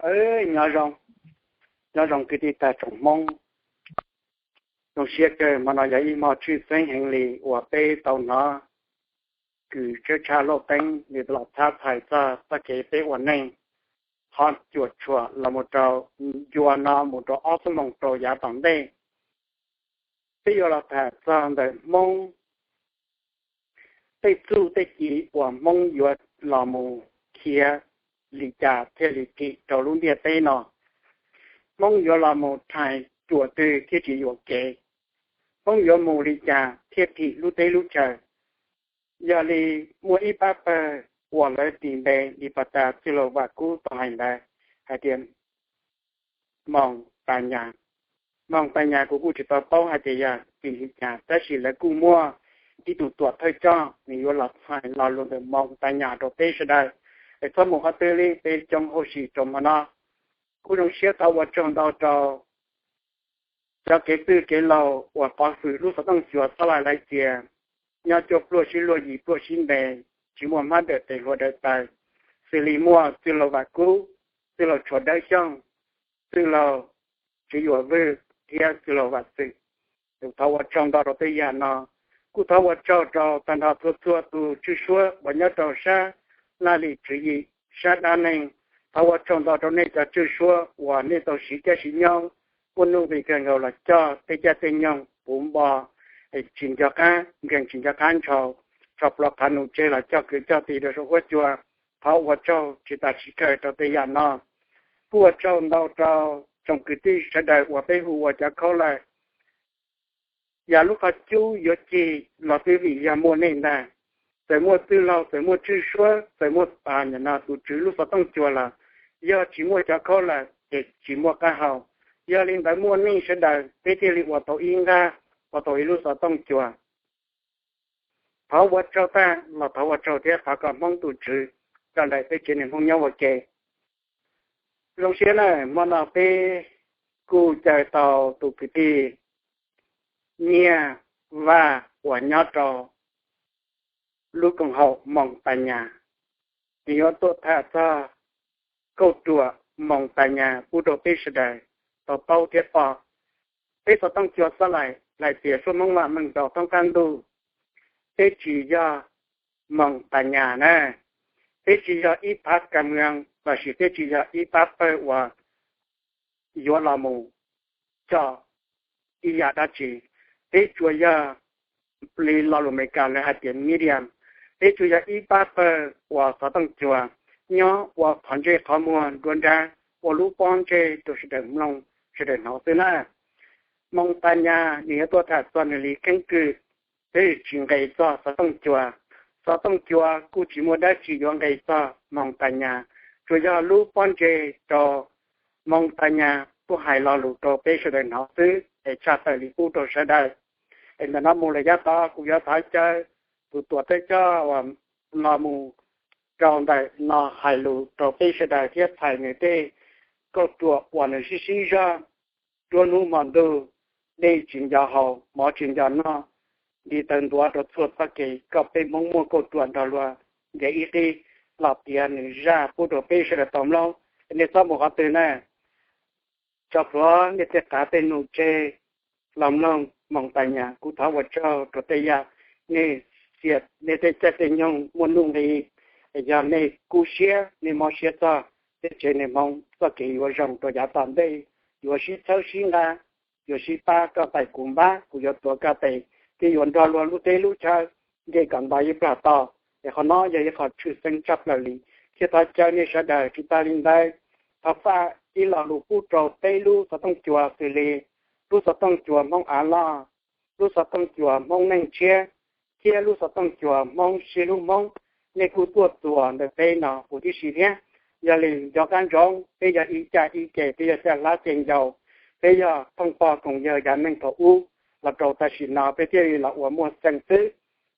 Nyob zoo, nyob zoo kwv tij tag tsoom Hmoob. Zoo siab kawg, hmo no yog ib hmo tshwj xeeb heev li uas peb tau hnov kws tshab tshaj Lauj Teeb nws los txhab txhais txog txoj kev peb ua neej, qhov cuam tshuam los mus rau ncua no mus rau ob xuab moos rau yav tom ntej. Peb yuav los tham txog ntawm Hmoob tej txuj tej ci uas Hmoob yuav los mus khiav li cas thiaj li thim rau lub ntiaj teb no. Hmoob yuav los mus rhais ruam twg thiaj tsis yuam kev. Hmoob yuav mus li cas thiaj thim lub teb lub chaw. Yog li muaj ib pab pawg uas lawv tis npe li pas tas txwj laug Vam Kub tau hais ntawd hais tias Moos Tas Nyas. Moos Tas Nyas kuv kuj tsis tau paub hais tias yog vim li cas, tab sis lawv kuj muaj ib tug tuam thawj coj nws yuav los txhais lo lus ntawm Moos Tas Nyas rau peb sawv daws. Es txhob mus qhov twg li, peb coob hauj sim rau hmo no. Kuj zoo siab thov ua tsaug ntau rau cov kev txwj kev laug uas qhov hwm lub xov tooj cua Xab Lais Lais Xias nyob cuaj pluaj sib luag yim pluaj sib npe, tsis muaj hmab dawm tes hlua dawm taw, xws li muaj txwj laug Vam Kub, txwj laug Tshuas Dawb Xyooj, txwj laug Tswv Yuam Vwj thiab txwj laug Vam Xwm. Thov ua tsaug ntau rau tej yam no. Kuj thov ua tsaug rau tag nrho txhua txhua tus tswj suab uas nyob rau sab laj lim tswv yim, sab dab neeg. Thov ua tsaug ntau rau nej cov tswj suab uas nej tau siv caij siv nyoog muaj nuj nqis kawg nkaus los coj tej caij tej nyoog puv npo, tsis nco qab nkeeg tsis nco qab ntshaus, tso plhuav qhav nus tseg los coj kwv coj tij rau saum huab cua. Thov ua tsaug tsis tas tsis kawg rau tej yam no. Kuj ua tsaug ntau rau tsoom kwv tij sawv daws uas peb hu ua cov khaub hlab. Yam lub qhov cub yuav cig los twb vim yog muaj nej ntag. Txawm muaj txwj laug, txawm muaj tswj suab, txawm muaj tus tswv lub xov tooj cua los yog tsis muaj cov khaub hlab ces tsis muaj qab hau. Yog li ntawd muaj nej sawv daws peb thiaj li ua tau ib nqag, ua tau ib lub xov tooj cua. Thov ua tsaug tag los thov ua tsaug thiab thov kom Hmoob tus Tswv coj nraim peb tsev neeg Hmoob nyob ua ke. Zoo siab na, hmo no peb kuj caw tau tus kwv tij Nyiaj Vaj uas nyob rau lub koom haum Moos Tas Nyas, nws yuav tuaj tham txog kauj ruam Moos Tas Nyas pub rau peb sawv daws tau paub thiab pom. Peb xov tooj cua Xab Lais Lais Xias suab Hmoob Vam Meej rau thoob qab ntuj, peb tsis yog Moos Tas Nyas na, peb tsis yog ib phav kas mwam lossis peb tsis yog ib pab pawg uas yuav los mus coj ib yam dab tsi. Peb tsuas yog li lo lus Amelikas lawv hais tias medium, peb tsuas yog ib pab pawg uas xov tooj cua nyob ua qhov ntsej qhov muag nruab nrab, ua lub pob ntseg rau sawv daws mloog sawv daws hnov xwb na. Moos Tas Nyas nws yuav tuaj tham txog nws li keeb kwm, peb tsis nqes txog xov tooj cua. Xov tooj cua kuj tsis muaj dab tsi yuav nqes txog Moos Tas Nyas, tsuas yog lub pob ntseg rau Moos Tas Nyas tuaj hais lo lus rau peb sawv daws hnov xwb es tshaj tawm li pub rau sawv daws. Es ntawm no mus lawm yav tod kuv yuav thov caw tus tuam thawj coj uas los mus rau ntawm no hais lus rau peb sawv daws thiab txhais nws tej kauj ruam uas nws sib sib zog nruab hnub hmo ntuj, dej tsis nco haus mov tsis nco noj, nti taw ntuav rau txhua txoj kev kom peb Hmoob muaj kauj ruam nrog luag nce ib qib los piav nws zaj pub rau peb sawv daws tau mloog. Nej txhob mus qhov twg na, tso plhuav nej tej qav tej nus tseg los mloog Moos Tas Nyas. Kuv thov ua tsaug rau tej yam nej xiam nej tej caij tej nyoog muaj nuj nqis, yog nej kub siab nej mob siab txog peb tsev neeg Hmoob txoj kev yuav zoo rau yav tom ntej, yuav sib txhawb sib nqa, yuav sib pab koj tais kuv npab, kuv yuav tuav koj tes, thiab yuav nrog luag lub teb lub chaw nce kom nto ib plag tau. Es qhov no yog ib qho tshwj xeeb tshaj plaws li, thiab thov caw nej sawv daws tsis tas li ntawd, thov faj ib lo lus pub rau peb lub xov tooj cua xws li lub xov tooj cua Hmoob Av Loj, lub xov tooj cua Hmoob Neej Tshiab, thiab lub xov tooj cua Hmoob Sib Hlub Hmoob. Nej kuj tuaj txuas ntawm peb no huv tib si thiab. Yog li nco qab ntsoov, peb yog ib caj ib ceg, peb yog caj hlab ceg ncau, peb yog thooj pog koom yawg yav neej thaum ub los rau tam sim no peb thiaj li los ua muaj xeem xwb.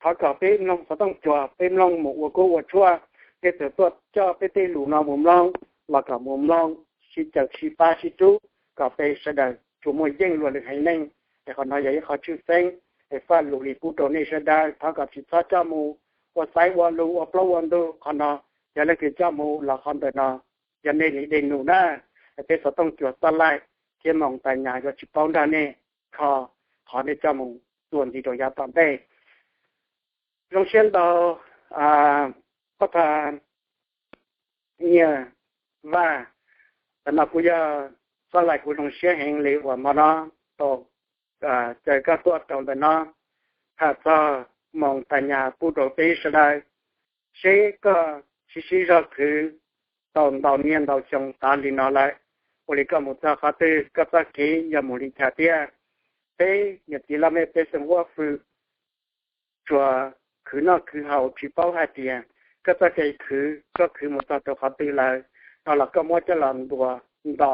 Thov kom peb mloog xov tooj cua, peb mloog mus ua kub ua tshuaj, peb txawm tuaj coj peb tej lus no mus mloog los kom mus mloog sib caw sib pab sib rub kom peb sawv daws tsuas muaj yeej luag lwm haiv neeg. Es qhov no yog ib qho tshwj xeeb es faj lus li pub rau nej sawv daws, thov kom tsis txhob coj mus ua xaiv ua lus ua plaub ua ntug. Qhov no yog leej twg coj mus los qhov ntawm no yog nej li dej num na, peb xov tooj cua txoj laij thiab moos tas nyas yuav tsis paub nrog nej kho qhov nej coj mus txuas ntxiv rau yav tom ntej. Zoo siab ntau, pab tha Nyiaj Vaj, tam no kuv yog txoj laij kuv zoo siab heev li uas hmo no tau caw koj tuaj rau ntawm no tham txog moos tas nyas pub rau peb sawv daws, seb koj sib sib zog khwv tau ntau niaj ntau xyoo tas li no lawm, ua li koj mus txog qhov twg, koj txoj kev yog mus li cas thiab. Peb niam txiv laj mej peb xeem huab fwm tsuas khwv noj khwv haus tsis paub hais tias koj txoj kev khwv koj khwv mus txog rau qhov twg lawm no los koj muab coj los ntuas nto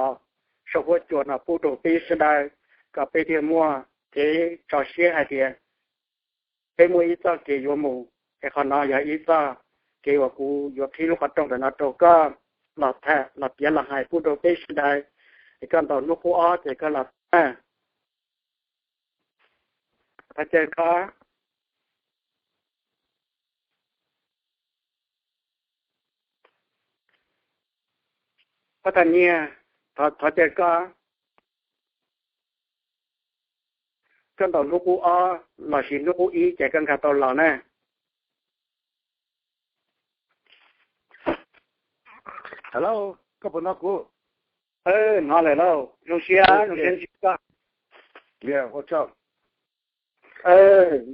saum huab cua no pub rau peb sawv daws kom peb thiaj muaj kev tso siab hais tias peb muaj ib txoj kev yuav mus. Es qhov no yog ib txoj kev uas kuv yuav qhib lub qhov rooj ntawm no rau koj los tham los piav los hais pub rau peb sawv daws. Es koj ntaus hnub qub ob ces koj los tham. Thov caw koj. Pab Thaj Nyiaj, thov caw koj, koj ntaus hnub qub ob lossis hnub qub ib ces koj nkag tau los na. Hello, koj puas hnov kuv? Hnov lawm lauj, zoo siab, zoo siab ntsib koj.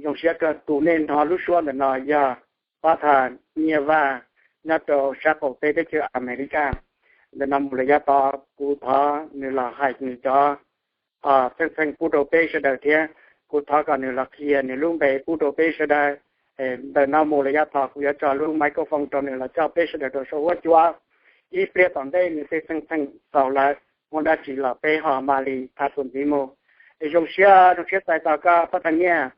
Zoo siab kawg, tus nej hnov lub suab ntawm no yog Pab Thaj Nyiaj Vaj nyob rau sab qaum teb teb chaws Amelikas. Ntawm no mus lawm yav tod kuv thov nws los hais nws cov txheej txheem pub rau peb sawv daws thiab kuv thov kom nws los qhia nws lub npe pub rau peb sawv daws. Ntawm no mus lawm yav tod kuv yuav tso lub microphone rau nws los coj peb sawv daws rau saum huab cua. Ib pliag tom ntej nws tej txheej txheem txaus lawm, muaj dab tsi los peb ho mam li tham txuas ntxiv mus. Es zoo siab, zoo siab txais tos koj Pab Thaj Nyiaj.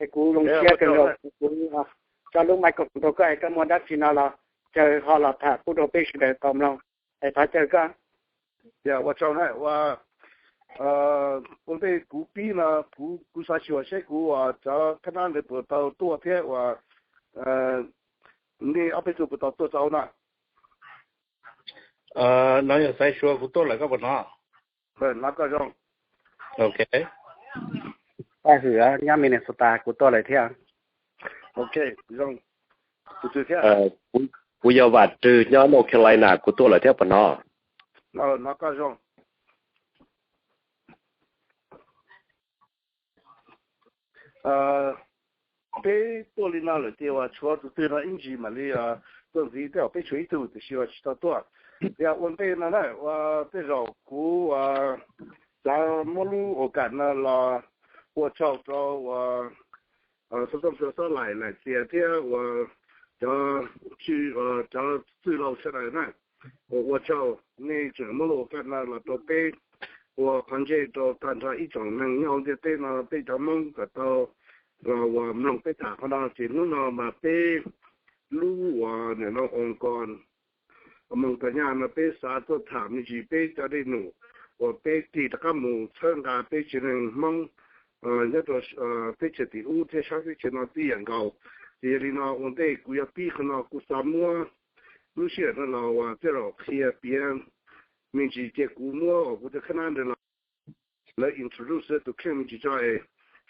Es kuv zoo siab kawg nkaus, kuv tso lub microphone rau koj es koj muaj dab tsi no los caw ho los tham pub rau peb sawv daws tau mloog. Es thov caw koj. Ua tsaug na, ua ntej kuv pib no kuv xav xyuas seb kuv cov khab nab ntawd puas tau tuaj thiab uas nej ob peb tug puas tau tuaj tau na. No yog xaiv suav kuv tuaj lawm koj puas hnov? Hnov koj zoo. Ok. Paj Hwm nyob Minnesota kuv tuaj lawm thiab. Ok, zoo. Tus twg thiab? Kuv yog Vam Rwg nyob North Carolina kuv tuaj lawm thiab puas hnov? Hnov koj zoo. Peb tuaj li no lawm ces uas tshuav tus twg no ib ntsis mam li tuaj ntxiv, tej zaum peb tshuav ib tug tiam sis uas tsis tau tuaj. Yog ua ntej no na, ua tej zaum kuv xav muab lub ua kam no los ua tsaug rau uas xov tooj cua Xob Laim Laim Txias thiab uas cov, cov txwj laug sawv daws na, ua tsaug nej tseem muab lub ua kam no los rau peb ua qhov ntsej rau tag nrho ib tsoom neeg nyob hauv ntiaj teb no peb cov Hmoob kom tau los uas mloog peb tham qhov no ces hnub no mas peb lub uas nim no oo kos moos tas nyaj no peb xav tuaj tham me ntsis peb cov dej num uas peb tig rov qab mus txhawb nqa peb tsev neeg Hmoob nyob rau teb chaws tim ub thiab sab teb chaws no tib yam nkaus. Ces yog li no ua ntej kuv yuav pib qhov no kuv xav muab lub sij hawm no los uas tej zaum qhia piav me ntsis ces kuv muab uas kuv cov khab nab ntawd los lawv introduce lawv tus kheej me ntsis tso es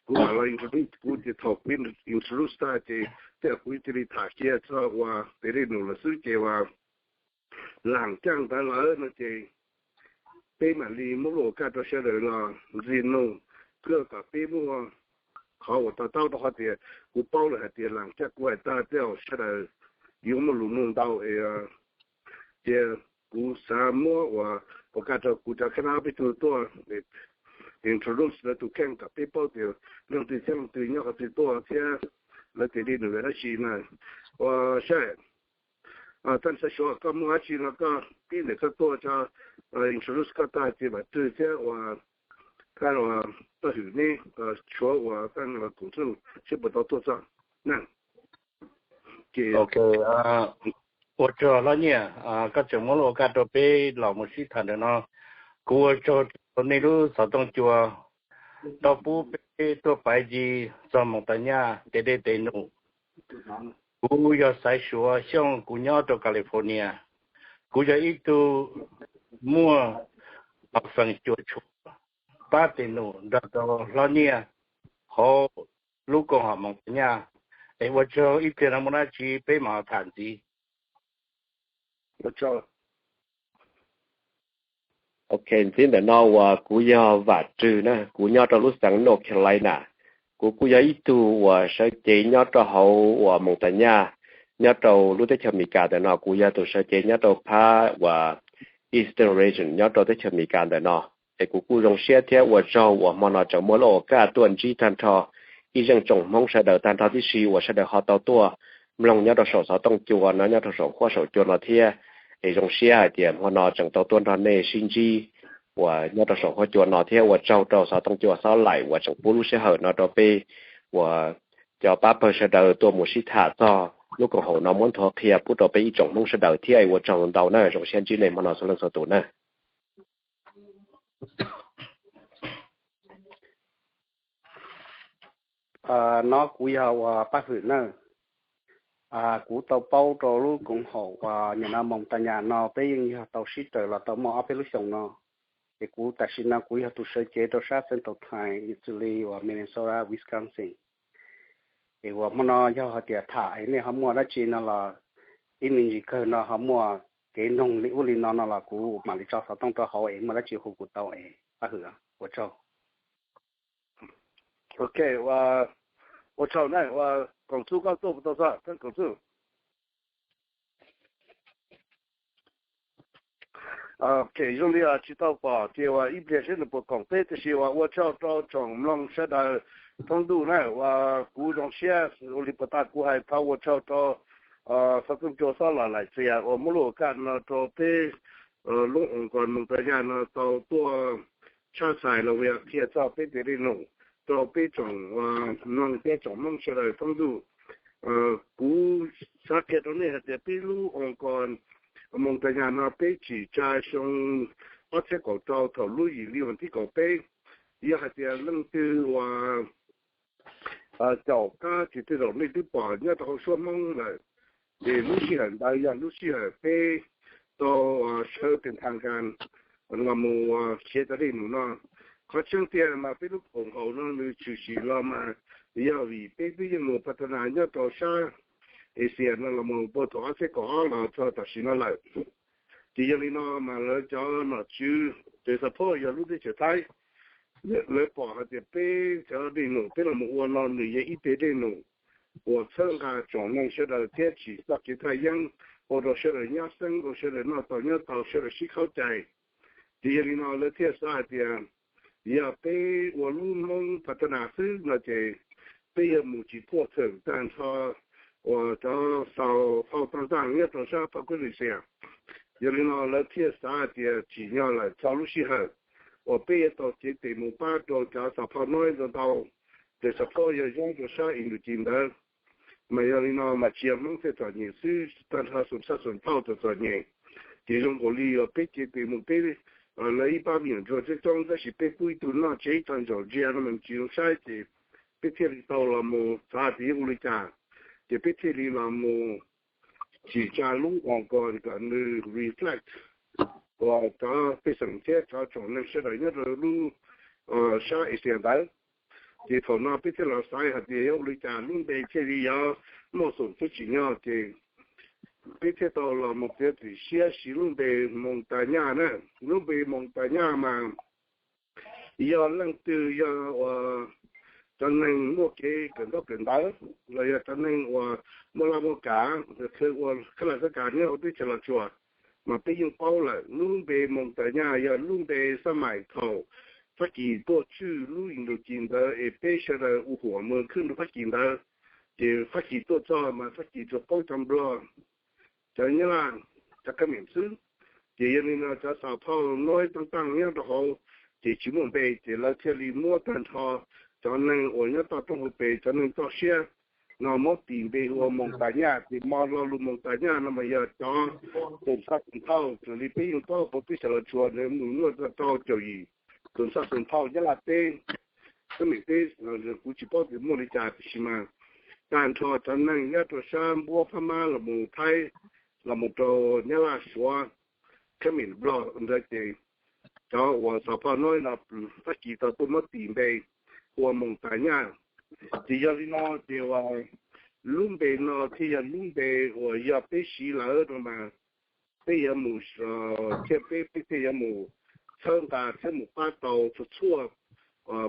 kuv mam los introduce kuv ces thaum kuv introduce tag ces tej zaum kuv cia li tham cia txog uas tes dej num lawm xwb ces uas laam caaj ntawd lawm no ces peb mam li muab lub ua kaj rau sawv daws los ntxig nug, koj kom peb muaj qhov uas to taub rau qhov tias kuv paub lawm hais tias laam caaj kuv hais tag tej zaum sawv daws yuav muaj lus nug ntau es cia kuv xav muab uas ua kaj rau kuv cov khab nab peb tug tuaj introduce lawv tus kheej kom peb paub tias leej twg thiab leej twg nyob qhov twg tuaj thiab lawv tes dej num yog dab tsi na. Ua saib, tag xav xyuas koj muaj dab tsi no koj pib ntawm koj tuaj tso, introduce koj tag ces Vam Rwg thiab uas Paj Hwm neb tshuav uas Koom Txuj seb puas tau tuaj txog na. Ua tsaug Hlob Nyiaj, koj tseem muab lub ua kaj rau peb los mus sib tham ntawm no. Kuv ua tsaug rau nej lub xov tooj cua tau pub peb tuaj paiv ncig txog moos tas nyaj tes dej tes num. Kuv yog Xaiv Suav Xyooj, kuv nyob rau California. Kuv yog ib tug muaj feem cuam tshuam pab tes num nrog rau hlob Nyiaj hauv lub koom haum Moos Tas Nyaj, es ua tsaug, ib pliag no muaj dab tsi peb mam tham ntxiv. Ok, ntxiv ntawm no uas kuv yog Vam Rwg na, kuv nyob rau lub xeev North Carolina. Kuv kuj yog ib tug uas sawv cev nyob rau hauv uas Moos Tas Nyaj, nyob rau lub teb chaws Amelikas ntawm no. Kuv yog tus sawv cev nyob rau phab uas Eastern Region nyob rau teb chaws Amelikas ntawm no. Es kuv kuj zoo siab thiab ua tsaug uas hmo no tseem muaj lub ua kaj tuaj ntsib tag nrho ib zeej tsoom Hmoob sawv daws tag nrho tib si uas sawv daws ho tau tuaj mloog nyob rau saum xov tooj cua no, nyob rau saum huab saum cua no thiab. Es zoo siab hais tias hmo no tseem tau tuaj nrog nej sib ntsib uas nyob rau saum huab cua no thiab ua tsaug rau xov tooj cua Xob Laim uas tseem pub lub sij hawm no rau peb uas cov pab pawg sawv daws tuaj mus sib tham txog lub koom haum no muab nthuav qhia pub rau peb ib tsoom Hmoob sawv daws thiab. Es ua tsaug ntau na, zoo siab ntsib nej hmo no txhua leej txhua tus na. No kuv yog uas Paj Hwm na. Kuv tau paub rau lub koom haum uas nim no Moos Tas Nyaj no peb yeej yog tau sib raws los tau muaj ob peb lub xyoos no. Ces kuv tam sim no kuv yog tus sawv cev rau sab Central Time, xws li uas Minnesota, Wisconsin. Es uas hmo no yog hais tias tham es nej ho muaj dab tsi no los ib me ntsis kawg no ho muaj kev noog li ub li no no los kuv mam li tso xov tooj rau hauv es muaj dab tsi hu kuv tau es Paj Hwm ua tsaug. Ok, ua tsaug na, ua Koom Txuj koj tuaj puas tau txog, Koom Txuj. Ok, zoo li tsis tau pom tias ua ib pliag seb nws puas koom peb, tiam sis ua ua tsaug rau tsoom mloog sawv daws thoob ntuj na, ua kuv zoo siab ua li puas tas kuv hais tau ua tsaug rau xov tooj cua Xob Laim Txias uas muab lub ua kaj no rau peb lub oos kos Moos Tas Nyaj no tau tuaj tshaj xais los qhia txog peb tes dej num rau peb tsoom mloog thiab tsoom Hmoob sawv daws thoob ntuj. Kuv xav qhia rau nej hais tias peb lub oos kos Moos Tas Nyaj no peb tsim tsa xyoo ob txhiab kaum rau thaum lub yim li vas thib kaum peb, yog hais tias leej twg uas caum qab ces tej zaum nej twb pom nyob rau hauv suab Hmoob lawm. Ces lub sij hawm ntawd yog lub sij hawm peb tau sawv tes thas kas los mus siv cov dej num no. Qhov tseeb tiag mas peb lub koom haum no nws tshwm sim los mas yog vim peb twb yeej mus patana nyob rau sab Asia no los mus puag thaum ob txhiab kaum ob los txog tam sim no lawm. Ces yog li no mas lawv cov nom tswv, tes xav phob yog lub teb chaws Thaib, lawv pom hais tias peb cov dej num peb los mus ua no nws yog ib tes dej num uas txhawb nqa tsoom neeg sawv daws thiab tsim txoj kev thaj yeeb ua rau sawv daws nyab xeeb, ua sawv daws noj tau nyob tau, sawv daws sib khaub cai. Ces yog li no lawv thiaj xav hais tias yog peb ua lub Hmoob patana xwb no ces peb yuav mus tsis puaj theem tag nrho uas cov xaus phauj tag nrho nyob rau sab Polynesia. Yog li no lawv thiaj xav hais tias tsim nyog lawm txog lub sij hawm uas peb yuav tau cev tes mus pab rau cov xaus phauj nob ntau ntau, tes xaus phauj yog nyob rau sab Indochine ntawd. Mas yog li no mas tsis yog Hmoob thiaj txom nyem xwb, tag nrho xum txhaj xum phauj txom txom nyem. Ces zoo nkaus li uas peb cev tes mus peb lawv ib pab me nyuam ntsuag coob coob tab sis peb pub ib tug noj tseg ib tag ntsaum ntsia no mas tsis zoo saib ces peb thiaj li tau los mus xav tias yuav ua li cas, ces peb thiaj li los mus tsim tsa lub oos kos kom nws reflect uas cov pej xeem thiab cov tsoom neeg sawv daws nyob rau lub sab Asia ntawd. Ces thaum no peb thiaj los xav hais tias yuav ua li cas lub npe thiaj li yuav muaj xum thiab tsim nyog ces peb thiaj tau los mus txiav txim siab siv lub npe Moos Tas Nyaj na. Lub npe Moos Tas Nyaj mas yog leej twg yog uas cov neeg muaj kev kawm ntaub kawm ntawv los yog cov neeg uas muaj laj muaj kam, ua khaub lag khaub kas nyob hauv teb chaws Los Tsuas, mas peb yeej paub lawm. Lub npe Moos Tas Nyaj yog lub npe xab maim thaum Fab Kis tuaj tswj lub Indochine ntawd es peb sawv daws ua huam mus khwb rau Fab Kis ntawd, ces Fab Kis tuaj txog mas Fab Kis tsuas paub cov Nplog, cov Nyab Laj, cov khab mem xwb. Ces yog li no cov xaus phauj nob tag nrho nyob rau hauv ces tsis muaj npe, ces lawv thiaj li muab tag nrho cov neeg uas nyob toj roob hauv pes, cov neeg toj siab no muab tis npe hu ua Moos Tas Nyaj. Ces mo lo lus Moos Tas Nyaj no mas yog cov tus xab xum phauj raws li peb yeej paub hauv teb chaws Los Tsuas nws mus nyob rau rau caum yim tus xab xum phauj Nyab Laj teb, khab mem teb, kuv tsis paub tias muaj li cas tiam sis mas tag nrho cov neeg nyob rau sab npuab Phab Mab los mus Thaib los mus rau Nyab Laj Suav, Khab Mim Nplog ntawd ces cov uas xov phau no no tag kis tau tuaj muab tis npe ua Moos Tas Nyaj. Ces yog li no ces uas lub npe no thiaj yog lub npe uas yog peb siv lawm no mas peb yuav mus thiab peb peb thiaj yuav mus txhawb nqa thiab mus pab tau txhua txhua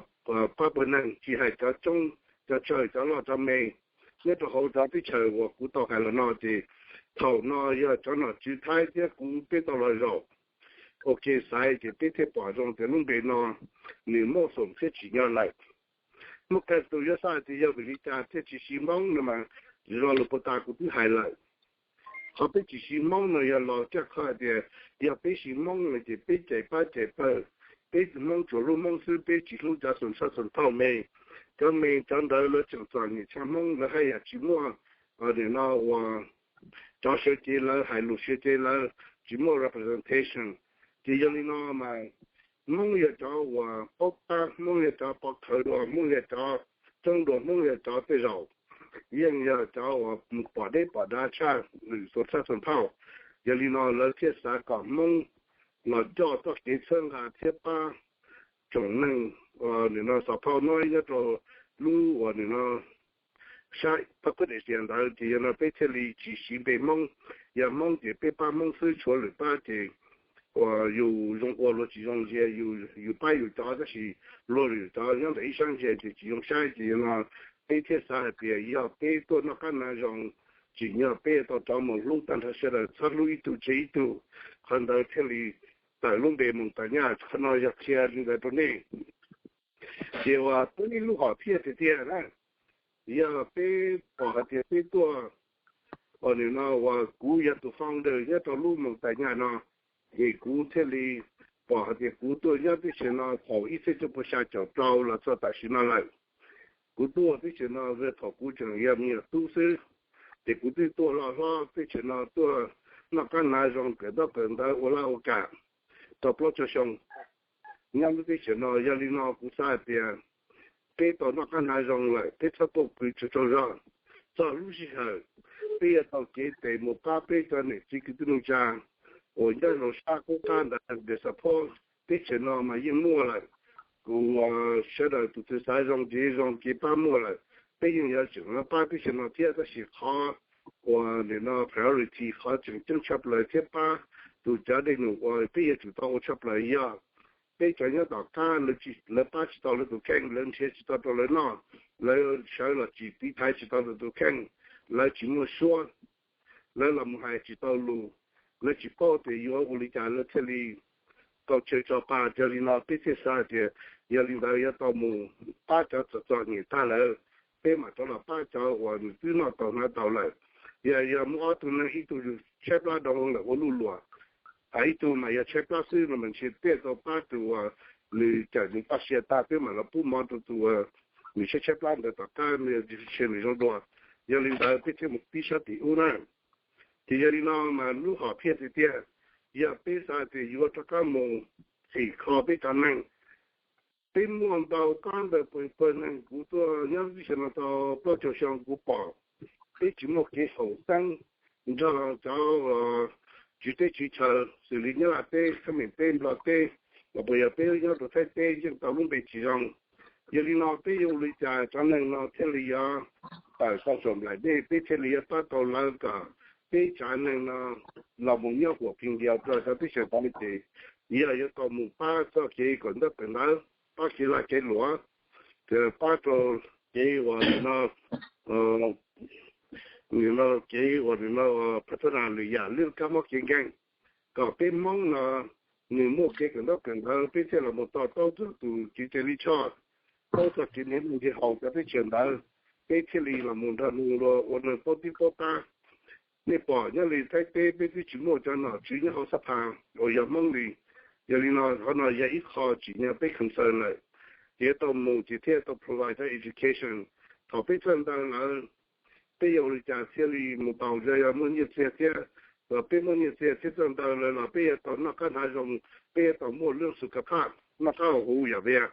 pab pawg neeg, tsis hais cov coob cov tsawg cov loj cov me nyob rau hauv cov teb chaws uas kuv tau hais los no ces thaum no yog cov nom tswv Thaib thiab kuv peb tau los zaum ua ke xaiv ces peb thiaj pom zoo tias lub npe no nws muaj xoom thiab tsim nyog lawm. Muaj qee tus yuav xav tias yog vim li cas thiaj tsis siv Hmoob no mas zoo li puag ta kuv twb hais lawm. Qhov peb tsis siv Hmoob no yog los caj qhov hais tias yog peb siv Hmoob no ces peb cais pab cais pawg, peb Hmoob tsuas hlub Hmoob xwb, peb tsis hlub cov xum txhaj xum thauj me. Cov me cov ntawd lawv tseem txom nyem tshaj Hmoob, lawv haj yam tsis muaj nim no uas cov sawv cev lawv hais lus sawv cev lawv tsis muaj representation. Ces yog li no mas Hmoob yog cov uas paub tab, Hmoob yog cov pov khawv dua, Hmoob yog cov coob dua, Hmoob yog cov tej zaum yeej yog cov uas pom deb pom dav tshaj lwm xum txhaj xum thauj. Yog li no lawv thiaj xav kom Hmoob los coj txoj kev txhawb nqa thiab pab tsoom neeg nim no xov phau no nyob rau lub uas nim no sab pab khuab dej sias ntawd ces yog no peb thiaj li tsis siv npe Hmoob. Yog Hmoob ces peb pab Hmoob xwb, tshuav lwm pab ces uas yus zoo ua luag tsis zoo ntsia, yus pab yus cov tab sis luag lwm cov nyob ntawm ib sab ntsia ces tsis zoo saib. Ces yog no peb thiaj xav hais tias yog peb tuaj noj qab hnav zoo, tsim nyog peb tau rov mus hlub tag nrho sawv daws, txhob hlub ib tug tseg ib tug. Qhov ntawd thiaj li tawm lub npe Moos Tas Nyaj. Qhov no yog qhia li ntawd rau nej. Ces uas peb lub hom phiaj tiag tiag na, yog peb pom hais tias peb tuaj, uas nim no uas kuv yog tus founder nyob rau lub Moos Tas Nyaj no, ces kuv thiaj li pom hais tias kuv tuaj nyob teb chaws no thaum ib txhiab cuaj pua xya caum rau los txog tam sim no lawm. Kuv tuaj teb chaws no thaum kuv tseem yog me nyuam tub xwb, ces kuv twb tuaj loj hlob teb chaws no tuaj noj qab hnav zoo kawm ntaub kawm ntawv ua laj ua kam tau plaub caug xyoo nyob lub teb chaws no. Yog li no kuv xav hais tias peb tau noj qab hnav zoo lawm, peb txhob tuaj pw tsaug tsaug zog. Txog lub sij hawm peb yuav tau cev tes mus pab peb cov niam txiv kwv tij neej tsa uas nyob zoo sab qub qab ntawd, de support teb chaws no mas yeej muaj lawm. Kuv sawv daws tus twg xav zoo ces zoo, kev pab muaj lawm, peb yeej yuav tseem pab teb chaws no thiab. Tab sis qhov uas nim no priority, qhov tseem ceeb tshaj plaws thiab pab tus cov dej num uas peb yuav tsum tau ua tshaj plaws yog peb cov nyob tom qab, lawv pab tsis tau lawv tus kheej, lawv nrhiav tsis tau rau lawv noj, lawv sawv los tsis tiv thaiv tsis tau lawv tus kheej, lawv tsis muaj suab, lawv los mus hais tsis tau lus, lawv tsis paub tias yuav ua li cas lawv thiaj li tau chaw tso pa. Yog li no peb thiaj xav tias yog li ntawd yuav tau mus pab cov txom txom nyem tag lawm, peb mam rov los pab cov uas nws twb noj tau hnav tau lawm. Yog, yog muaj ob tug neeg, ib tug yus tshaib plab doo lawm ua luj luam, ib tug mas yog tshaib plab xwb no mas ntshe peb tau pab tus uas nws cawm nws txoj sia tag, peb mam los pub mov rau tus uas nws tshaib tshaib plab ntawd tom qab, ntshe nws zoo dua. Yog li ntawd peb thiaj mus pib sab tim ub na. Ces yog li no mas lub hom phiaj tiag tiag, yog peb xav tias yuav rov qab mus txhim kho peb cov neeg. Peb muaj ntau kob ntawm pawg neeg, kuv tuaj nyob teb chaws no tau plaub caug xyoo kuv pom peb tsis muaj kev haum xeeb nrog cov tswv teb tswv chaw xws li Nyab Laj teb, Khab Mim teb, Nplog teb, los puas yog peb nyob rau Thaib teb yeej tau lub npe tsis zoo. Yog li no peb yuav ua li cas cov neeg no thiaj li yuav tawm tau saum nplaim dej, peb thiaj li yuav pab tau lawv kom peb tsav neeg no los mus nyob huam pheej diav rau cov teb chaws tod li ces yog yuav tau mus pab txoj kev kawm ntaub kawm ntawv, pab kev lag kev luam, pab rau kev uas nim no, nim no kev uas nim no pha thab nas lwm yam li kab mob kev nkeeg, kom peb Hmoob no nws muaj kev kawm ntaub kawm ntawv, peb thiaj los mus to taub txog tus tswv Lis Choj, taub txog kev niaj hnub ntsej haus cov teb chaws ntawd, peb thiaj li los mus nrog nws ua neeg paub tib paub tab. Nej pom nyob li Thaib teb peb twb tsis muaj cov nom tswv nyob hauv xab pha uas yog Hmoob li. Yog li no qhov no yog ib qho tsim nyog peb concern lawm, ces yuav tau mus ces thiaj tau provide cov education. Thaum peb txawj ntawv lawm, peb yuav ua li cas thiaj li mus tau, yog yog muaj nyiaj txiag thiab, los peb muaj nyiaj txiag thiab txawj ntawv lawm los peb yuav tau noj qab hnav zoo, peb yuav tau muaj lub xu ka phaj noj qab haus huv yam vias.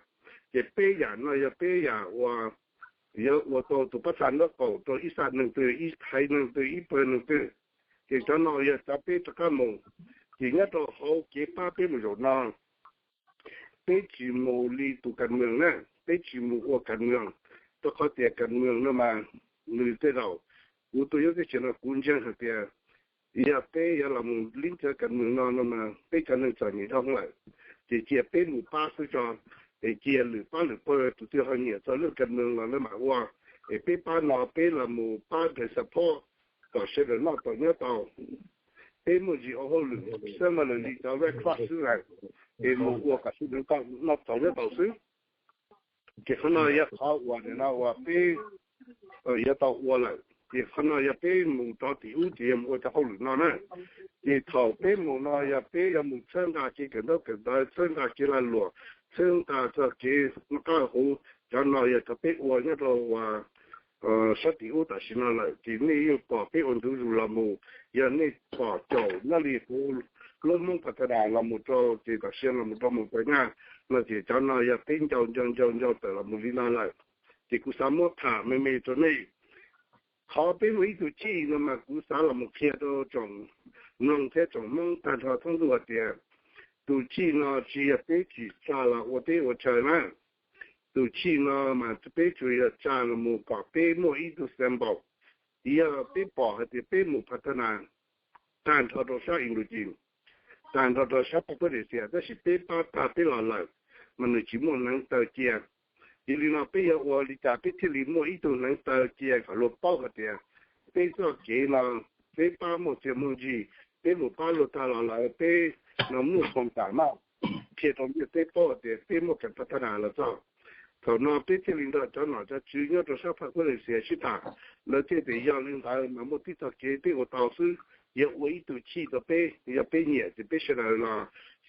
Ces peb yam no yog peb yam uas yuav ua tau tus pab txha nraub qaum rau ib xab neeg twg, ib thaiv neeg twg, ib pawg neeg twg. Ces cov no yog cov peb rov qab mus Ces nyob rau hauv kev pab peb mus zaum no, peb tsis mus li tus kas mws na, peb tsis mus ua kas mws, rau qhov tias kas mws no mas nws tej zaum, kuv tuaj nyob teb chaws no kuv ntseeg hais tias yog peb yuav los mus lib cov kas mws no no mas peb cov neeg txom nyem dhau lawm, ces cia peb mus pab xwb tso, es cia lwm pab lwm pawg tus twg ho nyiam txog lub kas mws los lawv mam ua, es peb pab no peb los mus pab daws support kom sawv daws noj tau nyob tau. Peb muaj ntsis ua hauj lwm xwb mas lwm li cov Red Cross xwb lawm, es mus ua kom sawv daws noj tau nyob tau xwb. Ces qhov no yog qhov uas nim no uas peb yuav tau ua lawm. Ces qhov no yog peb mus rau tim ub ces yog mus ua cov hauj lwm no na. Ces thaum peb mus no yog peb yuav mus txhawb nqa kev kawm ntaub kawm ntawv, txhawb nqa kev lag luam, txhawb nqa txog kev noj qab haus huv. Cov no yog cov peb ua nyob rau uas sab tim ub tam sim no lawm, ces nej yeej pom peb ua ntu zus los mus. Yog nej pom caum nyob li kuv lub Hmoob Pha Tha Nas los mus rau ces tam sim no los mus rau mus tawm nyaj no ces cov no yog peb ncau ncau ncau ncau tawm los mus li no lawm. Ces kuv xav muab tham me me rau nej. Qhov peb muaj ib tug chij no mas kuv xav los mus qhia rau tsoom mloog thiab tsoom Hmoob tag nrho thoob ntuj hais tias tus chij no tsis yog peb tsim tsa los ua teb ua chaw na. Tus chij no mas peb tsuas yog tsa los mus kom peb muaj ib tug symbol, yog peb pom hais tias peb mus Pha Tha Nas tag nrho rau sab Ib Nus Cis, tag nrho rau sab Pha Kuab Lis Xias, tab sis peb pab tag peb los lawm mas nws tsis muaj hneev taw cia. Yog li no peb yuav ua li cas peb thiaj li muaj ib tug hneev taw cia kom luag paub hais tias peb txoj kev no peb pab muaj txiaj muaj ntsig, peb mus pab luag tag los lawm, peb no muaj foom kam maj qhia rau ntiaj teb paub hais tias peb muaj kas Pha Tha Nas los txog. Thaum no peb thiaj li nrog cov nom cov tswv nyob rau sab Pha Kuab Lis Xias sib tham, lawv thiaj tias yog li ntawd mas muaj tib txoj kev peb ua tau xwb, yog ua ib tug chij rau peb, yog peb nyiam ces peb sawv daws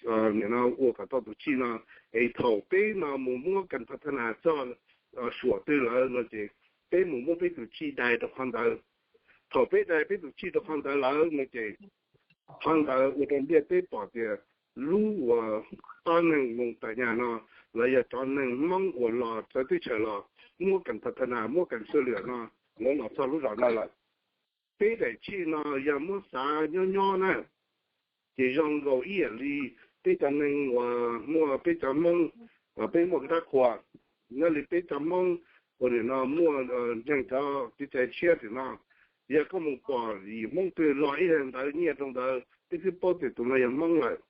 los nim no ua kom tau tus chij no, es thaum peb no mus muab kas Pha Tha Nas txog suam twg lawm no ces peb mus muab peb tus chij dai rau qhov ntawd. Thaum peb dai peb tus chij rau qhov ntawd lawm no ces qhov ntawd ua rau ntiaj teb pom tias lub uas pab neeg mus tawm nyaj no los yog cov neeg Hmoob uas los txawv teb chaws los muab kas Pha Tha Nas, muab kas Xwb Lwm no, lawv los txog lub zos no lawm. Peb daim chij no yog muab xav nyob nyob na, ces zoo nkaus ib yam li peb cov neeg uas muaj peb cov Hmoob, peb muaj kev dab qhuas, nyob li peb cov Hmoob uas nim no muaj ntseeg cov kev cai tshiab tim no. Yog koj mus pom yim Hmoob twg log ib leeg ntawd nyiaj rau ntawd, peb twb paub tias tus no yog Hmoob lawm.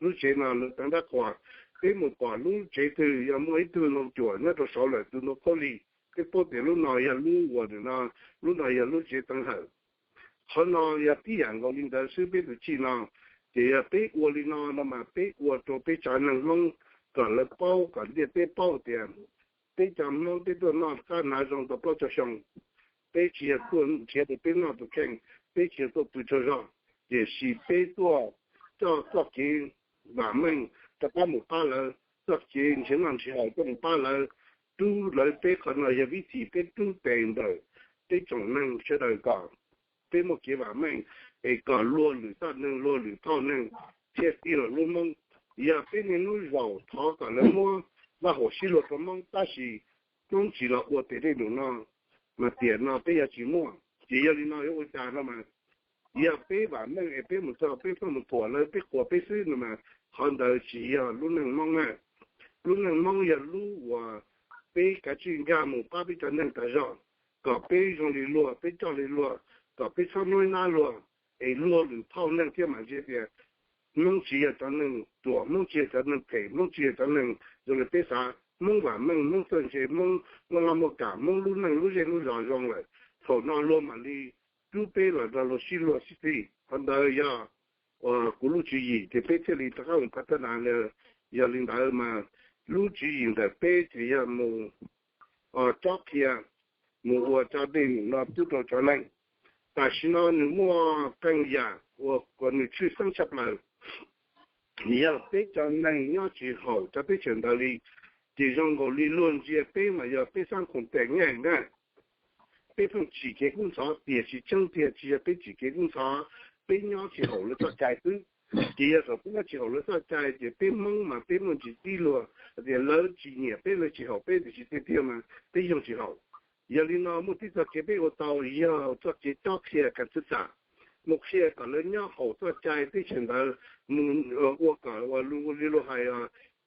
Lub tsev no lawv teev dab qhuas, peb mus pom lub tsev twg yog muaj ib tug ntoo cuam nyob rau saud lawm, tus ntoo khaub lig, peb paub tias lub no yog lub uas nim no, lub no yog lub tsev teev hawm. Qhov no yog tib yam nkaus li ntawd xwb, peb tus chij no ces yog peb ua li no no mas peb ua rau peb cov neeg Hmoob kom lawv paub, kom ntiaj teb paub tias peb cov Hmoob peb tuaj noj qab hnav zoo tau plaub caug xyoo. Peb tsis yog tuaj nrhiav rau peb noj tus kheej, peb tsis yog tuaj pw tsaug zog, tiam sis peb tuaj coj txoj kev vam meej rov qab mus pab lawv, txoj kev nrhiav noj nrhiav haus coj mus pab lawv, rub lawv. Peb qhov no yog vib thim peb rub tes ntawm peb tsoom neeg sawv daws kom peb muaj kev vam meej, es kom luag lwm txoj neeg, luag lwm phauj neeg thiaj tij los lub Hmoob. Yog peb niaj hnub zaum thov kom lawv muab vaj huam sib luag rau Hmoob, tab sis Hmoob tsis los ua tes dej num no, mas tiam no peb yuav tsis muaj. Ces yog li no yuav ua cas no mas, yog peb vam meej es peb mus txog peb pheej mus thuam lawv, peb quas peb xwb no mas, qhov ntawd tsis yog lub neej Hmoob na. Lub neej Hmoob yog lub uas peb kav tsij nkag mus pab peb cov neeg tas zog, kom peb zoo li luag, peb coj li luag, kom peb txhob nuib nab luag, es luag lwm phauj neeg thiaj mam ntsia tias Hmoob tsis yog cov neeg ruam, Hmoob tsis yog cov neeg phem, Hmoob tsis yog cov neeg zoo li peb xav. Hmoob vam meej, Hmoob txawj ntse, Hmoob muaj laj muaj kam, Hmoob lub neej lub zej lub zos zoo lawm, thaum no luag mam li rub peb los nrog luag sib luag sib txig. Qhov ntawd yog kuv lub tswv yim ces peb thiaj li rov qab mus phav thab nas. Yog li ntawd mas lub tswv yim ntawm peb ces yog mus cob qhia, mus ua cov dej num no pub rau cov neeg. Tam sim no nws muaj qee yam uas kom nws tshwj xeeb tshaj plaws. Yog peb cov neeg nyob tsis haum cov teb chaws ntawd li, ces zoo nkaus li luag ntsia peb mas yog peb xab khoom tes nyaj na. Peb pheej tsim kev kub ntxhov, tiam sis tseeb tiag tsis yog peb tsim kev kub ntxhov, peb nyob tsis haum lawv txoj cai xwb. Ces yog thaum peb nyob tsis haum lawv txoj cai ces peb Hmoob mas peb muaj ntsis tib luag tias lawv tsis nyiam peb, lawv tsis haum peb, tiam sis tiag tiag mas peb yoog tsis haum. Yog li no muaj tib txoj kev peb ua tau yog txoj kev cob qhia kas xwb xam. mus qhia kom lawv nyob haum txoj cai teb chaws ntawd, mus ua kom ua li luag hais,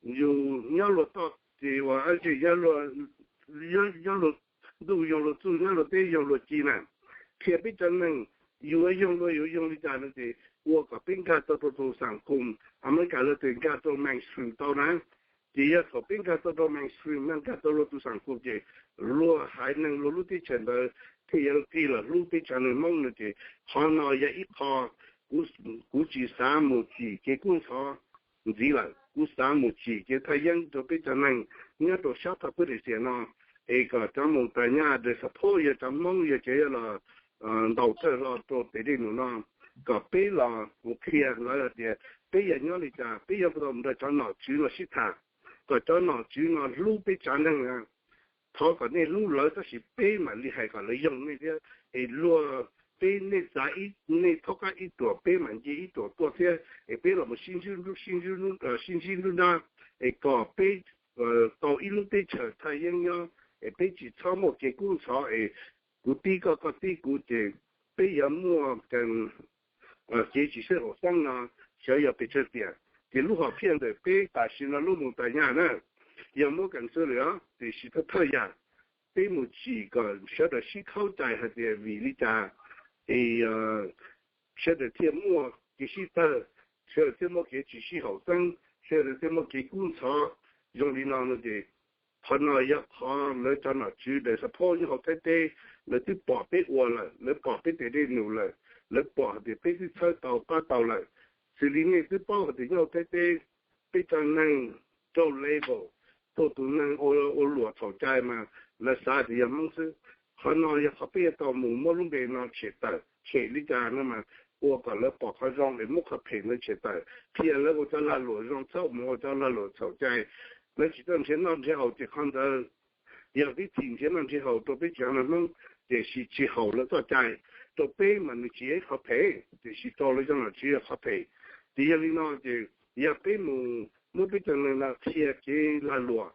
yus nyob luag toj ces ua dab tsi, nyob luag ntuj yoog luag txuj, nyob luag teb yoog luag ci na. Qhia peb cov neeg yuav yoog luag yuav yoog li cas no ces ua kom peb nkag tau rau tus xam khum Amelikas lawv tias nkag rau mainstream tau na. Ces yog thaum peb nkag tau rau mainstream no, nkag tau rau tus xam khum ces luag haiv neeg luag lub teb chaws ntawd thiaj yuav tig los hlub peb cov neeg Hmoob no ces qhov no yog ib qho kuv tsis xav mus tsim kev kub ntxhov ntxiv lawm. Kuv xav mus tsim kev thaj yeeb rau peb cov neeg nyob rau sab thaj pub dej xias no, es kom cov mus tas nyaj de support yog cov Hmoob yog cov los ntaus thawj hlo rau tes dej num no, kom peb los mus qhia lawv hais tias peb yog nyob li cas, peb yuav tau mus nrog cov nom tswv no sib tham, kom cov nom tswv no hlub peb tsav neeg. Thov kom nej hlub lawv tab sis peb mam li hais kom lawv yoog nej thiab. Es luag, peb, nej txav, nej thaub qab ib ruam peb mam nce ib ruam tuaj thiab, es peb los sib ntsib, sib ntsib nruab nrab, es kom peb tau ib lub teb chaws thaj yeeb nyob, es peb tsis txhob muaj kev kub ntxhov es kuv tib koj, koj tib kuv ces peb yuav muaj kev tsis sib haum xeeb no, xyov yog pes tsawg tiam. Ces lub hom phiaj ntawm peb tam sim no lub mus tas nyaj na, yog muab kev xwb lawm tiam sis thawj thawj yam peb mus tsim kom sawv daws sib khaub cai hais tias vim li cas es sawv daws thiaj muaj kev sib tawg, sawv daws thiaj muaj kev tsis sib haum xeeb, sawv daws thiaj muaj kev kub ntxhov zoo li no no ces qhov no yog qhov lawv cov nom tswv de support nyob hauv Thaib teb, lawv twb pom peb ua lawm, lawv pom peb tes dej num lawm, lawv pom hais tias peb twb txhawb tau pab tau lawm. Xws li nej twb paub hais tias nyob hauv Thaib teb peb cov neeg rau level, txhua tus neeg ua luam txhaum cai mas lawv xav tias yog Hmoob xwb. Qhov no yog qhov peb yuav tau mus muab lub npe no tshem tawm, tshem li cas no mas ua kom lawv pom qhov zoo es muab qhov phem no tshem tawm, qhia lawv ua cov lag luam zoo txhob mus ua cov lag luam txhaum cai. Lawv tsis tau nrhiav noj nrhiav haus ces qhov ntawd yog vib thim nrhiav noj nrhiav haus rau peb cov neeg Hmoob, tiam sis tsis haum lawv txoj cai. Rau peb mas nws tsis yog ib qhov phem, tiam sis rau lawv cov nom tswv yog qhov phem. Ces yog li no ces yog peb mus muab peb cov neeg no qhia kev lag luam,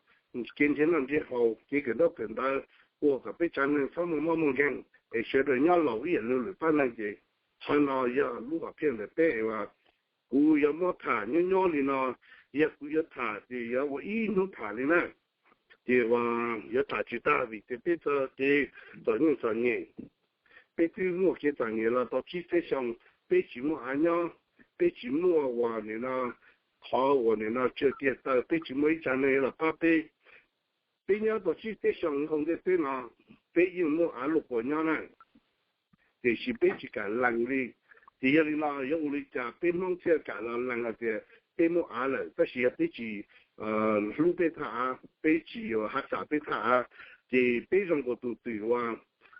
kev nrhiav noj nrhiav haus, kev kawm ntaub kawm ntawv, ua kom peb cov neeg txhob muaj mob muaj nkeeg es sawv daws nyob laus ib yam li lwm pab neeg ces qhov no yog lub hom phiaj ntawm peb uas kuv yuav muab tham nyob nyob li no. Yog kuv yuav tham ces yuav ua ib hnub tham li na. Ces uas yuav tham tsis tag vim tias peb txoj kev txom nyem txom nyem, peb twb muaj kev txom nyem los tau tsib txhiab xyoo, peb tsis muaj av nyob, peb tsis muaj uas nim no qhov uas nim no tsawg tiag taw, peb tsis muaj ib tsav neeg los pab peb. Peb nyob tau tsib txhiab xyoo hauv ntiaj teb no, peb yeej muaj av luaj quas nyob na, tiam sis peb tsis kam lees li. Ces yog li no yuav ua li cas peb Hmoob thiaj kam los lees hais tias peb muaj av lawm, tab sis yog peb tsis hlub peb thaj av, peb tsis yuav hav xam peb thaj av, ces peb zoo nkaus tus twm uas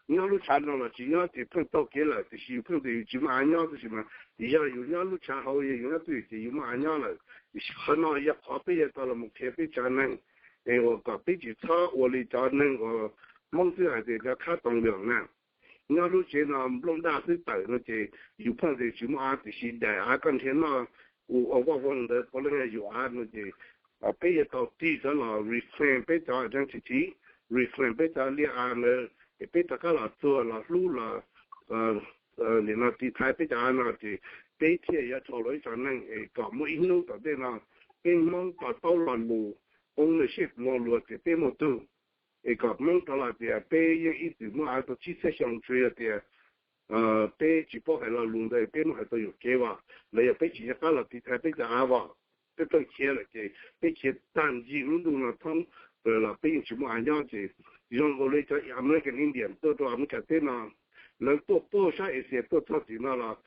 nyob lub tshav no los tsis nyob ces pheej taug kev lawm, tiam sis yus pheej tias yus tsis muaj av nyob tab sis mas yog yus nyob lub tshav hauv, yog yus nyob twj ywm ces yus muaj av nyob lawm. Tiam sis qhov no yog qhov peb yuav tau los mus qhia peb cov neeg es uas kom peb tsis txhob ua li cov neeg uas Hmoob twb hais tias cov khab toov lwm na, nyob lub tsev no nplooj daj xwb tawm no ces yus pheej tias tsis muaj av, tiam sis daim av koj nrhiav noj ua vaj voog ntawd puav leej yog yus av no ces peb yuav tau tig rov los reclaim peb cov identity, reclaim peb cov liaj av ntawd es peb rov qab los txuag los hlub los nim no tiv thaiv peb cov av no ces peb thiaj yuav dhau los ib cov neeg es kom muaj ib hnub tom ntej no peb Hmoob to taub lo lus, ownership lo lus tias peb muaj tug, es kom Hmoob rov los tias peb yeej ib txwm muaj av tau tsib txhiab xyoo, tsuas yog tias peb tsis paub hais lo lus ntawd peb muab hais tau yuam kev as, los yog peb tsis nco qab los tiv thaiv peb cov av as, peb pheej khiav lawm ces peb khiav tag ncig lub ntuj no thoob plaws los peb yeej tsis muaj av nyob ces zoo nkaus li cov American Indian tuaj rau Amelikas teb no, lawv tuaj puag sab Asia tuaj txog tim no los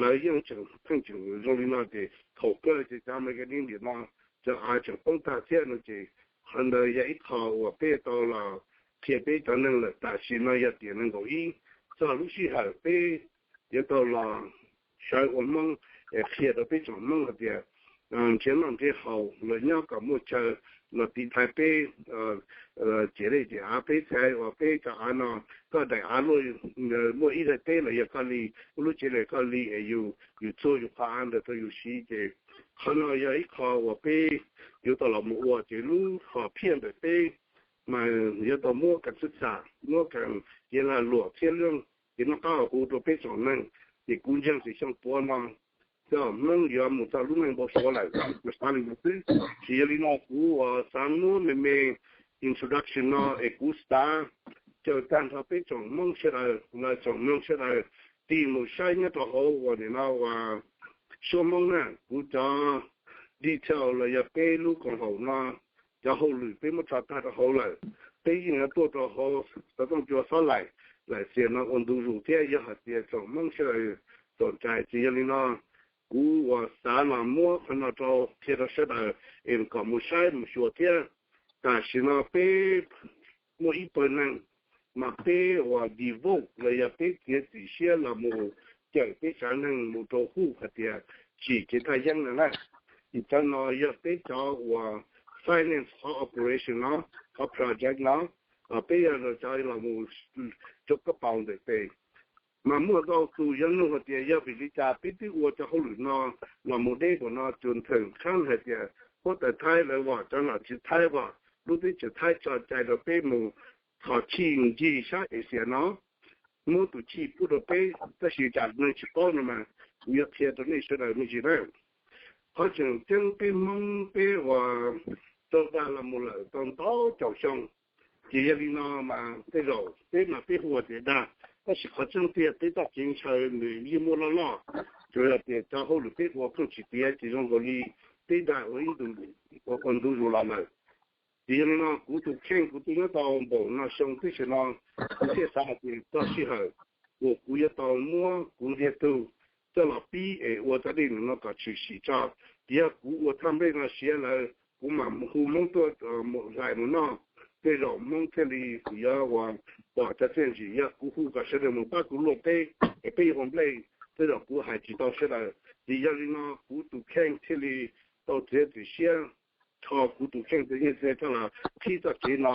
lawv yeej tseem pheej tseem zoo li no ces thaum kawg ces cov American Indian no cov av tseem poob tag thiab no ces qhov ntawd yog ib qho uas peb tau los qhia peb cov neeg lawm. Tam sim no yog tiam nees nkaum ib, txog lub sij hawm peb yuav tau los sawv ua Hmoob es qhia rau peb tsoom Hmoob hais tias nrhiav noj nrhiav haus los nyob kom muaj chaw los tiv thaiv peb ciam dej ciam av, peb txhais uas peb cov av no, koj daim av luaj, muaj ib daim teb los yog koj li, lub tsev los koj li es yus, yus txuag yus qhov av ntawd rau yus siv ces qhov no yog ib qho uas peb yuav tau los mus ua ces lub hom phiaj ntawm peb mas yuav tau muab kev xwm txheej, muab kev lag luam thiab lub kev noj qab haus huv rau peb tsoom neeg Ces kuv ntseeg tias xyoo puav no cov Hmoob yuav mus txog lub neej npau suav lawm, kuv xav li ntawd xwb. Ces yog li no kuv uas xav muab me me introduction no es kuv xav caw tag nrho peb tsoom Hmoob sawv daws, tsoom mloog sawv daws tig mus saib nyob rau hauv uas nim no uas Suab Hmoob na, kuv cov detail los yog peb lub koom haum no cov hauj lwm peb muab tso tag rau hauv lawm. Peb yeej yuav tuaj rau hauv xov tooj cua xob laim, laim xias no ua ntu zus thiab. Yog hais tias tsoom Hmoob sawv daws txaus ntshai ces yog li no kuv uas xav los muab qhov no rau qhia rau sawv daws es kom mus saib mus xyuas thiab. Tam sim no peb muaj ib pawg neeg mas peb uas devote los yog peb txiav txim siab los mus cawm peb tsav neeg mus rau hu hais tias tsim kev thaj yeeb no na. Ces cov no yog peb cov uas finance qhov operation no, qhov project no, peb yog cov los mus rau kab paus ntawm tes. Mas muaj ntau tus yuav nug hais tias yog vim li cas peb twb ua cov hauj lwm no los mus deb npaum no, tsuas theem khaab hais tias huab tais Thaib lawv vom, cov nom tswv Thaib vom, lub teb chaws Thaib tso cai rau peb mus thov chij ncig sab Asia no, muab tus chij pub rau peb, tab sis cas nej tsis paub no mas kuv yuav qhia rau nej sawv daws me ntsis na. Qhov tseem ceeb peb Hmoob peb uas tau dag los mus lawm tau ntau caum xyoo, ces yog li no mas tej zaum peb mas peb hu ua tias dag, tab sis qhov tseeb tiag peb txoj kev ntshaw nws yeej muaj loj loj, tsuas yog tias cov hauj lwm peb ua pheej tsis tiav ces zoo nkaus li peb dag ua ib ntu, ua ntu zus los lawm. Ces yog li no kuv tus kheej kuv twb nyob tau npaum no xyoo teb chaws no, kuv thiaj xav hais tias txog sij hawm uas kuv yuav tau muab kuv ntiag tug coj los pib es ua cov dej num no kom tshwm sim tso. Ces yog kuv ua thaj nplej no siav lawm kuv mam hu Hmoob tuaj mus hlais mus noj, tej zaum Hmoob thiaj li yuav uas pom cov txiaj ntsim. Yog kuv hu kom sawv daws mus pab kuv luaj teb es peb yuav ua nplej, tej zaum kuv hais tsis tau sawv daws. Ces yog li no kuv tus kheej thiaj li tau txiav txim siab rho kuv tus kheej tus nyiaj txiag coj los qhib txoj kev no.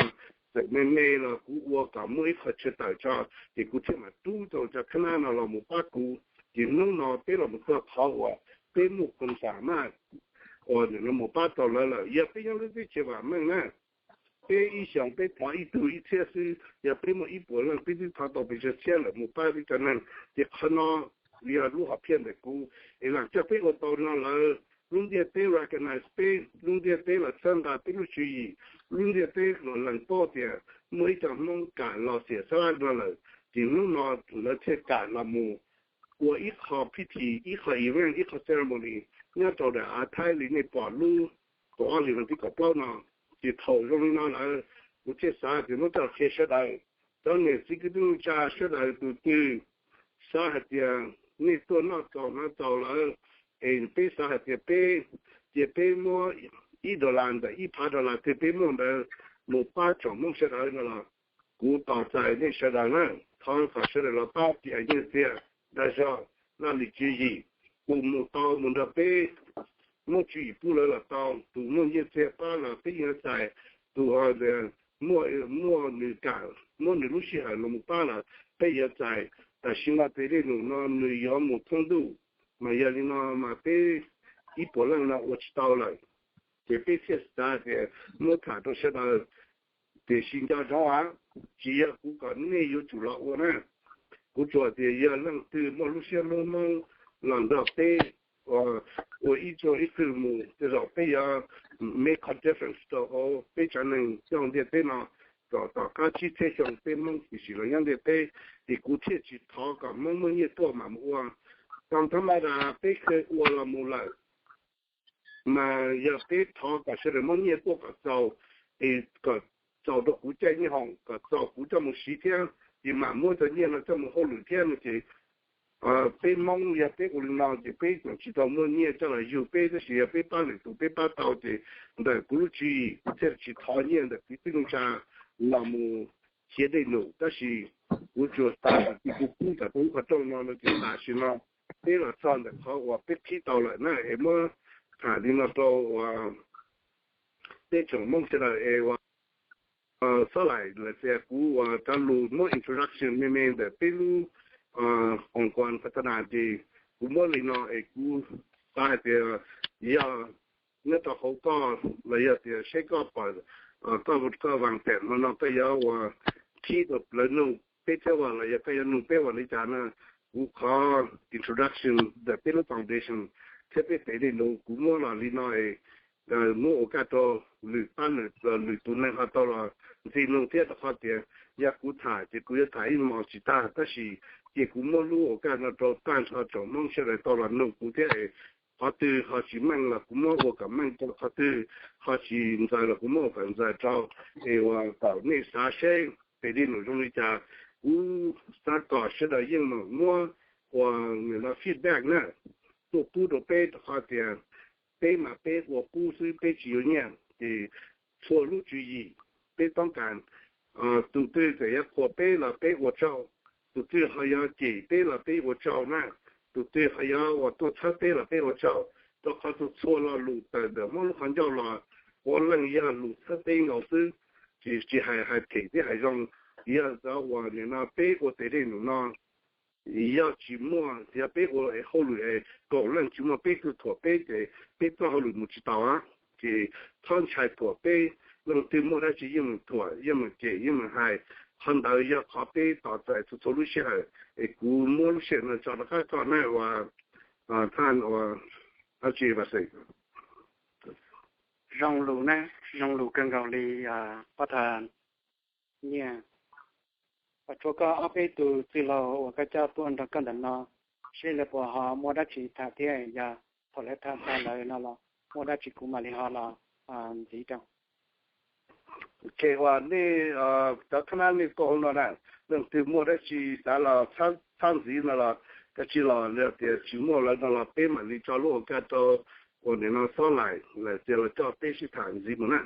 Txawm me me los kuv ua kom muaj ib qho chaw tawm tso, ces kuv thiaj mam rub tau cov khab nab no los mus pab kuv. Ces hnub no peb los mus txog qhov uas peb muaj koom sam maj uas nim no mus pab tau lawv lawm. Yog peb nyob lub teb chaws vam meej na, peb ib xyoos peb thov ib tug ib txhiab xwb, yog peb muaj ib puas leej peb twb thov tau pes tsawg txhiab lawm mus pab peb cov neeg. Ces qhov no yog lub hom phiaj ntawm kuv es lam coj peb ua tau no lawm. Lub ntiaj teb recognize peb, lub ntiaj teb los txhawb nqa peb lub tswv yim, lub ntiaj teb los lees paub tias muaj ib co Hmoob kam los xiam xab lab no lawm, ces hnub no lawv thiaj kam los mus ua ib qho pity, ib qho event, ib qho ceremony nyob rau daim av Thaib li nej pom lub kaum ob hlis vas thib kaum plaub no. Ces thaum zoo li no lawm, kuv thiaj xav tias muab coj qhia sawv daws, cov niam txiv kwv tij neej tsa sawv daws tus twg xav hais tias nej tuaj noj txaus hnav txaus lawm, es peb xav hais tias peb, cia peb muab ib dollar ntawm ib phav dollar twg peb muaj ntawd mus pab tsoom Hmoob sawv daws no los kuv tos txais nej sawv daws na. Thov kom sawv daws los pab tias nyiaj txiag, dag zog, laj lim tswv yim, tus mus tau mus nrog peb muab tswv yim pub lawv los tau, tus muaj nyiaj txiag pab los peb yuav txais, tus ho muaj, muaj nws kam muab nws lub sij hawm los mus pab los peb yuav txais. Tam sim no tes dej num no nws yuav mus thoob ntuj, mas yog li no mas peb ib puas leej no ua tsis tau lawm, ces peb thiaj xav tias muab tham rau sawv daws. Tiam sis nco ntsoov a, tsis yog kuv kom nej yuav tsum los ua na. Kuv tsuas tias yog leej twg muaj lub siab hlub Hmoob los nrog peb ua ib tsuag ib txwg mus, tej zaum peb yuav make a difference rau hauv peb tsav neeg coj ntiaj teb no, kom tom qab tsib txhiab xyoo peb Hmoob tshwm sim los nyob ntiaj teb. Ces kuv thiaj tsis thov kom Hmoob muaj nyiaj tuaj mam mus ua. Tau thab ma das peb kheev ua los mus lawm, mas yog peb thov kom sawv daws muab nyiaj tuaj kom txaus, es kom txaus rau kuv caij nyob hoom, kom txaus kuv coj mus siv thiab, ces mam muab cov nyiaj no coj mus hauj lwm thiab no ces peb Hmoob yog peb ua li no ces peb tseem tsis tau muaj nyiaj coj los yug peb, tab sis yog peb pab lwm tus peb pab tau ces ntawm kuv lub tswv yim kuv thiaj tsis thov nyiaj ntawm kwv tij neej tsa los mus khiav dej num. Tab sis kuv tsuas xav kom kuv pub kom tau lub qhov rooj no no ces tam sim no peb los txog ntawm qhov uas peb qhib tau lawm na, es muab tham li no rau uas peb tsoom Hmoob sawv daws es uas xob laim lawm tias kuv uas cov lus muab introduction me me ntawm peb lub oos kuas qhov tag na ces kuv muab li no es kuv xav hais tias yog nyob rau hauv koj los yog tias seb koj pom koj, koj vaas pem no no koj yuav uas qhib rau lawv nug peb thiab los yog koj yuav nug peb ua li cas na. kuv qhov introduction ntawm peb lub foundation thiab peb tes dej num kuv muab los li no es muab ua kaj rau lwm pab lwm tus neeg ho tau los ntxig nug thiab, rau qhov tias yog kuv tham ces kuv yuav tham ib hmos tsis tag, tab sis ces kuv muab lub ua kaj no rau tag nrho tsoom Hmoob sawv daws tau los nug kuv thiab. Qhov twg ho tsis meej los kuv muab ua kom meej rau, qhov twg ho tsis ntxaws los kuv muab ua kom ntxaws rau, es ua kom nej xav seb tes dej num zoo li cas. Kuv xav kom sawv daws yeej meem muab ua feedback na, tuaj pub rau peb, rau qhov tias peb mas peb ua pub xwb, peb tsis yuav nyiaj, ces txhua lub tswv yim peb toob kas. Tus twg txawm yuav qhuas peb los peb ua tsaug, tus twg ho yuav cem peb los peb ua tsaug na, tus twg ho yuav uas tuaj txhawb peb los peb ua tsaug, rau qhov txhua txhua lo lus tawm ntawm Hmoob lub qhov ncauj los puav leej yog lus txhawb peb nkaus xwb, tsis hais hais phem thiab hais zoo. Yog cov uas nim no peb ua tes dej num no yog tsis muaj, yog peb ua hauj lwm es kaum leej tsis muaj peb tug thuam peb ces peb txoj hauj lwm mus tsis tau. Ces txhob ntshai thuam peb, leej twg muaj dab tsi yeej meem thuam, yeej meem cem, yeej meem hais. Qhov ntawd yog qhov peb tos txais txhua txhua lub sij hawm, es kuv muab lub sij hawm no tso rov qab koj na uas thaj uas dab tsi vas xeem. Zoo lus na, zoo lus kawg nkaus li pab thas Nyiaj. Tshuav koj ob peb tus txwj laug uas koj coj tuaj nrog koj ntawm no, seb lawv puas ho muaj dab tsi tham thiab, yog thaum lawv tham tag lawm no los muaj dab tsi kuv mam li ho los ntxiv rau. Ces uas nej cov khab nab nej tuaj hauv no na, leej twg muaj dab tsi xav los txhab ntxiv no los dab tsi los tias tsis muaj lawm no los peb mam li tso lub ua kaj rau uas nim no xob laim lawm tias los coj peb sib tham ntxiv mus na.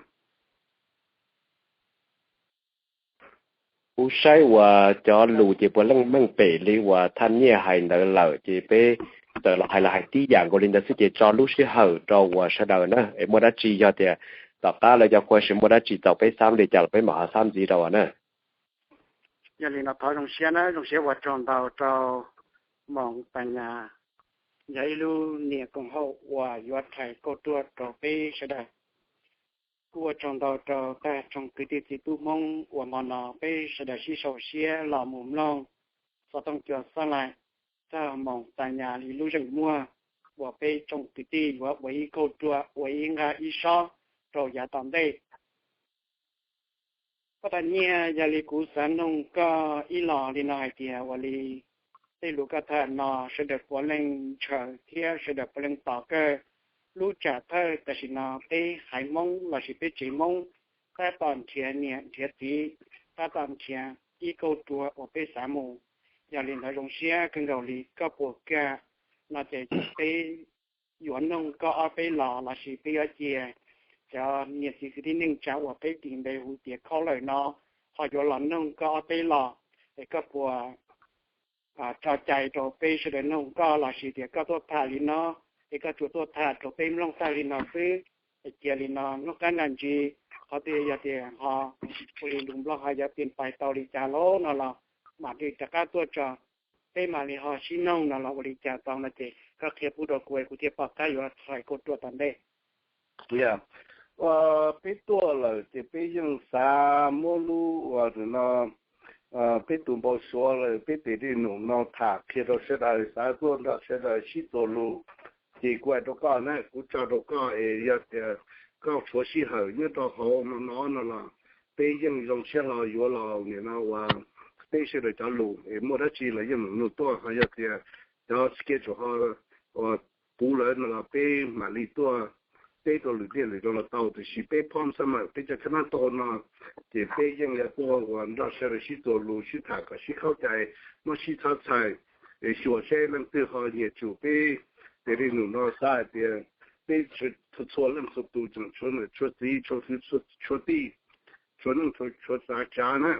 Kuv saib uas cov lus ces puav leej meej pem li uas thaj Nyiaj hais ntawd lawm, ces peb txawm los hais los hais tib yam nkaus li ntawd xwb, ces tso lub sij hawm rau uas sawv daws na, es muaj dab tsi yog tias tom qab lawv cov question muaj dab tsi txaus peb xab li cas los peb mam ho xab ntxiv rau na. Yog li no thov zoo siab na, zoo siab ua tsaug ntau rau Moos Tais Nyas, yog ib lub niam koom haum uas yuav rhais kauj ruaj rau peb sawv daws. Kuj ua tsaug ntau rau tag tsoom kwv tij txiv tub Hmoob uas hmo no peb sawv daws sib sau siab los mus mloog xov tooj cua xob laim txog Moos Tais Nyas li lub zeem muag uas peb tsoom kwv tij yuav ua ib kauj ruaj ua ib nqaj ib sob rau yav tom ntej. Pab Thaj Nyiaj, yog li kuv xav noog koj ib los li no hais tias ua li tej lus koj tham no sawv daws puav leej ntshaw thiab sawv daws puav leej tos kawg lub tsam thawj tam sim no peb haiv Hmoob lossis peb tsev Hmoob tab tom nrhiav niam nrhiav txiv, tab tom nrhiav ib kauj ruaj uas peb xav mus. Yog li ntawd zoo siab kawg nkaus li koj puas kam no ces peb yuav noog koj ob peb los lossis peb yuav cia cov niam txiv kwv tij neej tsa uas peb tis npe hu tias caller no ho yuav los noog koj ob peb los, es koj puas tso cai rau peb sawv daws noog koj lossis tias koj tuaj tham li no, es koj tsuas tuaj tham rau peb mloog tag li no xwb, es cia li no noj qab noj ntsis, qhov twg yog tias ho ua li lus Nplog hais yuav pin pais tau li cas lauj no los mam li rov qab tuaj tso, peb mam li ho sib noog no los ua li cas tau no ces koj qhia pub rau kuv es kuv thiaj pom qab yuav rhais kauj ruaj tom ntej. Peb tuaj lawm ces peb yeej xav muab lub uas no peb tus npau suav lawm peb tes dej num no tham qhia rau sawv daws, xav tuaj nrog sawv daws sib txuas lus. Ces kuv hais rau koj na, kuv tso rau koj es yog tias koj tshuav sij hawm nyob rau hauv no no no los peb yeej zoo siab hlo yuav los nim no uas teb sawv daws cov lus es muaj dab tsi los yeej meem nug tuaj, ho yog tias cov schedule ho uas puv lawm no los peb mam li tuaj teb rau lwm tiaj lwm zaus los tau, tiam sis peb phob xab mawm peb cov khab nab tau no ces peb yeej yuav tuaj uas nrog sawv daws sib txuas lus sib tham kom sib khaub cai, muab sib txhawb txhais, es xyuas seb leej twg ho nyiam tsum peb tes dej num no xav hais tias peb txhua leej txhua tus tseem tshuav niam tshuav txiv tshuav kwv tshuav tij, tshuav neej tshuav tsav tsav na.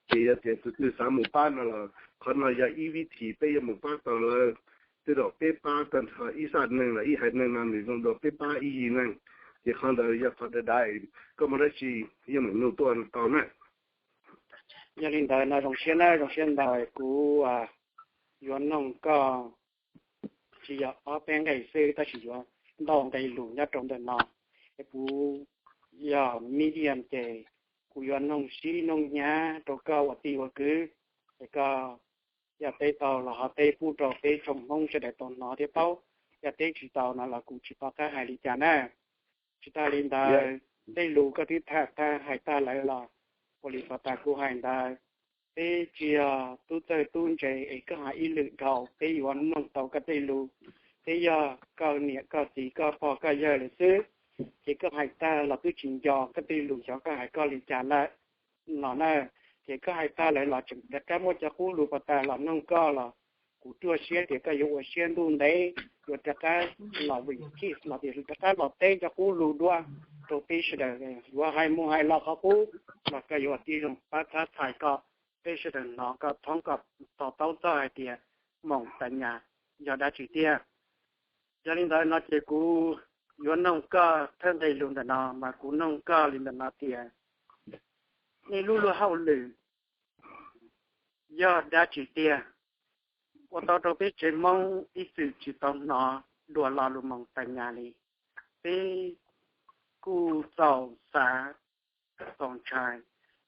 Ces yog tias tus twg xav mus pab no los qhov no yog ib vib thim peb yuav mus pab tau lawv. Tej zaum peb pab tag nrho ib xab neeg los ib haiv neeg no nws zoo dua peb pab ib yig neeg, ces qhov ntawd yog qhov dav dav, koj muaj dab tsi yeej meem nug tuaj tau na. Yog li ntawd no zoo siab na, zoo siab ntau, kuv yuav noog koj tsis yog ob peb nqe xwb tab sis yuav ntau nqe lus nyob rau ntawm no, es kuv yog medium ces kuv yuav noog sib noog hnyav rau koj ua tij ua kwv, es koj yog teb tau los ho teb pub rau peb tsoom Hmoob sawv daws tau hnov thiab paub, yog teb tsis tau no los kuv tsis pom qab hais li cas na. Tsis tas li ntawd, tej lus koj twb tham tag hais tag lawm los, ua li pom tas kuv hais ntawd, peb tsis yog tub txawj tub ntse es koj hais ib lwm dhau, peb yuav mloog tau koj tej lus. Peb yog koj niam koj txiv koj pog koj yawg lawm xwb, ces koj hais tag los twb tsis nco koj tej lus xyov koj hais koj li cas lawm no na. Ces koj hais tag lawm los tseem rov qab muaj cov qub lus pom tas los mloog koj los kuv ruaj siab tias koj yuav ua siab ntuj ntev, yuav rov qab los vim kis los tias rov qab los teb cov qub lus dua rau peb sawv daws yuav hais mus hais los qhov qub los koj yuav tib zoo pab txhab txhais kom peb sawv daws hnov kom thoob kom to taub txog hais tias moos tas nyas yog dab tsi tiag. Yog li ntawd no ces kuv yuav noog koj thawj nqe lus ntawm no mas kuv noog koj li ntawm no tias nej lub luag hauj lwm yog dab tsi tiag, ua tau rau peb tsev Hmoob ib txwm tsis tau hnov dua lo lus moos tas nyas li. Peb kuj txaus xav txaus ntshai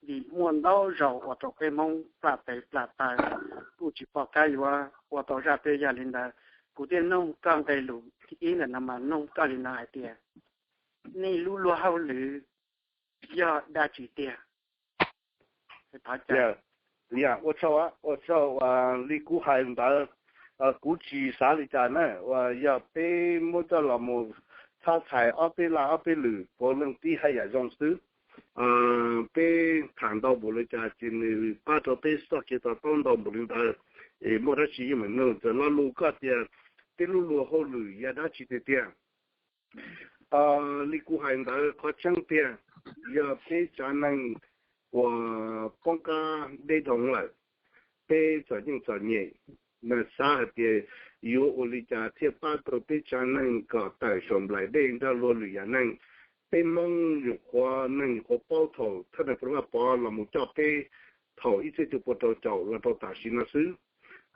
vim muaj ntau zaus ua rau peb Hmoob plam tes plam taw kuj tsis pom qab yuav ua tau zaj twg. Yog li ntawd kuv thiaj noog koj nqe lus thib ib ntawm no mas noog koj li no hais tias nej lub luag hauj lwm yog dab tsi tiag? Ua tsaug, ua tsaug uas li kuv hais ntawd, kuv tsis xav li cas na, uas yog peb muab coj los mus txhab txhais ob peb laj ob peb lwm puav leej tib haj yam zoo xwb. Peb tham ntau npaum li cas ces nws pab rau peb txoj kev to taub ntau npaum li ntawd. Es muaj dab tsi yeej meem nug, txawm lo lus koj tias peb lub luag hauj lwm yog dab tsi tiag tiag. Li kuv hais ntawd qhov tseeb tiag, yog peb tsav neeg uas poob qab deb dhau lawm, peb txom nyem txom nyem, mas xav hais tias yuav ua li cas thiaj pab tau peb tsav neeg kom tawm saum nplaim dej nrog luag lwm yam neeg. Peb Hmoob nyuam qhuav neeg nyuam qhuav paub thaum thawj neeg Pov Vaj Pov los mus coj peb thaum ib txhiab cuaj pua rau caum los rau tam sim no xwb.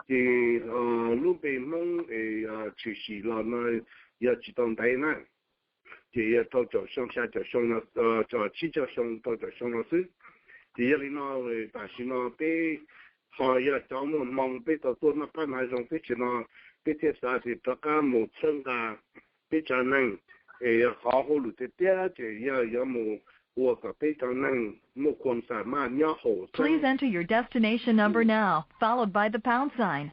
Ces lub npe Hmoob es tshwm sim los no yog tsis tau ntev na, ces yog rau caum xyoo, xya caum xyoo, tsib caug xyoo rau caum xyoo no xwb. Ces yog li no, tam sim no peb ho yog cov muaj hmoo, peb tau tuaj noj qab hnav zoo teb chaws no, peb thiaj xav tias rov qab mus txhawb nqa peb tsav neeg, es yog qhov hauj lwm tiag tiag ces yog yuav mus ua kom peb tsav neeg muaj khuam xam maj nyob haum xeeb. Please enter your destination number now, followed by the pound sign.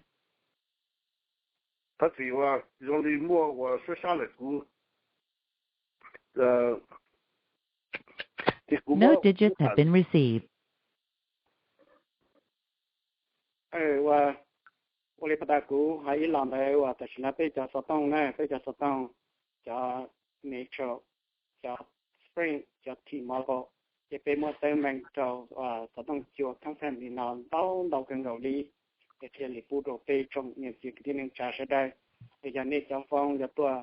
Thov txim uas zoo li muaj uas suab sab lawm kuv, ces kuv No muab digits have been received. Ua li pas tas kuv hais ib los ntawd uas tam sim no peb cov xov tooj na, peb cov xov tooj, cov Metro, cov Sprint, cov T-Mobile, ces peb muab teeb meem rau xov tooj cua company no ntau ntau kawg nkaus li, es thiaj li pub rau peb tsoom niam txiv kwv tij neej tsa sawv daws. Es yog nej cov phone yuav tuaj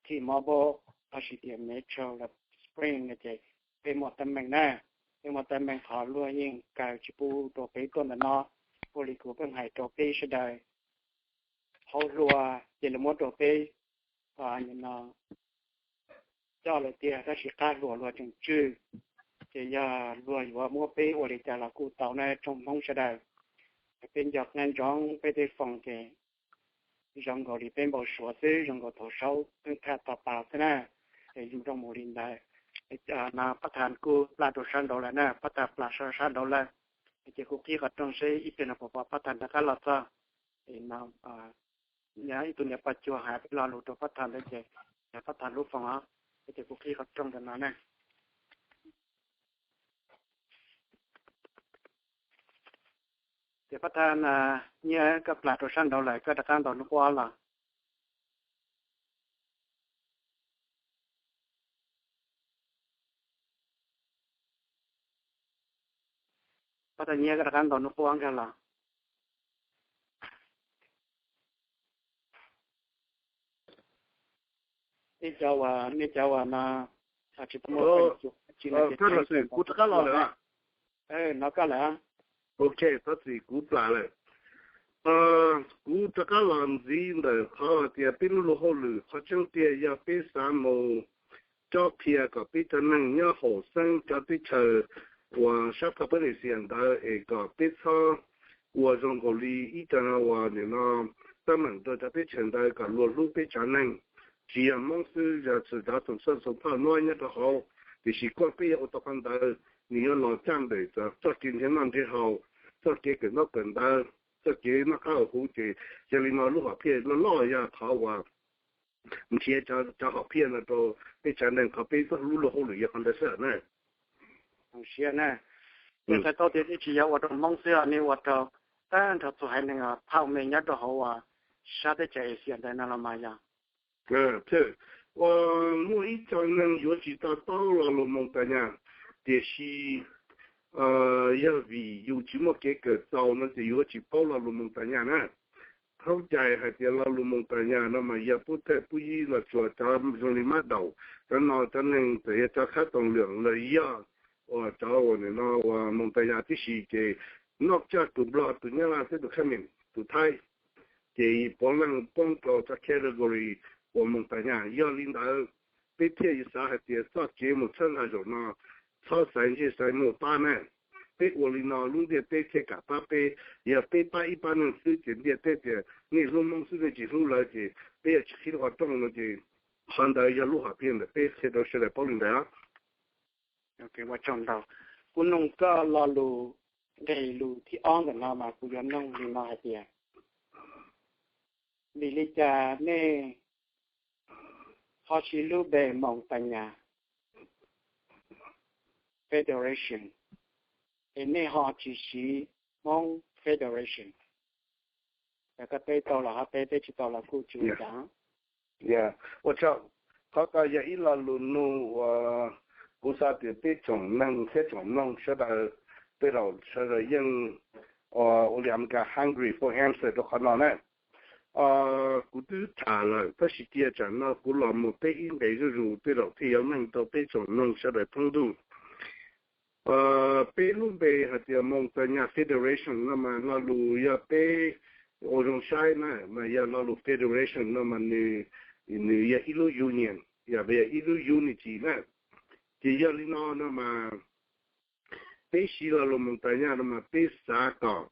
T-Mobile lossis tias Metro los Sprint no ces peb muab teeb meem na, peb muab teeb meem qhov luag yeej kaw tsis pub rau peb tuaj ntawm no. Ua li kuv pheej hais rau peb sawv daws, hauv hlua ces lawv muab rau peb no coj lawm tiag, tab sis qab hlua luag tseem tswj. Ces yog luag yuav muab peb ua li cas los kuj tau na tsoom Hmoob sawv daws. Peb nco qab ntsoov peb tej phone ces zoo nkaus li peb npau suav xwb, zoo nkaus thaum Saub pheej tham tau tas xwb na. Es zoo nroo mus li ntawd, no pab thas kuj plam rau sab nraud lawm na, pab thas plam sab nraud lawm. Ces kuv qhib qhov rooj seb ib pliag no puas pom pab thas rov qab los txog. Ib tug niam poj cuag hais peb lo lus rau pab thas ntawd ces, pab thas lub phone os, ces kuv qhib qhov rooj ntawm no na. Ces pab thas, nyiaj koj plam rau sab nraud lawm, koj rov qab ntaus hnub qub los. Pab thas nyiaj koj rov qab ntaus hnub qub nkag los. Nej cov uas, nej cov uas no tsis tau muaj, kuv rov qab los lawm. No koj lawm. Ok, thov txim kuv plam lawm. Kuv rov qab los ntxiv ntawm qhov hais tias peb lub luag hauj lwm qhov tseeb tiag yog peb xav mus cob qhia kom peb cov neeg nyob haum xeeb cov teb chaws uas sab South Polynesia ntawd es kom peb txhob ua zoo nkaus li ib co uas nim no tab meeg rau cov teb chaws ntawd kom luag hlub peb tsav neeg, tsis yog Hmoob xwb, yog txhua cov txhua txhua phauj nuav nyob rau hauv, tiam sis kuas peb yuav ua tau qhov ntawd, nws yuav los txhaj ntawm txoj kev nrhiav noj nrhiav haus, txoj kev kawm ntaub kawm ntawv, txoj kev noj qab haus huv. Ces yog li no lub hom phiaj loj loj yog qhov uas nrhiav cov hom phiaj no rau peb tsav neeg, qhov peb txoj hlub luag hauj lwm yog qhov ntawd xwb na. Siab na, txhais tau tias nej tsis yog ua rau Hmoob xwb, nej ua rau tag nrho txhua haiv neeg phauj me nyob rau hauv uas sab teb chaws Asia ntawd no los mas yog. Ua, muaj ib co neeg yuav tsis to taub lo lus Moos Tais Nyas, tiam sis yog vim yus tsis muaj kev kawm txaus no ces yuav tsis paub lo lus Moos Tais Nyas na. Thaub cai hais tias lo lus Moos Tais Nyas no mas yog pub thawj pub yib los tsuas cov zoo li mab daum, cov no cov neeg txawm yog cov khab toos lwm los yog uas cov uas nim no uas Moos Tais Nyas tib si ces noj coj tus Nplog, tus Nyab Laj thiab tus Khab Mem, tus Thaib, ces puav leej poob rau cov category uas Moos Tais Nyas. Yog li ntawd, peb thiaj yuav xav hais tias txoj kev mus txhawb nqa zaum no txhob xaiv ntsej xaiv muag pab na. Peb ua li no lub ntiaj teb thiaj kam pab peb. Yog peb pab ib pab neeg xwb ces ntiaj teb tias nej hlub Hmoob xwb nej tsis hlub lawv ces peb yuav tsis qhib qhov rooj no ces qhov ntawd yog lub hom phiaj ntawm peb qhia rau sawv daws paub li ntawd. Ua tsaug ntau. Kuv noog koj lo lus nqe lus thib ob ntawm no mas kuv yuav noog li no hais tias, vim li cas nej ho siv lub npe Moos Tais Nyas Federation es nej ho tsis siv Hmoob Federation? Yog koj teb tau los ho teb, teb tsis tau los kuj tsis ua cas. Ua tsaug. Qhov ko yog ib lo lus nug uas kuv xav tias peb tsoom neeg thiab tsoom mloog sawv daws, tej zaum sawv daws yeej ua li Amelikas hungry for answer rau qhov no na. Kuv twb tham lawm tab sis cia tsam no kuv los mus teb ib nqe zuj zus tej zaum thiaj yuav meej rau peb tsoom mloog sawv daws thoob ntuj. Peb lub npe hais tias Moos Tais Nyas Federation no mas lo lus yog peb ua zoo saib na mas yog lo lus federation no mas nws yog ib lub union, yog, yog ib lub unity na. Ces yog li no no mas peb siv lo lus Moos Tais Nyas no mas peb xav kom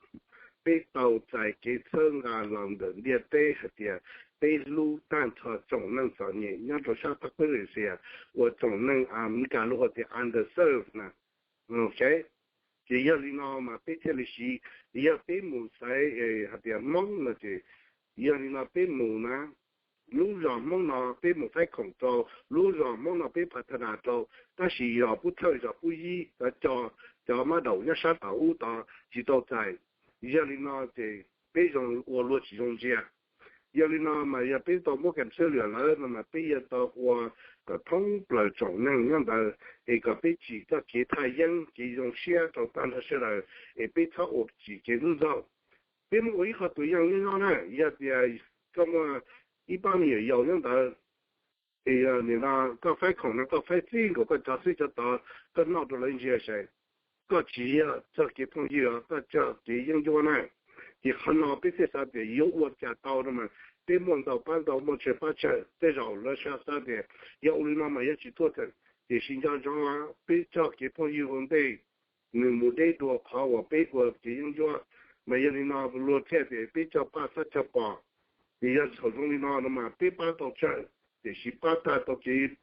peb tau txais kev txhawb nqa los ntawm ntiaj teb hais tias peb hlub tag nrho tsoom neeg txom nyem nyob rau sab qab qub Asia uas tsoom neeg Amelikas lub hais tias underserved na. Ces yog li no mas peb thiaj li siv, yog peb mus xaiv hais tias Hmoob no ces yog li no peb mus na, lub zos Hmoob no peb mus faib khoom rau, lub zos Hmoob no peb phav thaj nas rau, tab sis zos pub thawj zos pub yib cov, cov mab daum nyob sab tom ub tod tsis tau txais. Yog li no ces peb zoo ua luag tsis zoo ntsia. Yog li no mas yog peb tau muab kam xwb lwm lawm no mas peb yuav tau ua kom thoob plaws tsoom neeg nyob ntawd es kom peb tsim txoj kev thaj yeeb kev zoo siab rau tag nrho sawv daws es peb txhob ua tsim kev ntxub ntxaug. Peb muab ua ib qho tus yeej nyob nyob na, yog tias koj muaj ib pab me nyuam yaus nyob ntawd es nim no koj faib khoom no koj faib txij nkaus koj cov xwb cov tod, koj noj rau lawv ntsia saib, koj tsis yog txog kev phooj ywg, koj txog kev yeeb ncuab na. Ces qhov no peb thiaj xav tias yuav ua cas tau no mas peb muaj ntau pab ntau, muaj tsawg pab tsawg, tej zaum lawv xav xav tias yog ua li no mas yuav tsis tuaj txog, tiam sis nco ntsoov peb txog kev phooj ywg ua ntej, nws mus deb dua qhov uas peb ua kev yeeb ncuab. Mas yog li no luag thiaj tias peb coj paj xab coj pos. Ces yog thaum zoo li no no mas peb pab tau tsawg, tiam sis pab tag tau kev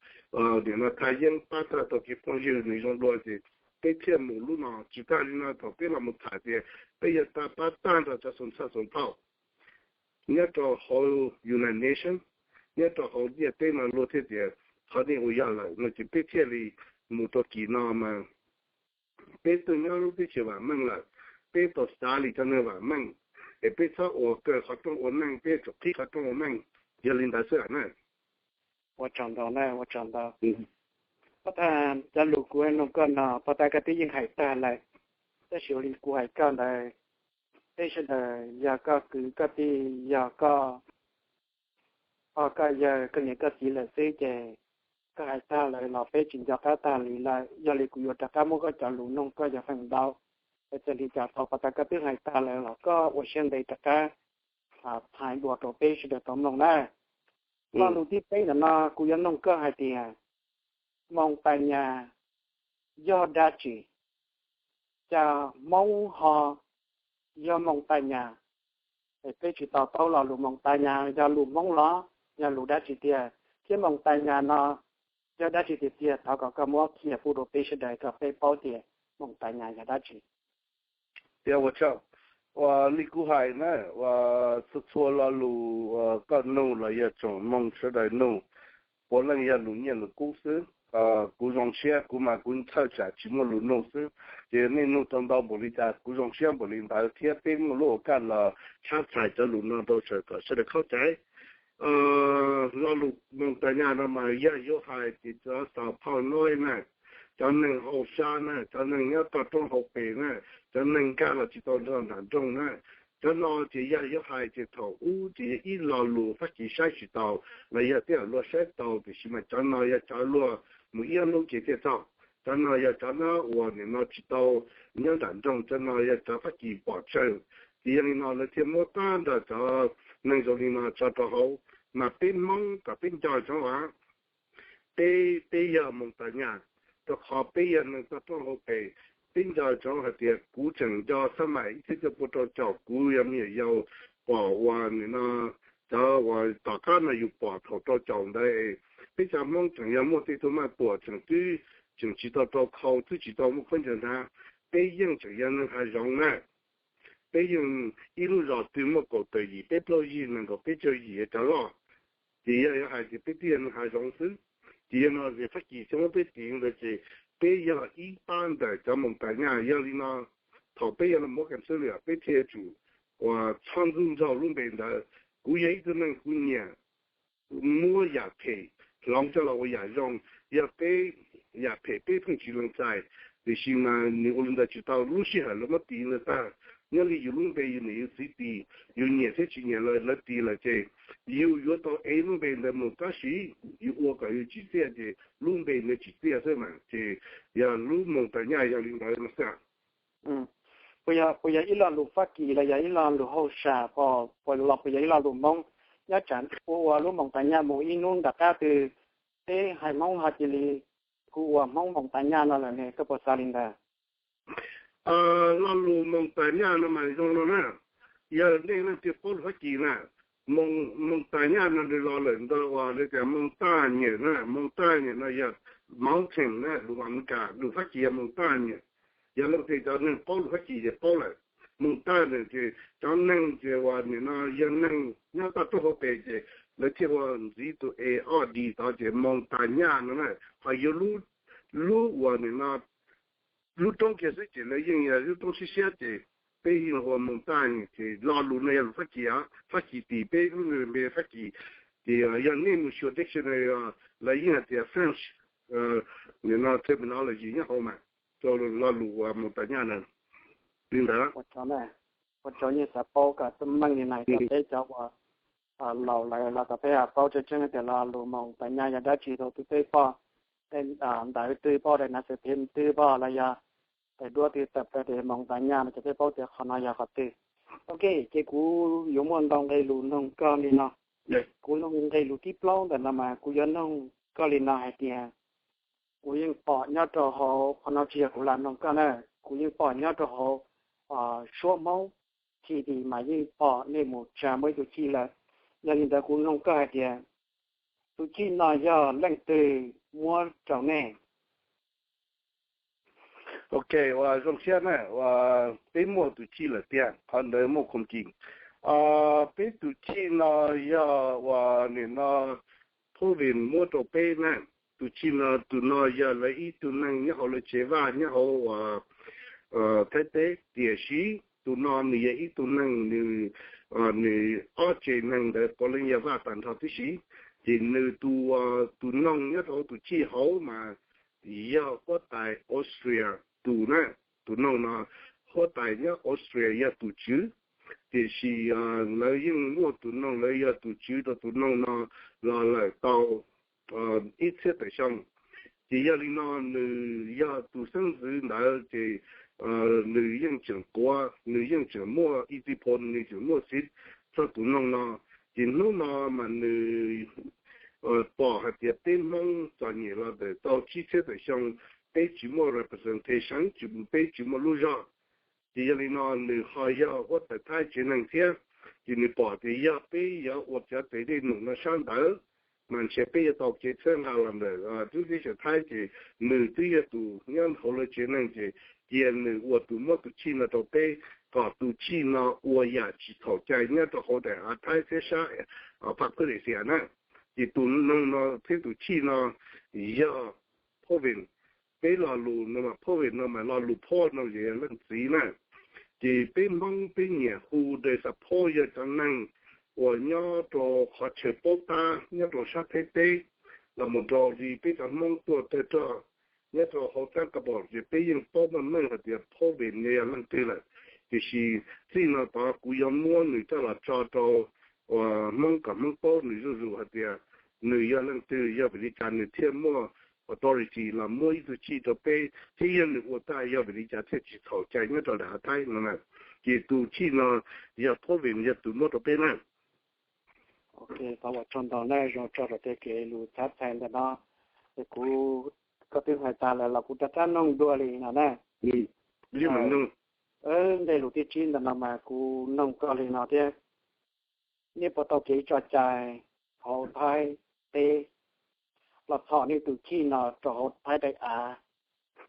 nim no thaj yeeb, pab tag tau kev phooj ywg nws zoo dua ces peb thiaj mus lub no. Tsis tag li no thaum peb los mus tham tias peb yuav tau pab tag nrho cov xoo txhaj xoo thaum nyob rau hauv United Nations, nyob rau hauv ntiaj teb no luag thiaj tias qhov nej ua yog lawm no ces peb thiaj li mus rau kis no mas peb twb nyob lub teb chaws vam meej lawm, peb tau xav li cov neeg vam meej, es peb txhob ua kaw qhov rooj ua neej, peb tsum qhib qhov rooj ua neej. Yog li ntawd xwb na. Ua tsaug ntau na, ua tsaug ntau. Pab tag cov lus kuv noog koj no, pab tag koj twb yeej hais tag lawm, tab sis ua li kuv hais koj ntawd, peb sawv daws yog koj kwv koj tij, yog koj pog koj yawg koj niam koj txiv lawm xwb ces koj hais tag lawm los peb tsis nco qab tag li lawm. Yog li kuv yuav rov qab muab koj cov lus noog koj yog feem ntau, es txawm li cas tau pab tag koj twb hais tag lawm los koj ua siab ntev rov qab hais dua rau peb sawv daws tau mloog na. Lo lus thib peb ntawm no kuv yuav noog koj hais tias Moos Tais Nyas yog dab tsi? Cas Hmoob ho yog Moos Tais Nyas, es peb tsis tau paub lo lus Moos Tais Nyas yog lus Hmoob los yog lus dab tsi tiag, thiab Moos Tais Nyas no yog dab tsi tiag tiag, thov kom koj muab qhia pub rau peb sawv daws kom peb paub tias Moos Tais Nyas yog dab tsi. Tias ua tsaug, uas li kuv hais na, uas txhua txhua lo lus uas koj nug los yog tsoom Hmoob sawv daws nug, puav leej yog lus nyiaj lus kub xwb. Kuv zoo siab, kuv mas kuv txhawj tsam tsis muaj lus nug xwb. Ces nej nug tau ntau npaum li cas kuv zoo siab npaum li ntawd, thiab peb muaj lub ua kaj los tshab txhais cov lus no rau sawv kom sawv daws khaub cai. Lo lus Moos Tais Nyas no mas yog yuav hais ces cov xaus phauj no na, cov neeg hauj sam na, cov neeg nyob toj roob hauv pes na, cov neeg nkag los tsis tau nrog nram nroog na, cov no ces yog yuav hais ces thaum ub ces yog ib lo lus Fab Kis saib tsis taus los yog tej luag saib tau, tiam sis mas cov no yog cov luag mus ib ob hnub ces thiaj txog. Cov no yog cov nyob uas nim no tsis tau nyob nram nroog, cov no yog cov Fab Kis pom tsawg. Ces yog li no lawv thiaj muab tab nrog cov neeg zoo li no tso rau hauv, mas peb Hmoob kom peb nco ntsoov as, peb, peb yog Moos Tais Nyas, rau qhov peb yog neeg toj roob hauv pes. Peb nco ntsoov hais tias kuv tseem nco xab maim ib txhiab cuaj pua rau caum, kuv yog me nyuam yaus pom uas nim no cov uas tom qab no yus pom thaum rau caum ntawd, peb cov Hmoob tseem yog muaj tej tug maj tuam tseem twb tseem tsis tau rau khau, twb tsis tau muaj khaub ncaws hnav. Peb yeej tseem yog neeg hav zoov na. Peb yeej ib lub zos twg muaj kaum tawm yim peb plaub yig nees nkaum peb caug yim cov loj. Ces yog yuav hais tias peb twb yog neeg hav zoov xwb. Ces yog no ces Fab Kis thiaj muab peb tiv ntawd ces peb yog ib pab ntawm cov Moos Tais Nyas. Yog li no thaum peb yog los muab kam xwb li peb thiaj yuav tsum uas txhob ntxub ntxaug lub npe ntawd. Kuv yog ib tug neeg kuv nyiam muab yam phem hloov coj los ua yam zoo. Yog peb yam phem peb pheej tsis lees txais, tiam sis mas nws ua li ntawd tsis tau, lub sij hawm lawv muab tiv ntawd tag. Nyob li yus lub npe yus niam yus txiv tis, yus nyiam thiab tsis nyiam lawv, lawv tis lawm ces yus yuav tau ev lub npe ntawd mus, tab sis yus ua kom yus tsim txiaj ces lub npe ntawd tsim txiaj xwb mas. Ces yog lub Moos Tais Nyas yog li ntawd no xwb. Puas yog, puas yog ib lo lus Fab Kis los yog ib lo lus hauj sam, los puas yog ib lo lus Hmoob? Nyob tsam kuv ua lub Moos Tais Nyas mus ib hnub nram qab twg, peb hais Hmoob ho cia li hu ua Hmoob Moos Tais Nyas no lawm ne, koj puas xav li ntawd? Lo lus Moos Tais Nyas no mas zoo no na, yog nej leej twg paub lus Fab Kis na, Moos Tais Nyas no nws los lawm ntawm uas lawv tias Moos Tais Nyas na, Moos Tais Nyas no yog mountain na, lus Amelikas, lus Fab Kis yog Moos Tais Nyas. Yog leej twg cov neeg paub lus Fab Kis ces paub lawm. Moos Tais Nyas ces cov neeg ces uas nim no yog neeg nyob toj roob hauv pes ces lawv thiaj ua ntxiv tus e ob d tod ces Moos Tais Nyas no na, ho yuav lub uas nim no lub roob kiag xwb ces lawv yeej yog lub roob siab siab ces peb yeej hu ua Moos Tais Nyas. Ces lo lus no yog lus Fab Kis, Fab Kis tis peb lub npe Fab Kis. Ces yog nej mus xyuas dictionary lawv yeej hais tias French, nim no terminology nyob hauv mas, rau lo lus uas Moos Tais Nyas na. Li ntawd. Ua tsaug nej xav paub kom meej li na, kom peb cov uas laus lawm los kom peb paub tseeb tseeb tias lo lus Moos Tais Nyas yog dab tsi rau twg, peb pom tej ntawv twg, pom daim nas xis phim twg pom los yog daim duab twg tawm plaws tias Moos Tais Nyas no ces peb paub tias qhov no yog qhov twg. Ok, ces kuv yuav muaj ntau nqe lus noog koj li no. Kuv noog nqe lus thib plaub ntawm no mas kuv yuav noog koj li no hais tias, kuv yeej pom nyob rau hauv, qhov no tsis yog kuv lam noog koj na, kuv yeej pom nyob rau hauv Suab Hmoob T V mas yeej pom nej mus tsa muaj ib tug chij lawm. Yog li ntawd kuv noog koj hais tias, tus chij no yog leej twg muab rau nej? Ok, uas zoo siab na, uas peb muaj tus chij lawm tiag, qhov ntawd muaj khoom kim. Peb tus chij no yog uas nim no Phu Vin muab rau peb na. Tus chij no, tus no yog lawv ib tug neeg nyob hauv lawv tsev vaj nyob hauv uas Thaib teb, tiam sis tus no nws yog ib tug neeg, nws, nws ob tsev neeg ntawd puav leej yog vaj tag nrho tib si. Ces nws tus, tus noog nyob rau hauv tus chij hauv mas yog huab tais Austria tus na. Tus noog no, huab tais nyob Austria yog tus tswv, tiam sis lawv yeej muaj tus noog, lawv yog tus tswv rau tus noog no los lawm tau ib txhiab tawm xyoo. Ces yog li no nws yog tus xeeb ntxwv ntawd ces nws yeej tseem quav, nws yeej tseem muaj ib txij pho, nws tseem muaj xiv txog tus noog no. Ces hnub no mas nws pom hais tias peb Hmoob txom nyem los ntawm tau tsib txhiab tawm xyoo, peb tsis muaj representation, peb tsis muaj lub zog. Ces yog li no nws ho yog huab tais Thaib tsev neeg thiab, ces nws pom tias yog peb yuav ua cov tes dej num no sab ntawd, mas ntshe peb yuav tau kev txhawb nqa los ntawm lub teb chaws Thaib, ces nws twb yog tus nyob hauv lawv tsev neeg, ces cia nws ua tus muab tus chij no rau peb, kom tus chij no ua yam tsis txhaum cai nyob rau hauv daim av Thaib thiab sab Phaj Phwj Lis Xias na. Ces tus neeg no thiab tus chij no yog Phob Vim. Peb lo lus no mas Phob Vim no mas lo lus Phob no ces yog leej txiv na. Ces peb Hmoob peb nyiam hu Dej Xa Phob yog cov neeg uas nyob rau qhov chaw paub tab nyob rau sab Thaib teb, los mus rau li peb cov Hmoob tuaj tawg rog nyob rau hauv Tab Ka Pom ces peb yeej paub meej meej hais tias Phob Vim yog leej twg lawm. Tiam sis txij no tod kuv yuav muab nws coj los tso rau uas Hmoob kom Hmoob paub nws zuj zus hais tias nws yog leej twg, yog vim li cas nws thiaj muaj authority los muab ib tug chij rau peb, thiab yog nws ua tag yog vim li cas thiaj tsis txhaum cai nyob rau daim av Thaib no na. Ces tus chij no yog Phob Vim yog tus muab rau peb na. Ok, thov ua tsaug ntau na, zoo tso rau tej kev lus txhab txhais ntawm no. Es kuv, koj twb hais tas lawm los kuv rov qab noog dua li no na. Ntej lus tib tsib ntawm no mas kuv noog koj li no thiab. Nej puas tau kev tso cai hauv Thaib teb los txhom nej tus chij no rau hauv Thaib daim av,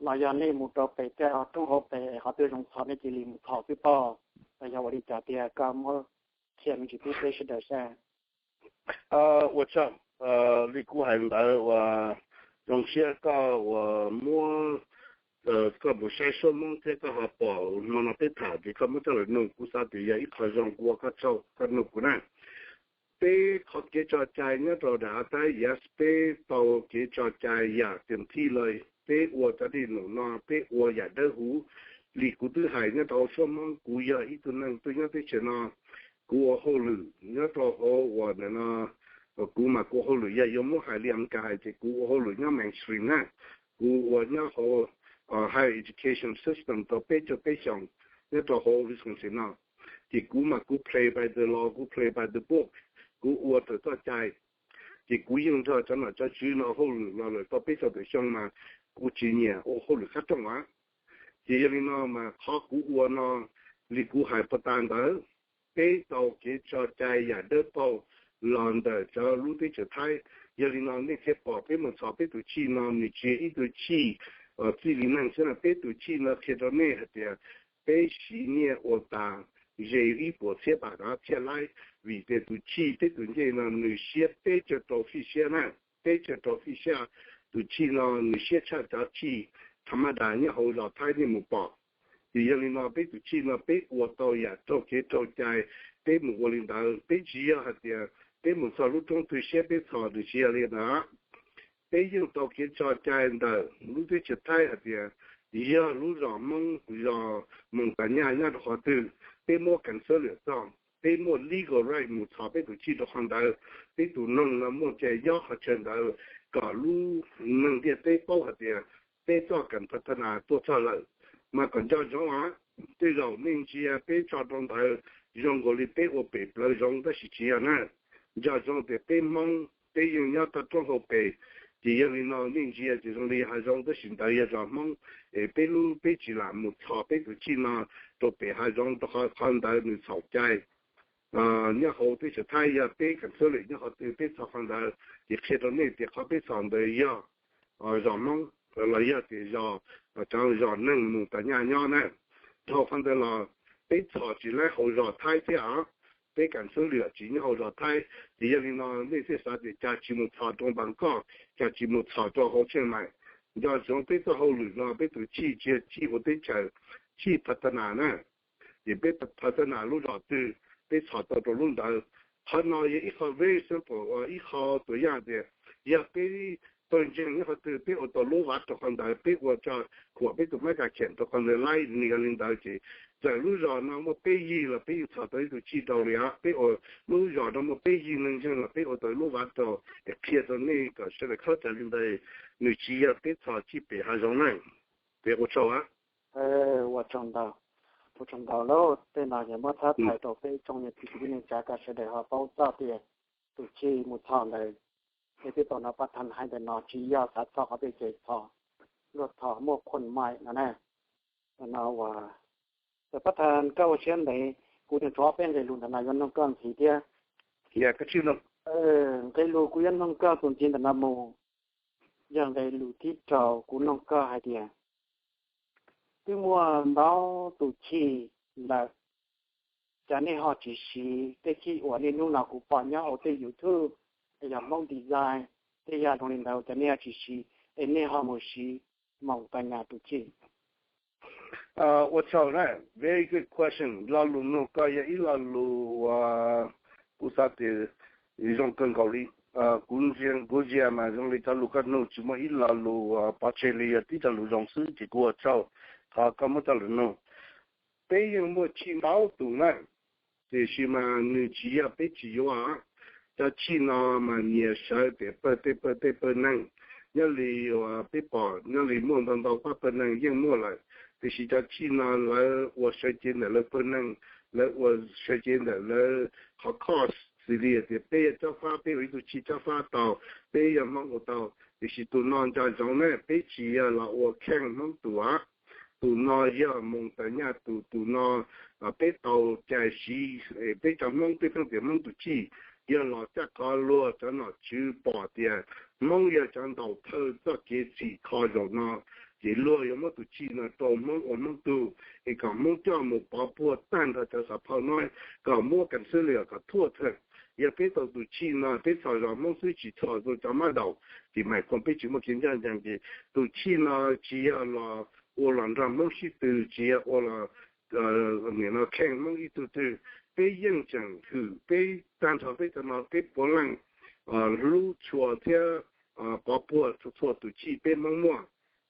los yog nej mus rau pem tej roob hauv pes es qhov twg zoo txhom nej cia li mus txhom xwb pob? Los yog ua li cas tiag, koj muab qhia me ntsis pub peb sawv daws saib. Ua tsaug, li kuv hais ntawd uas zoo siab koj uas muab, koj mus saib suab Hmoob thiab koj ho pom hmo no peb tham ces koj muab coj los nug, kuv xav tias yog ib qho zoo, kuv ua koj tsaug koj nug kuv na. Peb qhov kev tso cai nyob rau daim av Thaib, yam peb tau kev tso cai yam tiam thij lawm, peb ua cov dej num no peb ua yam dawb huv. Li kuv twb hais nyob rau hauv suab Hmoob, kuv yog ib tug neeg tuaj nyob teb chaws no, kuv ua hauj lwm nyob rau hauv uas ntawm no, kuv mas kuv ua hauj lwm, yog yuav muab hais li Amelikas hais ces kuv ua hauj lwm nyob mainstream na. Kuv ua nyob hauv higher education system tau peb caug peb xyoos nyob rau hauv Wisconsin no. Ces kuv mas kuv play by the law, kuv play by the book, kuv ua raws txoj cai. Ces kuv yeej nrog cov nom cov tswv no hauj lwm los lawm tau peb caug tawm xyoo mas kuv tsis nyiam ua hauj lwm qab rooj a. Ces yog li no mas qhov kuv ua no, li kuv hais puag ta ntawd, peb tau kev tso cai yam dawb paug los ntawm cov lub teb chaws Thaib. Yog li no nej thiaj pom peb mus txhom peb tus chij no nws tsis yog ib tug chij txij li neeg xwb na, peb tus chij no qhia rau nej hais tias peb siv nyiaj ua tas ze ib puas txhiab bam thiaj laib, vim tias tus chij peb tus ncej no nws siab peb caug rau fij siab na, peb caug rau fij siab. Tus chij no nws siab tshaj cov chij tha maj das nyob hauv zos Thaib nej mus pom. Ces yog li no peb tus chij no peb ua tau yam raug kev raug cai, peb mus ua li ntawd, peb tsis yog hais tias peb mus txog lub roob twg siab peb txhom, nws tsis yog li ntawd. Peb yeej tau kev tso cai ntawm lub teb chaws Thaib hais tias yog lub zos Hmoob zos Moos Tas Nyaj nyob rau qhov twg, peb muab kam xab lwm txog, peb muaj legal right mus txhom peb tus chij rau qhov ntawd. Peb tus noog no muaj cai nyob qhov chaw ntawd, kom lub neeg ntiaj teb paub hais tias peb txoj kam pha tha nas tuaj txog lawm. Mas kom nco ntsoov os, tej zaum nej ntsia peb tso rau ntawd zoo nkaus li peb ua pem plawv zoov tab sis tsis yog na. Nco ntsoov tias peb Hmoob peb yeej nyob toj roob hauv pes, ces yog li no nej ntsia ces zoo li hav zoov tab sis ntawd yog zos Hmoob, es peb lub peb tsis lam mus txhom peb tus chij no rau pem hav zoov rau qhov qhov ntawd nws txhaum cai. Nyob hauv teb chaws Thaib yog peb kam xab lwm nyob qhov twg peb txhom qhov ntawd, ces qhia rau nej tias qhov peb txhom ntawd yog zos Hmoob los yog tias zos, cov zos neeg Moos Tas Nyaj nyob na. Dhau qhov ntawd los peb txhom tsis laib hauv zos Thaib thiab os, peb kam xab lwm tsis nyob hauv zos Thaib. Ces yog li no nej thiaj xav tias cas tsis mus txhom rau Npas Koj, cas tsis mus txhom rau hauv Tsheej Maim. Nco ntsoov peb txoj hauj lwm no peb tus chij tsis yog chij ua teb chaws, chij pha tha nas na. Ces peb pha tha nas lub zos twg peb txhom tau rau lub ntawd. Qhov no yog ib qho very simple, ib qho tus yaj tias yog peb pawg ntseeg nyob qhov twg peb ua tau lub vaj rau qhov ntawd, peb ua tso khuam peb tus mab kas kheem rau qhov ntawd laib, nws yog li ntawd ces txawm lub zos no muaj peb yig los peb yeej txhom tau ib tug chij rau li os. Peb ua lub zos no muaj peb yig neeg ntseeg los peb ua tau lub vaj rau, es qhia rau nej kom sawv daws khaub cawv li ntawd. Nws tsis yog peb txhom chij pem hav zoov na. Ces ua tsaug. Ua tsaug ntau, ua tsaug ntau lauj. Tej no yog muab txhab txhais rau peb tsoom niam txiv kwv tij neej tsa kom sawv daws ho paub txog tias tus chij mus txhom ntawd, es peb tau hnov pab tha nas hais ntawm no tsis yog xav txhom qhov twg ces txhom, luag txhom muaj khuam maim no na. No uas Tab sis koj ua siab ntev, kuv tseem tshuav ob peb nqe lus ntawm no yuav nug koj ntxiv thiab. Nqe lus kuv yuav nug koj tus ntxiv ntawm no mus, yog nqe lus thib rau, kuv nug koj hais tias, twb muaj ntau tus chij lawm, cas nej ho tsis siv? Tej chij uas niaj hnub no kuv pom nyob hauv tej YouTube, yog Hmoob Design, tej yam zoo li ntawd, cas nej ho tsis siv, es nej ho mus siv Moos Tais Nyas tus chij? Ua tsaug na, very good question. Lo lus nug koj yog ib lo lus uas kuv xav tias zoo kawg nkaus li. Kuv ntsia mas zoo li cov lus koj nug tsis muaj ib lo lus pov tseg li, yog tib co lus zoo xwb, ces kuv ua tsaug qhov koj muab cov lus nug. Peb yeej muaj chij ntau tus na, tiam sis mas nws tsis yog peb tsis yuav. Cov chij no mas nyias sawv tias pawg tej pawg tej pawg neeg, nyob li uas peb pom nyob li muaj ntau ntau pab pawg neeg yeej muaj lawm, tiam sis cov chij no lawv ua sawv cev ntawm lawv pawg neeg, lawv ua sawv cev ntawm lawv qhov cost, xws li tias peb yog Cob Fab peb ua ib tug chij Cob Fab tau, peb yog Hmoob ua tau, tiam sis tus no nco ntsoov na, peb tsis yog los ua kheej Hmoob tus. Tus no yog Moos Tais Nyas tus, tus no peb tau cais siv, peb cov Hmoob peb pheej tias Hmoob tus chij, yog los caj qhov luag cov nom tswv pom tias Hmoob yog cov ntaus thawj txoj kev txhim kho zaum no, ces luag yuav muab tus chij no rau Hmoob ua Hmoob tug, es kom Hmoob coj mus pov puag tag nrho cov xav phauj no, kom muab kam xwb li kom thuaj thawj. Yog peb tau tus chij no peb txhos zog Hmoob xwb tsis txhos rau cov mab daum, ces mas kom peb tsis muaj kev ncaj ncees. Ces tus chij no tsis yog los ua los nrog Hmoob sib tw, tsis yog ua los nim no kheej Hmoob ib tug twg. Peb yeej tseem hwm peb tag nrho peb cov no peb puav leej hlub tshua thiab pov puag txhua txhua tus chij peb Hmoob muaj.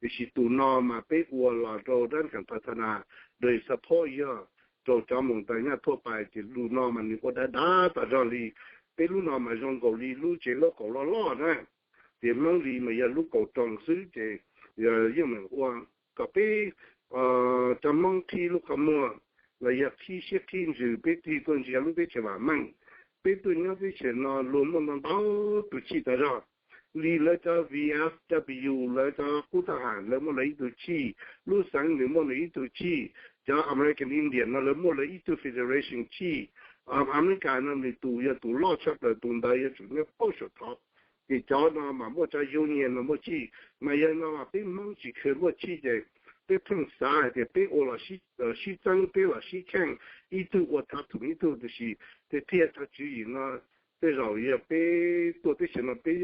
Tiam sis tus no mas peb ua los rau dab kam ta tha nas, rau support yog rau cov Moos Tais Nyas thuaj pais, ces lus no mas nws ua dav dav tas zog li. Peb lub no mas zoo nkaus li lub tsev lub kaum loj loj na, ces Hmoob li mas yog lub kaum roos xwb, ces yeej meem ua kom peb cov Hmoob qhib lub qhov muag los yog qhib siab qhib ntsws, peb tig tuaj ntsia lub teb chaws vam meej. Peb tuaj nyob teb chaws no luag muaj ntau ntau tus chij tas zog, li lawv cov V F W, lawv cov qub thaj ham lawv muaj lawv ib tug chij, lub xeev nws muaj nws ib tug chij, cov American Indian no lawv muaj lawv ib tug federation chij. America no nws tus yog tus loj tshaj plaws, tus ntawd yuav tsum nyob paub saum thov. Ces cov no mas muaj cov union no muaj chij, mas yog no mas peb Hmoob tsis kheev muaj chij ces peb pheej xav hais tias peb ua los sib txeeb, peb los sib kheej, ib tug ua thav thoom ib tug, tiam sis tej tiag cov tswv yim no tej zaum yog peb tuaj teb chaws no peb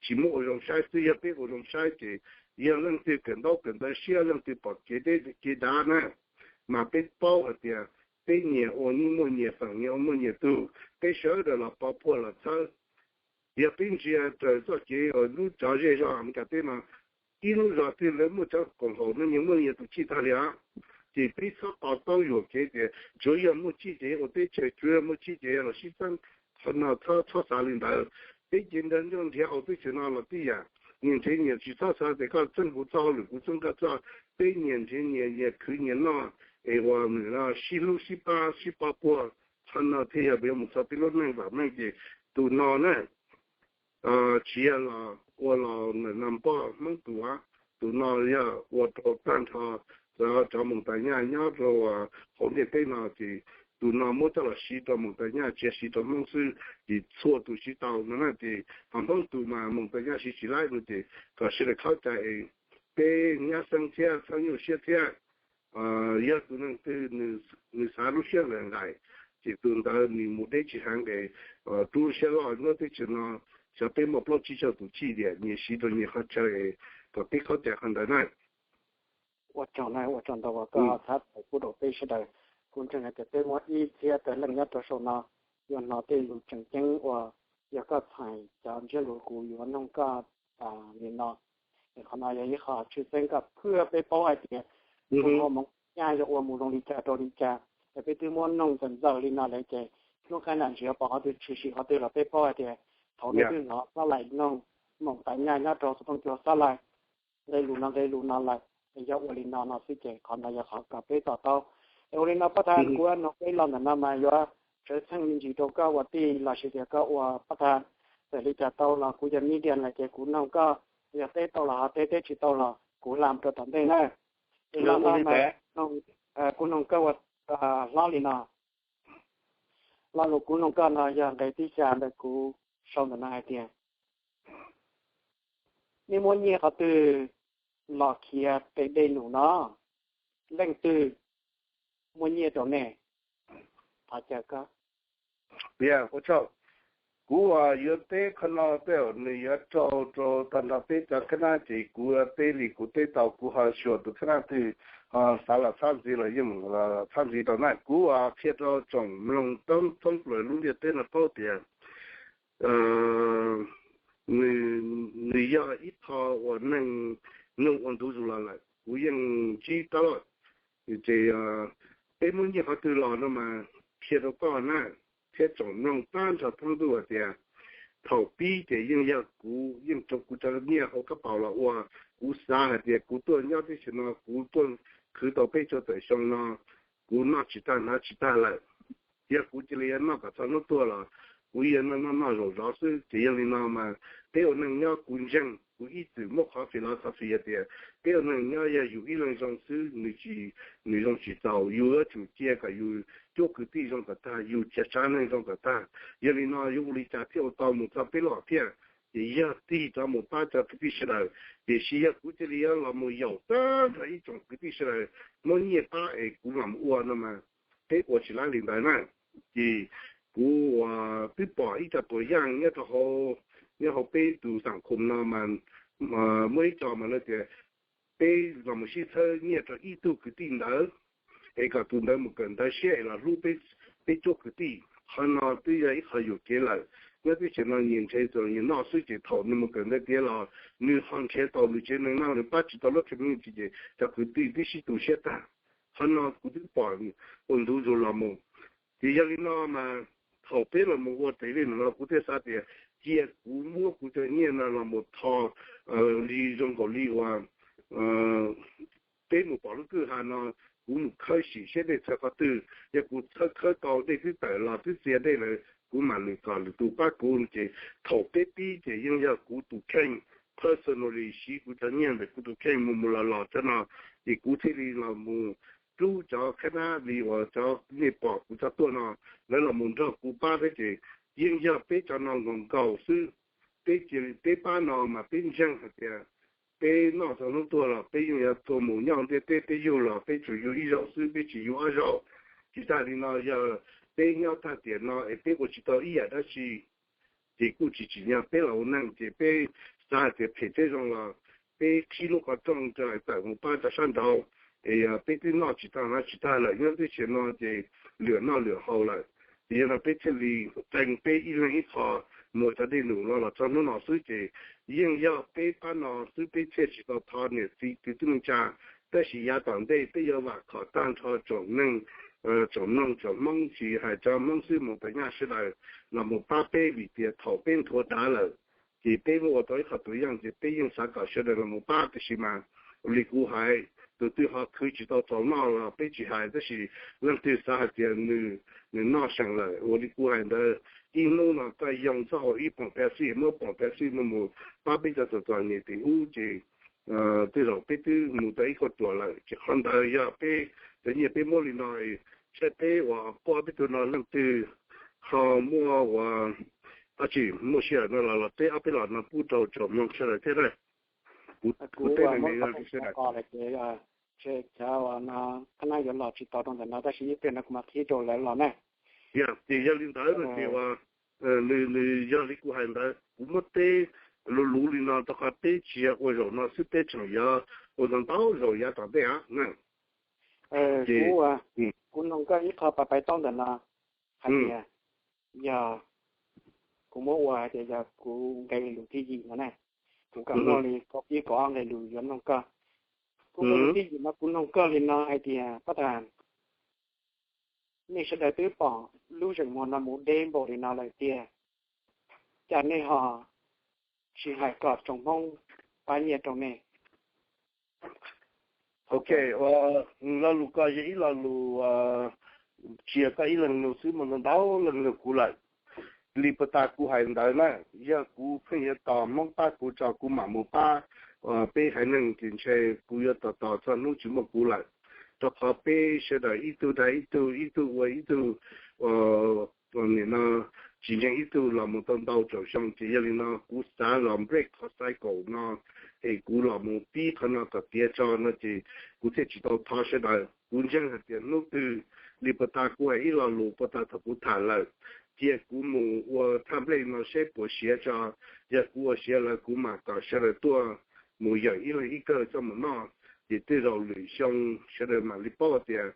tsis muaj ua zoo saib xwb, yog peb ua zoo saib ces yog leej twg kawm ntaub kawm ntawv siab, leej twg pom kev deb kev dav na, mas peb paub hais tias peb nyias ua nyias muaj nyias feem, nyias ua muaj nyias tug, peb sawv daws los pov puag los txhawb. Yog peb ntsia raws txoj kev uas lub cov zej zog Amelikas teb no, ib lub zos twg lawv muaj cov koom haum no nyias muaj nyias tus chij tag li os. Ces peb txhob to taub yuam kev tias tsuav yog muaj chij ces ua teb chaws, tsuav yog muaj chij ces los sib txeeb, qhov no txhob xav li ntawd. Peb ces nrog nrog nrhiav hauv teb chaws no los tib yam, nyias nrhiav nyias, tsis txhob xav tias koj txeeb kuv txoj hauj lwm kuv txeeb koj txoj. Peb nyias nrhiav nyias, nyias khwv nyias noj, es ua sib hlub sib pab sib pov puag, qhov no thiaj yog yuav mus txog peb lub neej vam meej. Ces tus no na, tsis yog los ua los ntawm no npog Hmoob tus, tus no yog ua rau tag nrho cov Moos Tais Nyaj nyob rau hauv ntiaj teb no, ces tus no muab coj los siv rau Moos Tais Nyaj, tsis yog siv rau Hmoob xwb, ces txhua tus siv tau no na. Ces ho Hmoob tus mas Moos Tais Nyaj siv tsis laib no, ces kom sawv daws khaub cai es peb nyab xeeb thiab txhob nyuaj siab thiab. Yog tus neeg twg nws xav lub siab lawm nqaim, ces tus ntawd nws mus deb tsis heev es rub siab loj nyob teb chaws no. Xyov peb muaj plaub tsib caug tus chij tiam, nyias siv rau nyias qhov chaw es kom peb khaub cai qhov ntawd na. Ua tsaug na, ua tsaug ntau uas koj txhab tawm pub rau peb sawv daws. Kuv ntseeg hais tias peb muaj ib txhiab tawm leej nyob rau saum no yuav hnov tej lus tseem ceeb uas yog koj txhais cov ntsiab lus kuv yuav nug koj li no. Es qhov no yog ib qho tshwj xeeb kom phwj peb paub hais tias tus ho Moos Tais Nyaj yog ua mus zoo li cas rau li cas. Es peb twb muab nug txawm ntxaws li no lawm ces hnub qaij nam ntsis pom qhov twg tshwm sim qhov twg los peb paub hais tias thaum no twb hnov Xob Laim nug Moos Tais Nyaj nyob rau xov tooj cua Xob Laim nqe lus no nqe lus no lawm, es yog ua li no no xwb ces qhov no yog qhov kom peb to taub. Es ua li no Paj Thas, kuv nug peb los ntawm no mas yuav tshwj xeeb me ntsis rau koj ua tij los sis tias koj ua Paj Thas, txawm li cas tau los kuv yog medium lawm ces kuv nug koj, yog teb tau los ho teb, teb tsis tau los kuv hla rau tom ntej na. Es los no mas nug Kuv noog koj ua hlob li no, lo lus kuv noog koj no yog nqe tib xya ntawm kuv sau ntawm no hais tias, nej muab nyiaj qhov twg los khiav pem dej num no? Leej twg muab nyiaj rau nej? Thov caw koj. Kuv yuav teb qhov no tej zaum nws yuav raug rau tag nrho peb cov khab nab, ces kuv teb li kuv teb tau, kuv ho xyuas tus khab nab twg ho xav los txhab ntxiv los yeej txhab ntxiv rau na. Kuv qhia rau tsoom mloog thoob plaws lub ntiaj teb no paub tias nws yog ib qho uas neeg nyoog ua ntu zus los lawm, kuv yeej ntsib tab lawm. Ces peb muab nyiaj qhov twg los no mas qhia rau koj na, thiab tsoom mloog tag nrho thoob ntuj hais tias thaum pib ces yeej yog kuv yeej rau kuv cov nyiaj hauv kab paus los ua. Kuv xav hais tias kuv tuaj nyob teb chaws no kuv tuaj khwv tau peb caug tawm xyoo no, kuv noj tsis tag hnav tsis tag lawm. Yog kuv cia li yuav noj kom txog hnub tuag los kuv yeej noj noj noj zaum zov xwb. Ces yog li no mas peb ua neej nyob kuv ntseeg kuv ib txwm muab qhov philosophy hais tias peb ua neej nyob yog yus ib leeg zoo xwb nws tsis, nws zoo tsis txaus, yus yuav tsum cia kom yus cuab kwv tij zoo kom tag, yus cia tsav neeg zoo kom tag. Yog li no yuav ua li cas thiaj ua tau mus txog peb los thiaj? Ces yog tig rov mus pab cov kwv tij sawv daws. Tiam sis yog kuv cia li yuav los mus yaum tag nrho ib tsoom kwv tij sawv daws muab nyiaj pab es kuv mam mus ua no mas peb ua tsis laib li ntawd na. Ces kuv uas twb pom ib co tuam yaj nyob rau hauv, nyob hauv peb tus xam khum no mas muaj ib co mas lawv tias peb los mus sib txhawb nyiaj rau ib tug kwv tij ntawd es kom tus ntawd mus kawm ntawv siab es los hlub peb cuab kwv tij. Qhov no twb yog ib qho yuam kev lawm. Nyob teb chaws no nyias nrhiav txoj nyias noj xwb ces thaum nws mus kawm ntawv tiav los nws ho nrhiav tau nws tsev neeg noj, nws pab tsis tau lub community ces cov kwv tij twb sib tu siab tag. Qhov no kuv twb pom ua ntu zus los mus. Ces yog li no mas thaum peb los mus ua raws li no los kuv thiaj xav tias cia kuv muab kuv cov nyiaj no los mus tho li zoo nkaus li uas peb mus pom lub kwj ha no, kuv mus khawb sim seb dej txhawv qhov twg, yog kuv txhawb khawb tau dej twb tawm los twb txias dej lawm kuv mam lwm kom lwm tus pab kuv. Ces thaum peb pib ces yeej yog kuv tus kheej personally siv kuv cov nyiaj ntawm kuv tus kheej mus mus los los cov no, ces kuv thiaj li los mus rub cov khab nab li uas cov nej pom kuv cov tuaj no, lawv los mus nrog kuv pab thiab. Ces yeej yog peb cov no nkaus nkaus xwb. Peb cia li peb pab no mas peb ntseeg hais tias peb noj txog hnub tuag los peb yeej yuav tuag mus nyob ntiaj teb, peb yug los peb tsuas yug ib zaug xwb, peb tsis yug ob zaug. Tsis tas li no yog peb nyob tag tiam no es peb ua tsis tau ib yam dab tsi, ces kuj tsis tsim nyog peb los ua neej. Ces peb xav hais tias phem thiab zoo los peb qhib lub qhov rooj rau tawm mus pab rau sab nraud, es yog peb twb noj tsis tau hnav tsis tau lawm nyob teb chaws no ces lwm noj lwm haus lawm. Ces yog no peb thiaj li qee peb ib leeg ib qho mus ua cov dej num no los txog hnub no xwb. Ces yeej yog peb pab no xwb peb thiaj tsis tau thov niam txiv kwv tij neej tsa. Tab sis yav tom ntej peb yuav vam khom tag nrho tsoom neeg, tsoom mloog tsoom Hmoob, tsis hais cov Hmoob xwb mus tas nyaj sawv daws los mus pab peb, vim tias thaum peb nthuav dav lawm ces peb muab ua tau ib qho tus yeej, ces peb yeej xav kom sawv daws los mus pab. Tiam sis mas ua li kuv hais, tus twg ho khwv tsis tau txaus noj los peb tsis hais, tab sis leej twg xav hais tias nws noj seem lawm, ua li kuv hais ntawd, ib hnub no koj yoo txoj hau ib poom Pepsi, muab poom Pepsi no mus pab peb cov txom txom nyem tim ub, ces tej zaum peb twb mus tau ib kauj ruam lawm. Ces qhov ntawd yog peb cov nyiaj peb muab li no, saib peb uas quaj peb tug no leej twg ho muaj ua dab tsi muaj sij hawm no los los teb ob peb los no pub rau tsoom mloog sawv daws thiab na. Kuv teb no, qhab nab yuav los tsis tau rau ntawm no tab sis ib pliag no kuv mam qhib rau lawv los na. Ces yog li ntawd no ces uas nws yog li kuv hais ntawd, kuv muab teb luv luv li no rau qhov peb tsis yog ua zaum no xwb, peb tseem yuav ua ntau ntau zaum yav tom ntej na. Kuv, kuv noog koj ib qho pais pais taub ntawm no hais tias yog kuv muab ua hais tias yog kuv nqe lus thib yim no ne, kuv kam muaj li kaum ib kaum ob nqe lus yuav noog koj. Kuv nqe lus thib yim no kuv noog koj li no hais tias pab tas, nej sawv daws twb pom lub zeem muag no mus deb npaum li no lawm tiag, cas nej ho tsis hais kom tsoom Hmoob pab nyiaj rau nej? Ok, lo lus ko yog ib lo lus tsis yog koj ib leeg nug xwb, muaj ntau ntau leej nug kuv lawm. Li puag ta kuv hais ntawd na, yog kuv pheej yuav tos Hmoob pab kuv tso kuv mam mus pab peb haiv neeg ces ntshe kuv yuav tos tos txog hnub tsis muaj kuv lawm. rau qhov peb sawv daws ib tug dag ib tug, ib tug ua ib tug, nim no tsis ntseeg ib tug los mus tau ntau tsaum xyoo. Ces yog li no kuv xav los break qhov cycle no, es kuv los mus pib qhov no kom tiav tso no ces kuv thiaj tsis tau thov sawv daws. Kuv ntseeg hais tias hnub twg li puas tas kuv hais ib lo lus puas tas thaum kuv tham lawm, cia kuv mus ua thaj nplej no seb puas siav tso. Yog kuv ua siav lawm kuv mam kom sawv daws tuaj mus yeem ib leeg ib kawg coj mus noj, ces tej zaum lwm xyoo sawv daws mam li paub tias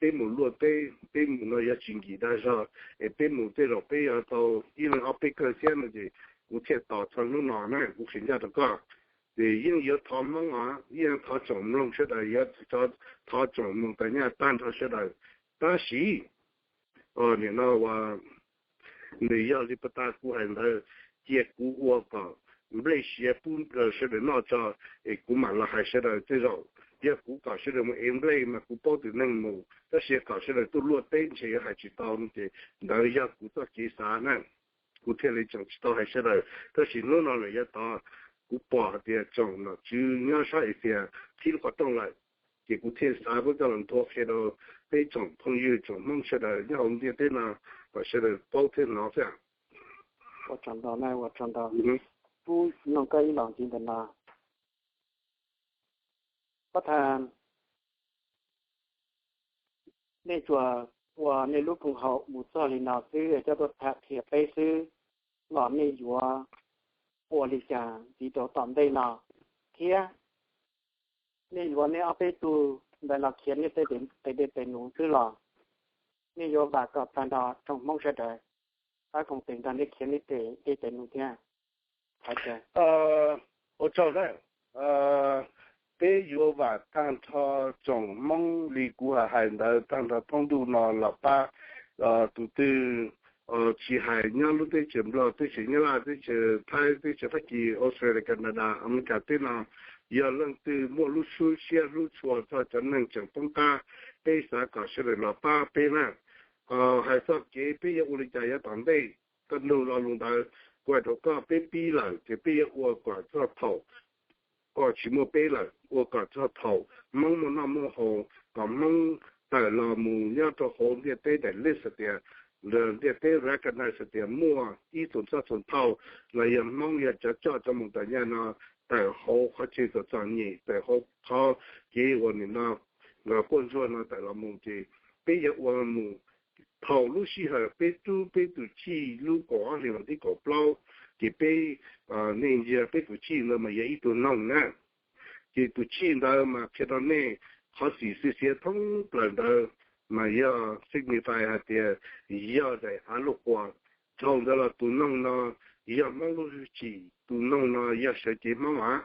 peb mus luaj teb, peb mus no yog tsis nkim dag zog, es peb mus tej zaum peb yuav tau ib leeg ob peb kawg thiab no ces kuv thiaj tos txog hnub no na kuv qhia ncaj rau koj. Ces yeej yuav thov Hmoob os, yeej thov tsoom mloog sawv daws, yuav thov tsoom mloog tas nyaj tag nrho sawv daws. Tab sis nim no uas nws yog li puas tas kuv hais ntawd, cia kuv ua kom nplej siav pub rau sawv daws noj tso, es kuv mam los hais sawv daws. Tej zaum yog kuv kom sawv daws mus ev nplej mas kuv paub tus neeg mus, tab sis kom sawv daws tuaj luaj teb ntshe yuav hais tsis tau no ces ntawd yog kuv txoj kev xav na, kuv thiaj li tseem tsis tau hais sawv daws. Tab sis hnub no lawm yav tod kuv pom hais tias tsoom nom tswv nyob sab Asia qhib lub qhov rooj lawm, ces kuv thiaj xav pub coj los nthuav qhia rau peb tsoom phooj ywg tsoom Hmoob sawv daws nyob hauv ntiaj teb no kom sawv daws paub thiab hnov xwb. Ua tsaug ntau, ua tsaug ntau. Kuv noog koj ib los ntxiv ntawm no, pab thaj, nej tsuas ua nej lub koom haum mus txog li no xwb coj tuaj tham qhia peb xwb los nej yuav ua li cas ntxiv rau tom ntej no thiab nej yuav nej ob peb tug ntawd los khiav nej tej tes dej tes num xwb los nej yuav vam kom tag nrho tsoom Hmoob sawv daws pab koom tes nrog nej khiav nej tej dej tes num thiab? Ua tsaug na, peb yuav vam tag nrho tsoom Hmoob li kuv hais ntawd tag nrho thoob ntuj no los pab. Tus twg tsis hais nyob lub teb chaws Nplog, teb chaws Nyab Laj, teb chaws Thaib, teb chaws Fab Kis, Australia, Canada, America teb no, yog leej twg muaj lub siab hlub tshua txog cov neeg tseem poob qab, peb xav kom sawv daws los pab peb na. Hais txog kev peb yuav ua li cas yav tom ntej, koj nug lo lus ntawd, kuv hais rau koj, peb pib lawm ces peb yuav ua kom txog thaum kom tsis muaj peb lawm, ua kom txog thaum Hmoob muaj noj muaj haus, kom Hmoob tawm los mus nyob rau hauv ntiaj teb daim list hais tias, ntiaj teb recognize hais tias muaj ib txhia txoj txhia thauj los yog Hmoob yog cov coj cov mus tom ntej no tawm hauv qhov chaw txom txom nyem, tawm hauv qhov kev uas nim no quaj ntsuag no tawm los mus ces peb yuav ua mus thaum lub sij hawm peb rub peb tus chij lub kaum ob hlis vas thib kaum plaub, ces peb, nej ntsia peb tus chij ntawd mas yog ib tug noog na. Ces tus chij ntawd mas qhia rau nej qhov xim xiav xiav thoob plaws ntawd mas yog signify hais tias yog daim av luj quas. Dhau ntawd los tus noog no yog Hmoob lub hwj chim, tus noog no yog sawv cev Hmoob av.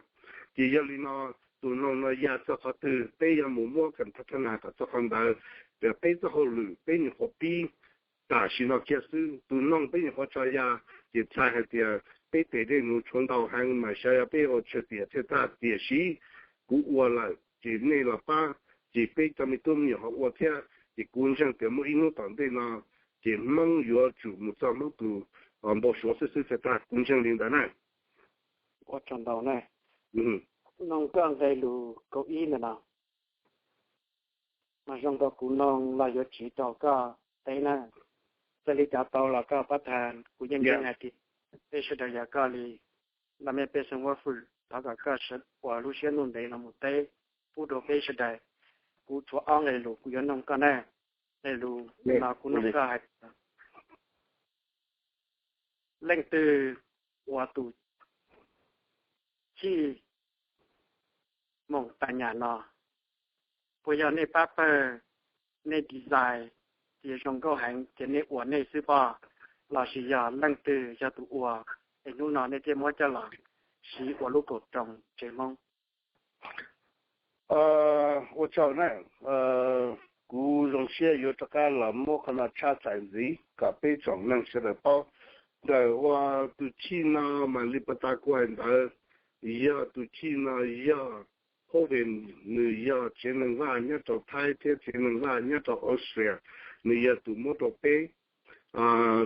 Ces yog li no, tus noog no ya txog qhov twg peb yuav mus muab kam thab thab nas kom txog qhov ntawd. Tias peb txoj hauj lwm peb nyuam qhuav pib tam sim no kiag xwb, tus noog peb nyuam qhuav tso ya, ces txhais hais tias peb tes dej num tshuav ntau heev mas xyov yog peb ua tsawg tiam thiaj tag. Tiam sis kuv ua lawm ces nej los pab, ces peb cov me tub me nyuam ho ua thiab, ces kuv ntseeg tias muaj ib hnub tom ntej no ces Hmoob yuav tsum mus txog Hmoob tus npau suav xwb xwb thiaj tag, kuv ntseeg li ntawd na. Ua tsaug ntau na. Noog koj nqe lus kaum ib ntawm no mas zoo rau kuv noog los yuav tsiv rau koj teb na. Txawm li cas tau los koj pab thas, kuv yeej ntseeg hais tias peb sawv daws yog koj li laj mej pej xeem huab hwm, thov kom koj ua lub siab ntuj ntev no mus teb pub rau peb sawv daws. Kuv tshuav ob nqe lus kuv yuav noog koj na. Nqe lus no kuv noog koj hais tias leej twg ua tus chij moos tas nyam no? Puas yog nej pab pawg, nej design tias zoo nkauj heev ces nej ua nej xwb pob, lossis yog leej twg yog tus ua es hnub no nej thiaj muab coj los siv ua lub kaum roos tsev Hmoob? Ua tsaug na, kuv zoo siab yuav rov qab los muab qhov no tshaj txhais ntxiv kom peb tsoom neeg sawv daws paub. Ntawm ua tus chij no mas li puag ta kuv hais ntawd, yog tus chij no yog Hoven, nws yog tsev neeg vaj nyob rau Thaib thiab tsev neeg vaj nyob rau Austria, nws yog tus muab rau peb.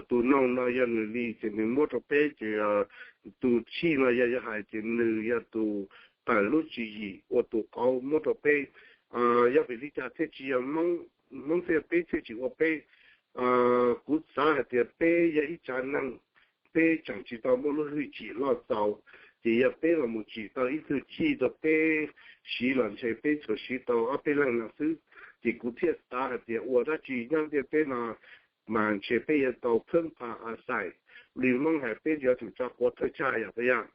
Tus noog no yog nws li ces nws muab rau peb, ces tus chij no yog yog hais ces nws yog tus tawm lub tswv yim ua tus qauv muab rau peb. Yog vim li cas thiaj tsis yog Hmoob, Hmoob thiaj peb thiaj tsis ua peb? Kuv xav hais tias peb yog ib tsav neeg, peb tseem tsis tau muaj lub hwj chim loj txaus, ces yog peb los mus tsim tau ib tug chij rau peb siv los ntshe peb tsuas siv tau ob peb leeg no xwb. Ces kuv thiaj xav hais tias ua dab tsi nyob ntiaj teb no mas ntshe peb yuav tau txhawb nqa a xais, li Hmoob hais peb yuav tsum tso quav thawj tsaj yom, yog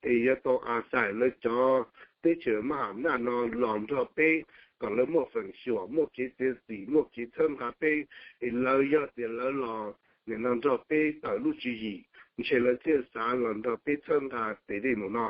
es yuav tau a xais lawv cov teb chaws mab ham naj no los nrog peb, kom lawv muaj feem xyuam, muaj kev txiav txim, muaj kev txhawb nqa peb, es lawv yog tias lawv los nim no nrog peb tawm lub tswv yim, ntshe lawv thiaj xav los nrog peb txhawb nqa tes dej mus no.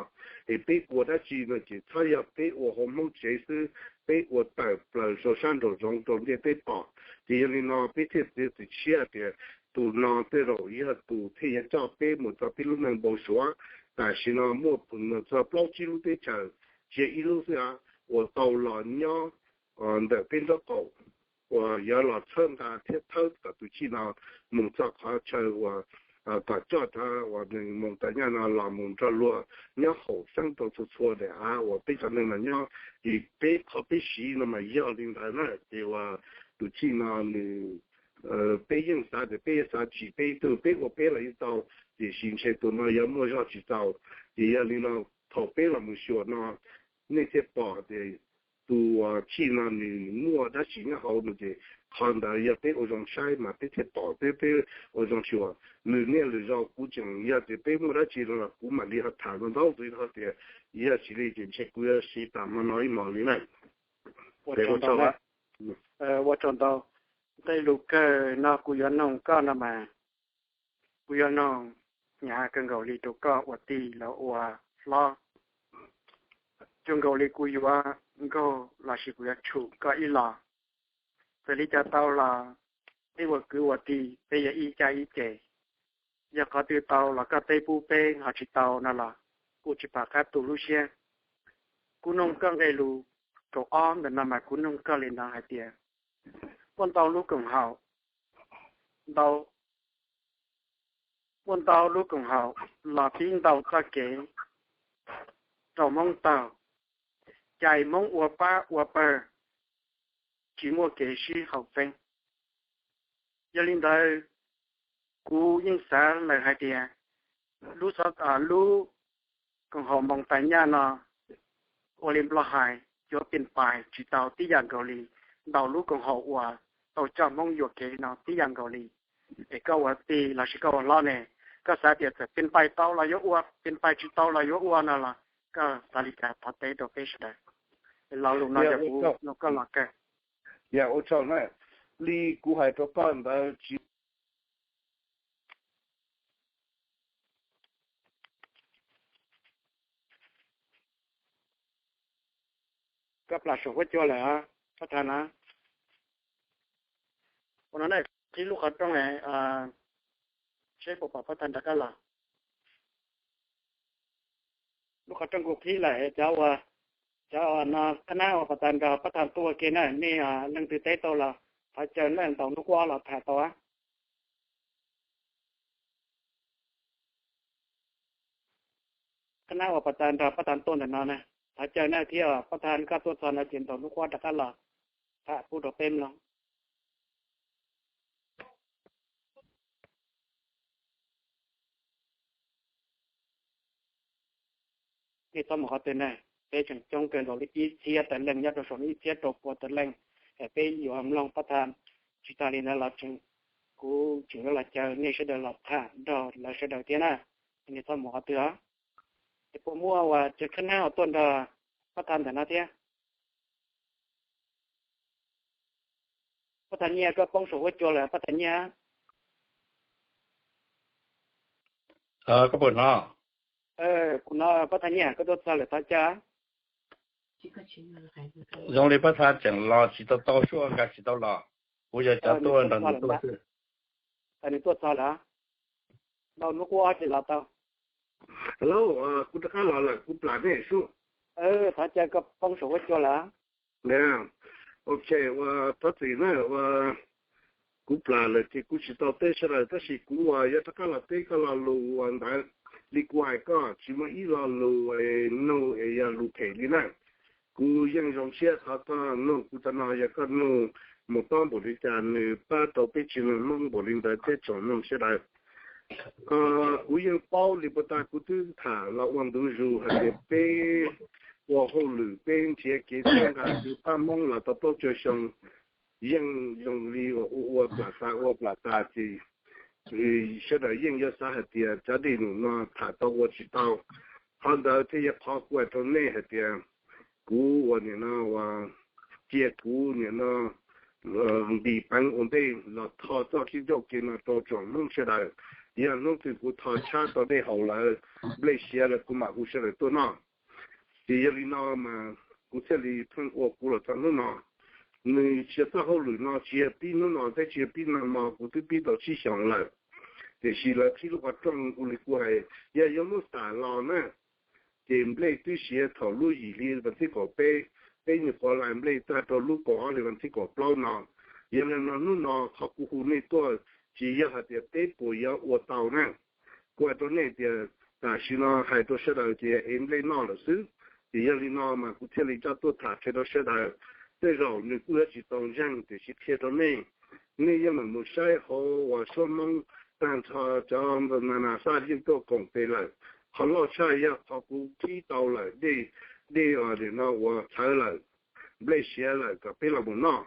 Es peb ua dab tsi no ces txhob yog peb ua hauv Hmoob tsev xwb, peb ua tawm plaws rau sab nraum zoov rau ntiaj teb pom. Ces yog li no peb thiaj txiav txim siab tias tus no tej zaum yog tus thiaj yuav coj peb mus txog peb lub neej npau suav. Tam sim no muaj txog plaub tsib lub teb chaws, cia ib lub xwb uas tau los nyob ntawm peb nraub qaum, uas yuav los txhawb nqa thiab thawb kom tus chij no mus txog qhov chaw uas kom coj cov uas nws mus tas nyaj no los mus nrog luag nyob haum xeeb rau txhua txhua daim av uas peb cov neeg no nyob. Ces peb qhov peb siv no mas yog li ntawd na, ces uas tus chij no nws, peb yeej xav tias peb yuav xav tsim peb ib tug, peb ua peb los yeej tau, tiam sis ntshe tus no yuav muaj zog tsis txaus. Ces yog li no thaum peb los mus xyuas no, nej thiaj pom tias tus chij no nws muaj dab tsi nyob hauv no ces qhov ntawd yog peb ua zoo saib mas peb thiaj pom, peb peb ua zoo xyuas lwm niaj lwm zaus. Kuv tseem yog tias peb muaj dab tsi no los kuv mam li ho tham ntau ntau tus ho tias, yog tsis li ces ntshe kuv yuav siv tas hmo no ib hmos li na. Ua tsaug ntau. Nqe lus kawg no kuv yuav noog koj no mas, kuv yuav noog hnyav kawg nkaus li rau koj ua tij los ua hlob, cuag nkaus li kuv yuav nkaug los sis kuv yuav tshum koj ib los. Txawm li cas tau los peb ua kwv ua tij peb yog ib caj ib ces, yog qhov twg tau los koj teb pub peb, ho tsis tau no los kuj tsis pom qab tu lub siab. Kuv noog koj nqe lus kaum ob ntawm no mas kuv noog koj li no hais tias, muaj ntau lub koom haum, ntau, muaj ntau lub koom haum los pib ntaus txoj kev rau Hmoob taug, cais Hmoob ua pab ua pawg, tsis muaj kev sib haum xeeb. Yog li ntawd, kuv yeej xav lawm hais tias lub, lub koom haum npoo tais nyaj no, ua li Nplog hais, yuav pin pais tsis tau tib yam nkaus li ntau lub koom haum uas tau coj Hmoob yuam kev no tib yam nkaus li. Es koj ua tij los sis koj ua hlob ne, koj xav tias txawm pin pais tau los yuav ua, pin pais tsis tau los yuav ua no los koj xav li cas thov teb rau peb sawv daws. Lo lus no yog kuv nug koj los kawg. Yog ua tsaug na, li kuv hais rau koj ntawd tsis Koj plam saum huab cua lawm, pab thas na. Ua no na, qhib lub qhov rooj, seb puas pom pab thas nrog koj los. Lub qhov rooj kuv qhib lawm, cov uas, cov uas no qhab nab uas pab thas nrog pab thas tuaj ua ke na, nej leej twg teb tau los thov caw na, ntaus hnub qub los tham tau. Qhab nab uas pab thas nrog pab thas tuaj ntawm no na, thov caw na thiab pab thas koj tuaj txog no ces ntaus hnub qub rov qab los tham pub rau peb mloog. Nej txhob mus qhov twg na, peb tseem coob kawg nkaus li ib txhiab tawm leej nyob rau saum no, ib txhiab rau pua tawm leej, es peb yuav mloog pab thas. Tsis tas li ntawd los tseem, kuv tseem yuav los caw nej sawv daws los tham nrog lawv sawv daws thiab na. Nej txhob mus qhov twg os. Es puas muaj uas cov qhab nab uas tuaj nrog pab thas ntawm no thiab? Pab thas Nyiaj, koj poob saum huab cua lawm pab thas Nyiaj. Koj puas hnov? Kuv hnov. Pab thas Nyiaj, koj tuaj txog lawm thov caw. Zoo li pab thas tseem los tsis tau tau, suab nkag tsis tau los. Kuv yog cov tuaj nrog nws tuaj xwb. Nws tuaj txog lawm, ntaus hnub qub ces los tau. Hello, kuv rov qab los lawm, kuv plam nej xwb. Thov caw, koj poob saum huab cua lawm. Ok, ua thov txim na, ua kuv plam lawm ces kuv tsis tau teb sawv daws, tab sis kuv uas yuav rov qab los teb koj lo lus uas ntawd, li kuv hais koj tsis muaj ib lo lus nug es yog lus phem li na. Kuv yeej zoo siab thov koj nug kuv tag no, yog koj nug mus tob npaum li cas nws pab rau peb tsev neeg Hmoob npaum li ntawd thiab tsoom neeg sawv daws. Kuv yeej paub li puas tas, kuv twb tham los ua ntu zus hais tias peb ua hauj lwm, peb nrhiav kev txhawb nqa kev pab Hmoob los tau plaub caug xyoo, yeej zoo li uas ua ua plam tas ua plam tas ces sawv daws yeej yuav xav hais tias cov dej num no tham tau ua tsis tau. Qhov ntawd thiaj yog qhov kuv hais rau nej hais tias kuv ua nim no ua, cia kuv nim no nti peev ua ntej los tho txoj kev ncauj kev no rau tsoom Hmoob sawv daws. Yog hnub twg kuv tho tshab tau dej haus lawm, nplej siav lawm, kuv mam hu sawv daws tuaj noj. Ces yog li no mas kuv thiaj li pheej ua kuv los txog hnub no. Nws tsis yog txoj hauj lwm no tsis yog pib hnub no thiab tsis yog pib nag hmo, kuv twb pib tau tsib xyoos lawm. Tiam sis lawv qhib lub qhov rooj ua li kuv hais, yog yuav muab xav los na, ces nplej twb siav thaum lub yim hli vas thib kaum peb, peb nyuam qhuav lais nplej tag rau lub kaum ob hli vas thib kaum plaub no. Yog li no hnub no qhov kuv hu nej tuaj tsis yog hais tias peb puas yuav ua tau na. Kuv hais rau nej tias tam sim no hais rau sawv daws ces ev nplej noj lawm xwb. Ces yog li no mas kuv thiaj li coj tuaj tham qhia rau sawv daws. Tej zaum nws kuj yuav tsis tau ntseeg tiam sis qhia rau nej, nej yeej meem mus saib hauv uas suab Hmoob tag nrho cov na na xaj yeej tuaj koom tes lawm. Qhov loj tshaj yog qhov kuv qhib tau lawm dej, dej nim no uas txhawv lawm, nplej siav lawm kom peb los mus noj.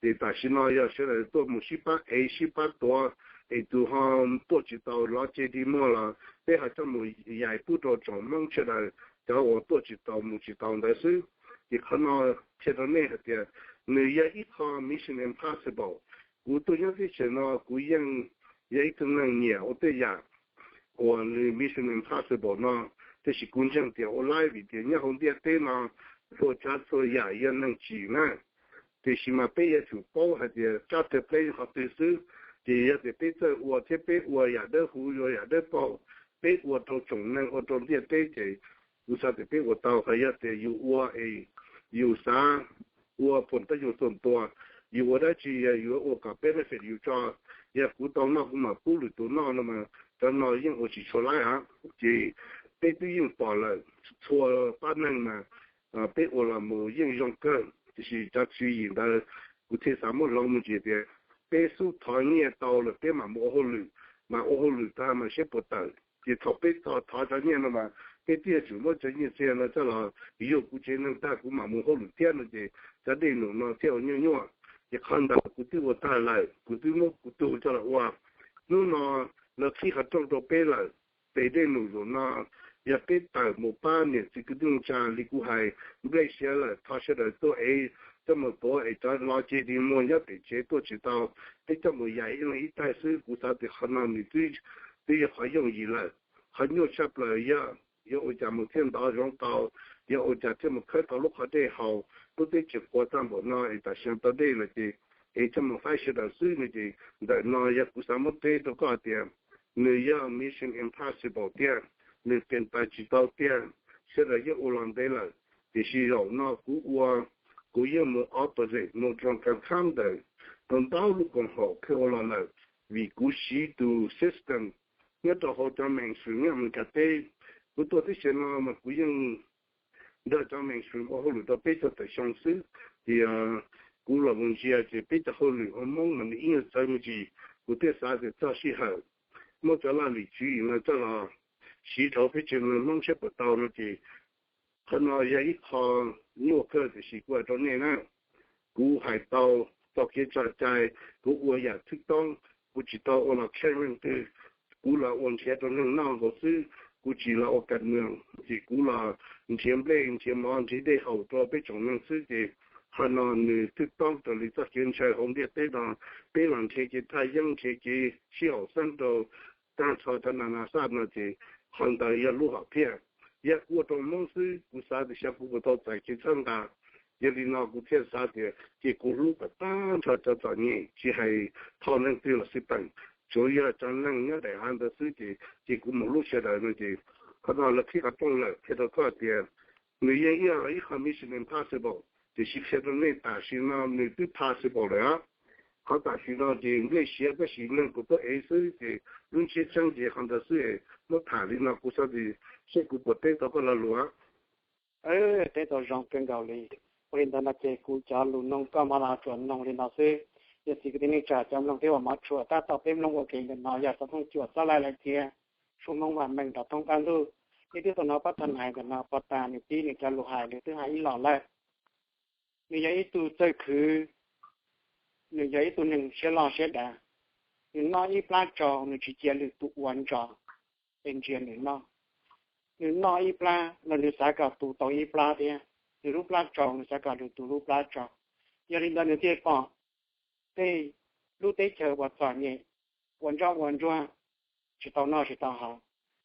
Ces tam sim no yog sawv daws tuaj mus sib pab ev sib pab tuav, es tus ho tuaj tsis tau lov ce di muag los peb ho coj mus yaim pub rau tsoom Hmoob sawv daws cov uas tuaj tsis tau mus tsis tau ntawd xwb. Ces qhov no qhia rau nej hais tias nws yog ib qho mission impossible. Kuv tuaj nyob teb chaws no kuv yeej yog ib tug neeg nyiam ua tej yam uas nws mission impossible no, tiam sis kuv ntseeg tias ua laib vim tias nyob hauv ntiaj teb no txhua tsav txhua yam yog neeg tsim na. Tiam sis mas peb yuav tsum paub hais tias tsab tawg pleb qhov twg xwb. Ces yog tias peb txawj ua thiab peb ua yam dawb huv ua yam dawb paug, peb ua rau tsoom neeg ua rau ntiaj teb ces kuv xav tias peb ua tau. Hos yog tias yus ua es yus xav ua phuam tab yus tuam tua, yus ua dab tsi yog yuav ua kom benefit yus tso, yog kuv tau noj kuv mam pub lwm tus noj no mas cov no yeej ua tsis tshua laib os. Ces peb twb yeej pom lawm, txhua pab neeg mas peb ua los mus yeej zoo kawg, tiam sis cov tswv yim ntawd kuv thiaj xav muab hloov mus ntsis tias peb xub thov nyiaj tau lawm peb mam mus ua hauj lwm, mas ua hauj lwm tag mas seb puas tawm. Ces thaum peb thov cov nyiaj no mas peb twb yuav tsum muab cov nyiaj txiag no coj los yuag kuv tsev neeg tag kuv mam mus hauj lwm thiab no ces cov dej num no thiaj ua nyuaj nyuaj. Ces qhov ntawd kuv twb ua tag lawm, kuv twb muab kuv tug coj los ua. Hnub no lawv qhib qhov rooj rau peb lawm, tes dej num zaum no yog peb tawm mus pab niam txiv kwv tij neej tsa li kuv hais, nplej siav lawm thov sawv daws tuaj ev, coj mus tuav es cov lov ce di muag nyob pem tsev tuaj tsis tau, peb coj mus yaim ib leeg ib taig xwb. Kuv xav tias qhov no nws twb yog qhov yooj yim lawm. Qhov nyuaj tshaj plaws yog yuav ua cas mus thiaj ntov zoov tau, yog ua cas thiaj mus khawb tau lub qhov dej haus, lub teb chaws qhuav tag npaum no es tam sim no tau dej lawm ces es coj mus faib sawv daws xwb no ces ntawm no yog kuv xav muab teb rau koj tias nws yog mission impossible tiag, nws peem pais tsis tau tiag, sawv daws yeej ua los ntev lawm. Tiam sis zaum no kuv ua, kuv yeej mus opposite, mus rau kam khab ntawm ntau ntau lub koom haum qhia ua los lawm, vim kuv siv tus system nyob rau hauv cov mainstream nyob Amelikas teb. Kuv tuaj teb chaws no mas kuv yeej nrog cov mainstream ua hauj lwm tau peb caug tawm xyoo xwb, ces kuv los mus ntsia ces peb cov hauj lwm ua Hmoob mas nws ib nyuag txawv me ntsis. Kuv thiaj xav tias txog sij hawm muab cov laj lim tswv yim no coj los siv rau peb tsev neeg Hmoob saib puas tau no ces qhov no yog ib qho nyuaj kawg tiam sis kuv hais rau nej na, kuv hais tau txoj kev tso cai, kuv ua yam thwj toob, kuv tsis tau ua los kheej leej twg, kuv los ua nrhiav rau neeg noj nkaus xwb, kuv tsis los ua kas mws, ces kuv los nrhiav nplej nrhiav mov nrhiav dej haus rau peb tsoom neeg xwb ces qhov no nws thwj toob raws li txoj kev ntshaw hauv ntiaj teb no, peb los nrhiav kev thaj yeeb nrhiav kev sib haum xeeb rau tag nrho cov na na xaj no ces qhov ntawd yog lub hom phiaj. Yog kuv ua rau Hmoob xwb kuv xav tias xyov kuv puas tau txais kev txhawb nqa. Yog li no kuv thiaj xav tias ces kuv hlub kom tag nrho cov txom nyem tsis hais thoj leej twg los xij peem, tsuav yog cov neeg nyob daim hav ntawd xwb ces ces kuv mus hlub sawv daws no ces qhov no lawv qhib qhov rooj lawm qhia rau koj tias nws yeej ib ib qho mission impossible, tiam sis qhia rau nej tam sim no nws twb possible lawm. Qhov tam sim no ces nplej siav tab sis neeg kuj tuaj ev xwb ces lub ntsiab tseeb ces qhov ntawd xwb. Muab tham li no kuv xav tias seb kuv puas teb tau koj lo lus. Teb tau zoo kawg nkaus li. Ua li ntawd no ces kuv cov lus noog koj mas los tsuas noog li no xwb. Yog txiv kwv tij neej tsa cov mloog thiab uas mov tshuam tab tom peb mloog ua ke ntawm no yog xov tooj cuam xob laij lawm thiab, suab Hmoob vam meej nrov thoob qab ntuj. Neb twb tau hnov pab thab nais ntawm no pov tas nws pib nws cov lus hais nws twb hais ib los lawm. Nws yog ib tug txawj khwv, nws yog ib tug neeg siab loj siab dav. Nws noj ib plab tsaug nws tsis cia lwm tus ua ntsos es ntsia nws noj. Nws noj ib plab los nws xav kom tus tau ib plab thiab, nws lub plab tsaug nws xav kom lwm tus lub plab tsaug. Yog li ntawd nws thiaj pom tej lub teb chaws uas txom nyem, ua ntsob ua ntsuag tsis tau noj tsis tau haus,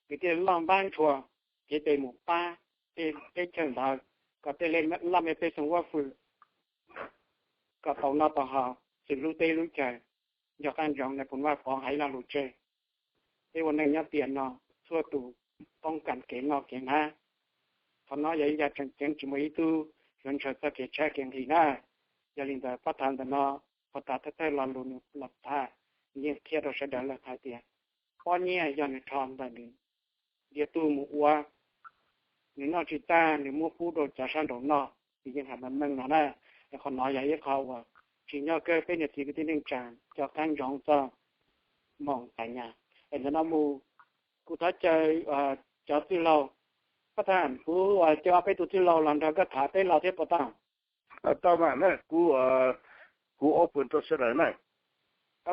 nws thiaj loj npab ntshua cev tes mus pab tej teb chaws ntawd kom tej loj me pej xeem huab fwm kom tau noj tau haus, xws lub teb lub chaws. Nco qab ntsoov Nais Phoo Vaj Pov hais ib lo lus tseg, peb ua neej nyob tiam no txhua tus poob kam kev noj kev hnav. Qhov no yog ib yam tseem ceeb tsis muaj ib tug yuav ntshaw txoj kev tshaib kev nqhis na. Yog li ntawd pab thawj ntawm no, pab thawj thawj lo lus nws los tham, nws yeej qhia rau sawv daws lawm hais tias pob nyiaj yog nws rho ntawm nws ntiag tug mus ua, nws noj tsis tag nws muab pub rau cov sab nraud noj, nws yeej hais meej meej no na. Es qhov no yog ib qho uas tsim nyog kawg peb niam txiv kwv tij neej tsa nco qab ntsoov txog Moos Tais Nyas. Es ntawm no mus kuv thov caw cov txwj laug, pab thawj kuv caw ob peb tug txwj laug los nrog koj tham peb lo thiab puas tau? Tau mas, kuv, kuv open rau sawv daws na.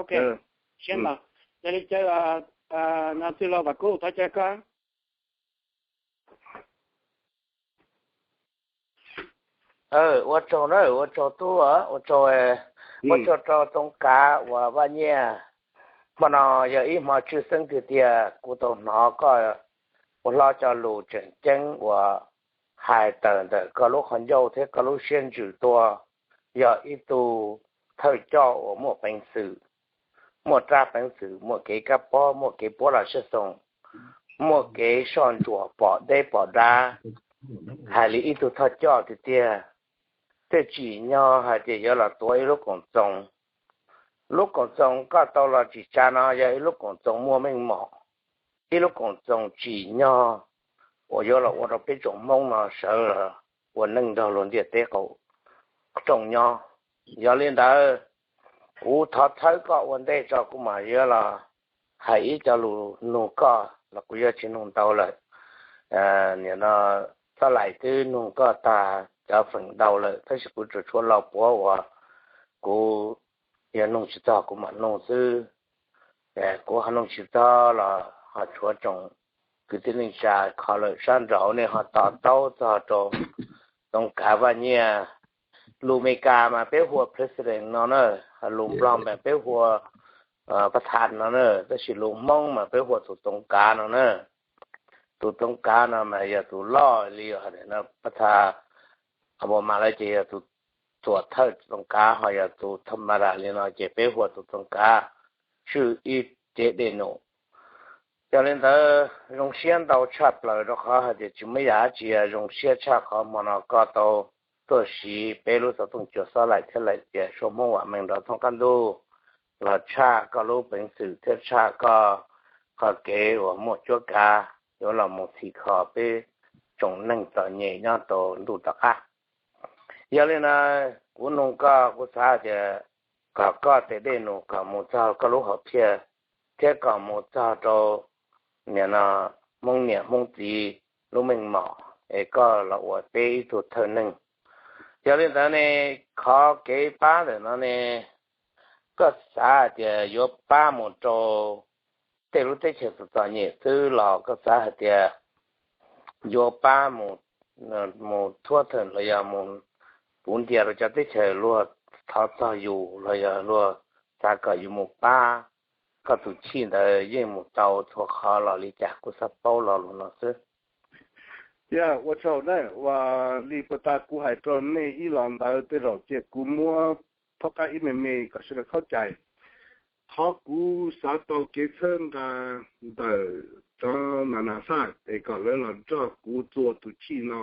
Ok, siab nto. Yog li caw txwj laug Vam Kub thov caw koj. Ua tsaug na, ua tsaug tub, ua tsaug, ua tsaug rau Txoov Kav uas Vaj Nyiaj. Hmo no yog ib hmo tshwj xeeb tiag tiag, kuv tau hnov koj ua hlob cov lus tseem ceeb uas hais tawm ntawm koj lub qhov ncauj thiab koj lub siab ntsws tuaj. Yog ib tug thawj coj uas muaj peev xwm, muaj rab peev xwm, muaj kev kab pob, muaj kev puab los siab xoo, muaj kev soj ntsuam pom deb pom dav, hais li ib tug thawj coj tiag tiag. Thiaj tsim nyog hais tias yuav los tuav ib lub koom txoos. Lub koom txoos koj tau los tsim tsa no yog ib lub koom txoos muaj meej mom, ib lub koom txoos tsim nyog uas yuav los ua rau peb tsoom Hmoob no sawv los ua neej nrog luag ntiaj teb qaum rooj nyob. Yog li ntawd, kuv thov txhawb koj ua ntej tso kuv mam yuav los hais ib co lus nug koj los kuv yuav tsis nug ntau lawm. Nim no Xob Laim twb nug koj tag cov feem ntau lawm tab sis kuv tsuas tshuav lo puav uas kuv yog nug tsis txog kuv mam nug xwb. Kuv ho nug tsis txog los ho tshuav tsoom kwv tij neej tsa kho lawm sab nraud nej ho to taub txog rau Txoov Kav Vaj Nyiaj. Lus Amelikas mas peb hu ua president no na, lus Nplog mas peb hu ua pab thas no na, tab sis lus Hmoob mas peb hu ua tus Txoov Kav no na. Tus Txoov Kav no mas yog tus loj li pab thas, qhov mas lawv ces yog tus tuam thawj Txoov Kav, ho yog tus thas mas li no ces peb hu ua tus Txoov Kav, tswj ib cev dej num. Yog li ntawd zoo siab ntau tshaj plaws rau qhov hais tias tsis muaj ib yam dab tsi zoo siab tshaj qhov hmo no koj tau tuaj siv peb lub xov tooj cua Xob Laim thiab Laim Tias suab Hmoob Vam Meej nrov thoob qab ntuj los tshaj koj lub peev xwm thiab tshaj koj qhov kev uas muaj cuab kav yuav los mus txhim kho peb tsoom neeg txom nyem nyob rau ntuj tom qab. Yog li no, kuv nug koj, kuv xav tias kom koj tes dej num kom mus txog koj lub hom phiaj thiab kom mus txog rau nim no Hmoob niam Hmoob txiv lub meej mom es koj los ua peb ib tug thawj neeg. Yog li ntawd ne, qhov kev pab ntawm no ne, koj xav hais tias yuav pab mus rau tej lub teb chaws txom txom nyem xwb los koj xav hais tias yuav pab mus, mus thuab theem los yog mus puv ntias rau cov teb chaws luag thov txog yus los yog luag xav kom yus mus pab, koj tus chij ntawd yeej mus tau txhua qhov los li cas? Kuv xav paub lo lus no xwb. Yog ua tsaug na, ua li puag ta kuv hais rau nej ib los ntawd tej zaum cia kuv muab thaub qab ib me me kom sawv daws khaub cai. Qhov kuv xav tau kev txhawb nqa ntawm cov nas nas faj es kom lawv los nrog kuv txua tus chij no,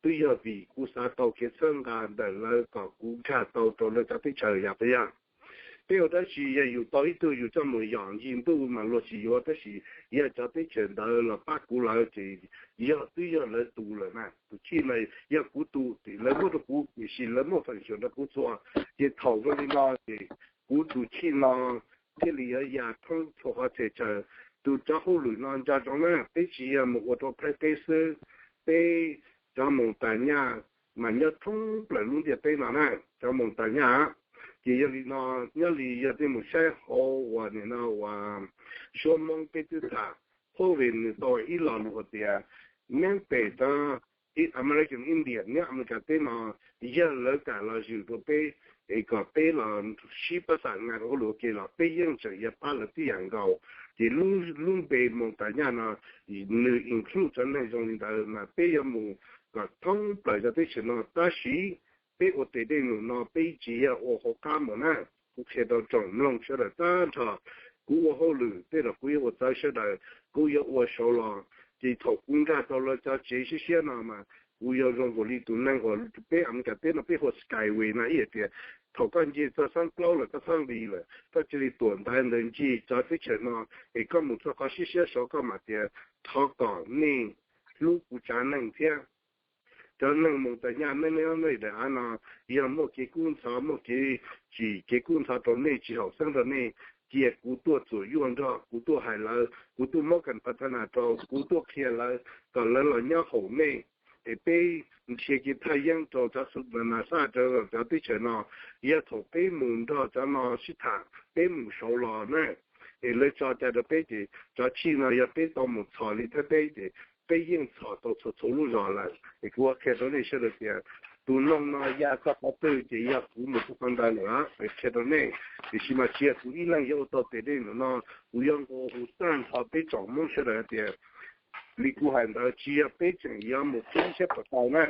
twb yog vim kuv xav tau kev txhawb nqa ntawm lawv kom kuv nkag tau rau lawv cov teb chaws yog puas yog? Peb ua dab tsi yog yus tau ib tug yus coj mus yos ncig ntuj mas luag tsis yuav, tab sis yog cov teb chaws ntawd los pab kuv lawm ces yog twb yog lawv tus lawm na. Tus chij no yog kuv tus, lawv muab rau kuv tiam sis lawv muaj feem xyuam rau kuv txhua. Ces thaum zoo li no ces kuv tus chij no thiaj li yuav ya thoob txhua qhov txhia chaw. Tus cov hauj lwm no nco ntsoov na, peb tsis yog mus ua rau Thaib teb xwb, peb cov Moos Tas Nyaj mas nyob thoob plaws lub ntiaj teb no na, cov Moos Tas Nyaj. Ces yog li no, nyob li yog tej mus saib hauv uas nim no uas suab Hmoob peb twb tham, qhuab vim nws tau ib lo lus hais tias, neb pem cov American Indian nyob Amelikas teb no, yog lawv kam los zwm rau peb es kom peb los sib pab xam nga rau hauj lwm ua ke los peb yeej tseem yuav pab lawv tib yam nkaus. Ces lub npe Moos Tas Nyaj no nws include cov neeg zoo li ntawd mas peb yuav mus kom thoob plaws cov teb chaws no. Tab sis peb ua tes dej num no peb tsis yog ua hauv qab mus na. Kuv qhia rau tsoom mloog sawv daws tag nrho, kuv ua hauj lwm tej zaum kuv yuav ua txawv sawv daws, kuv yuav ua saud los, ces thaum kuv nkag rau lawv cov tsev siab siab no mas kuv yuav zoo nkaus li tus neeg uas peb Amelikas teb no peb hu ua Skyway no ib yam tias thaum koj nce txog xeeb plaub lawm koj xeeb li lawm koj cia li tuam ntaiv ntawd ncig cov teb chaws no, es koj mus txog qhov siab siab saud koj mam tias, thov kom nej hlub kuv tsav neeg thiab. Cov neeg Moos Tas Nyaj nej nyob nej daim av no, yog muaj kev kub ntxhov muaj kev tsim kev kub ntxhov rau nej tsis haum xeeb rau nej, cia kuv tuaj txuam yuaj nrog, kuv tuaj hais lawv, kuv tuaj muab kam pas thas nas rau, kuv tuaj qhia lawv kom lawv los nyob haum nej. Es peb nrhiav kev thaj yeeb rau cov xu nas xaj rau cov teb chaws no, yog thaum peb mus nrog cov no sib tham peb mus saud los na, es lawv tso cai rau peb ces cov chij no yog peb tau mus txhom li Thaib teb ces peb yeej txhom tau txhua txhua lub zos lawm. Es kuv qhia rau nej sawv daws tias tus noog no ya txog qhov twg ces yog kuv mus txog qhov ntawd lawm, qhia rau nej. Tiam sis mas tsis yog kuv ib leeg yuav ua tau tes dej num no, kuv yuav nqua hu tag nrho peb tsoom Hmoob sawv daws tias li kuv hais ntawd tsis yog peb tseem yuav mus peb siab pam tau na.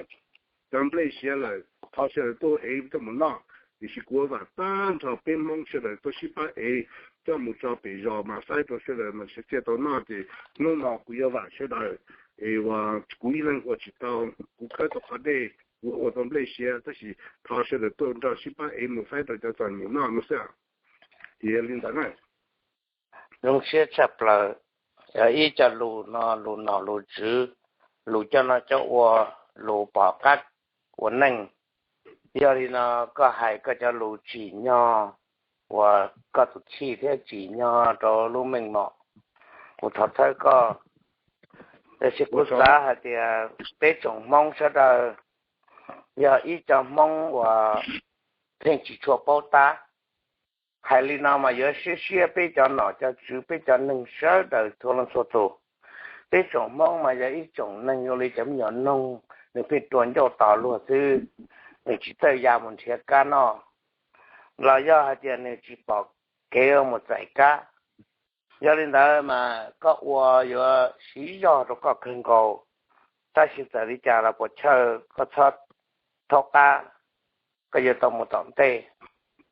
Cov nplej siav lawm thov sawv daws tuaj ev coj mus noj, tiam sis kuv vam tag nrho peb Hmoob sawv daws tuaj sib pab ev coj mus tso pem zos mas faib rau sawv daws mas sawv txiaj tau noj. Ces hnub no kuv yuav vam sawv daws, es kuv ib leeg ua tsis tau, kuv khawb tau qhov dej, kuv ua tau nplej siav, tab sis thov sawv daws tuaj nrog sib pab ev mus faib rau cov txom nyem noj no xwb. Ces yog li ntawd na. Zoo siab tshaj plaws, yog ib co lus no lus nom lus tswv, lus coj noj coj ua, lus pom qab ua neej. Yog li no koj hais koj cov lus tsim nyog uas koj tus chij thiab tsim nyog rau lub meej mom, kuv thov txhawb koj. Tiam sis kuv xav hais tias peb tsoom Hmoob sawv daws yog ib co Hmoob uas pheej tsis tshua paub tab. Hais li no mas yuav siab siab peb cov nom cov tswv peb cov neeg sawv daws txhua leej txhua tus. Peb tsoom Hmoob mas yog ib tsoom neeg zoo li cov me nyuam noog, nws pheej rua ncauj tos luag xwb, nws tsis txawj ya mus nrhiav kab noj, los yog hais tias nws tsis pom kev mus txais kab. Yog li ntawd mas koj ua yuav siv zog rau koj kawg nkaus, tab sis txawm li cas los puas chawj koj txhob thaub qab, koj yuav tau mus tom ntej,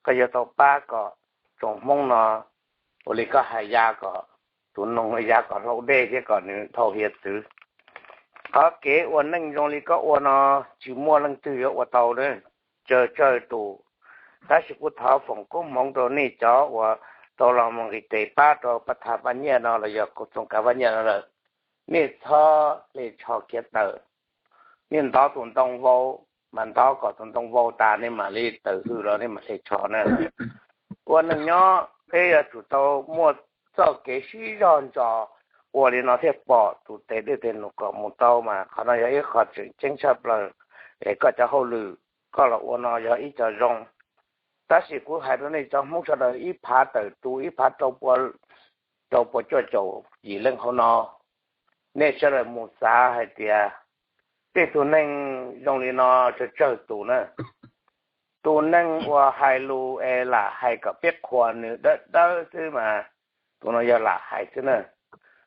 koj yuav tau pab kom tsoom Hmoob no ua li koj hais ya kom tus noog ya kom hlau dej thiab kom nws dhau hiav txwv. Qhov kev ua neej zoo li koj ua no tsis muaj leej twg yuav ua tau na, tsawg tsawg tus. Tab sis kuv thov foom koob hmoov rau nej cov uas tau los mus nqis tes pab rau pab tha pab nyiaj no los yog kuv txoos kav pab nyiaj no lawm, nej txhob hle tsho khiav tawm. Nej ntov tus ntoo vau, mas ntov kom tus ntoo vau tas nej mam li tawm hws los nej mam hle tsho na. Ua neeg nyob peb yuav tsum tau muaj txoj kev sib zog ntso, ua li no thiaj pom tus tes dej tes num kom mus tau mas qhov no yog ib qho tseem ceeb tshaj plaws. Es koj cov hauj lwm koj los ua no yog ib co zoo, tab sis kuv hais rau nej cov Hmoob sawv daws ib phav tawm tus ib phav rau pua cuaj caum yim leej hauv no, nej sawv daws mus xav hais tias tej tug neeg zoo li no tsawg tsawg tus na. Tus neeg uas hais lus es lam hais kom peb qhuas nws dawb dawb xwb mas tus no yog lam hais xwb na.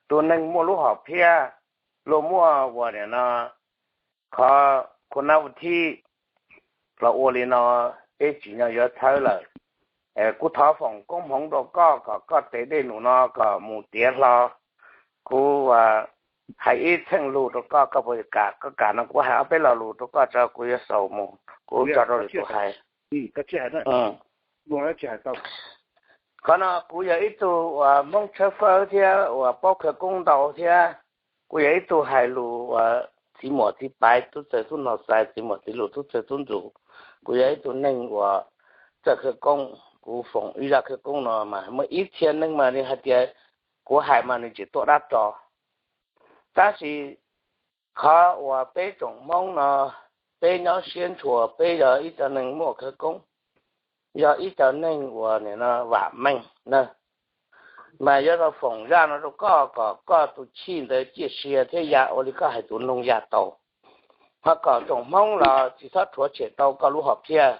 Tus neeg muaj lub hom phiaj, luag muaj uas nim no qhov khuv nab ua thib los ua li no, peb tsim nyog yuav txhawb lawm. Kuv thov foom koob hmoov rau koj kom koj tes dej num no kom mus tiav hlo. Kuv hais ib txheej lus rau koj, koj puas kam? Koj kam no kuv hais ob peb lo lus rau koj tso, kuv yuav xaus mus, kuv tso rau lwm tus hais. Koj tsis hais tau. Qhov no kuv yog ib tug uas Hmoob tshawb fawb thiab uas paub khawv koob ntau thiab, kuv yog ib tug hais lus uas txiv muam txiv paiv tub txawg tub nug xaiv, txiv muam txiv lus tub txawg tub ntug. Kuv yog ib tug neeg uas txawj khawv koob, kuv foom ib zaj khawv koob no mas muaj ib txhia neeg mas nws hais tias kuv hais mas nws tsis tuaj dab tso. Tab sis qhov uas peb tsoom Hmoob no, peb nyob siab ntshuas, peb yog ib cov neeg muaj khawv koob, yog ib cov neeg uas nim no vam meej na, mas yuav tau foom zaj no rau koj kom koj tus chij ntawd ciaj sia thiab ya ua li koj hais tus noog ya tau, ho kom tsoom Hmoob los tsis txhob rhuav tshem tau koj lub hom phiaj.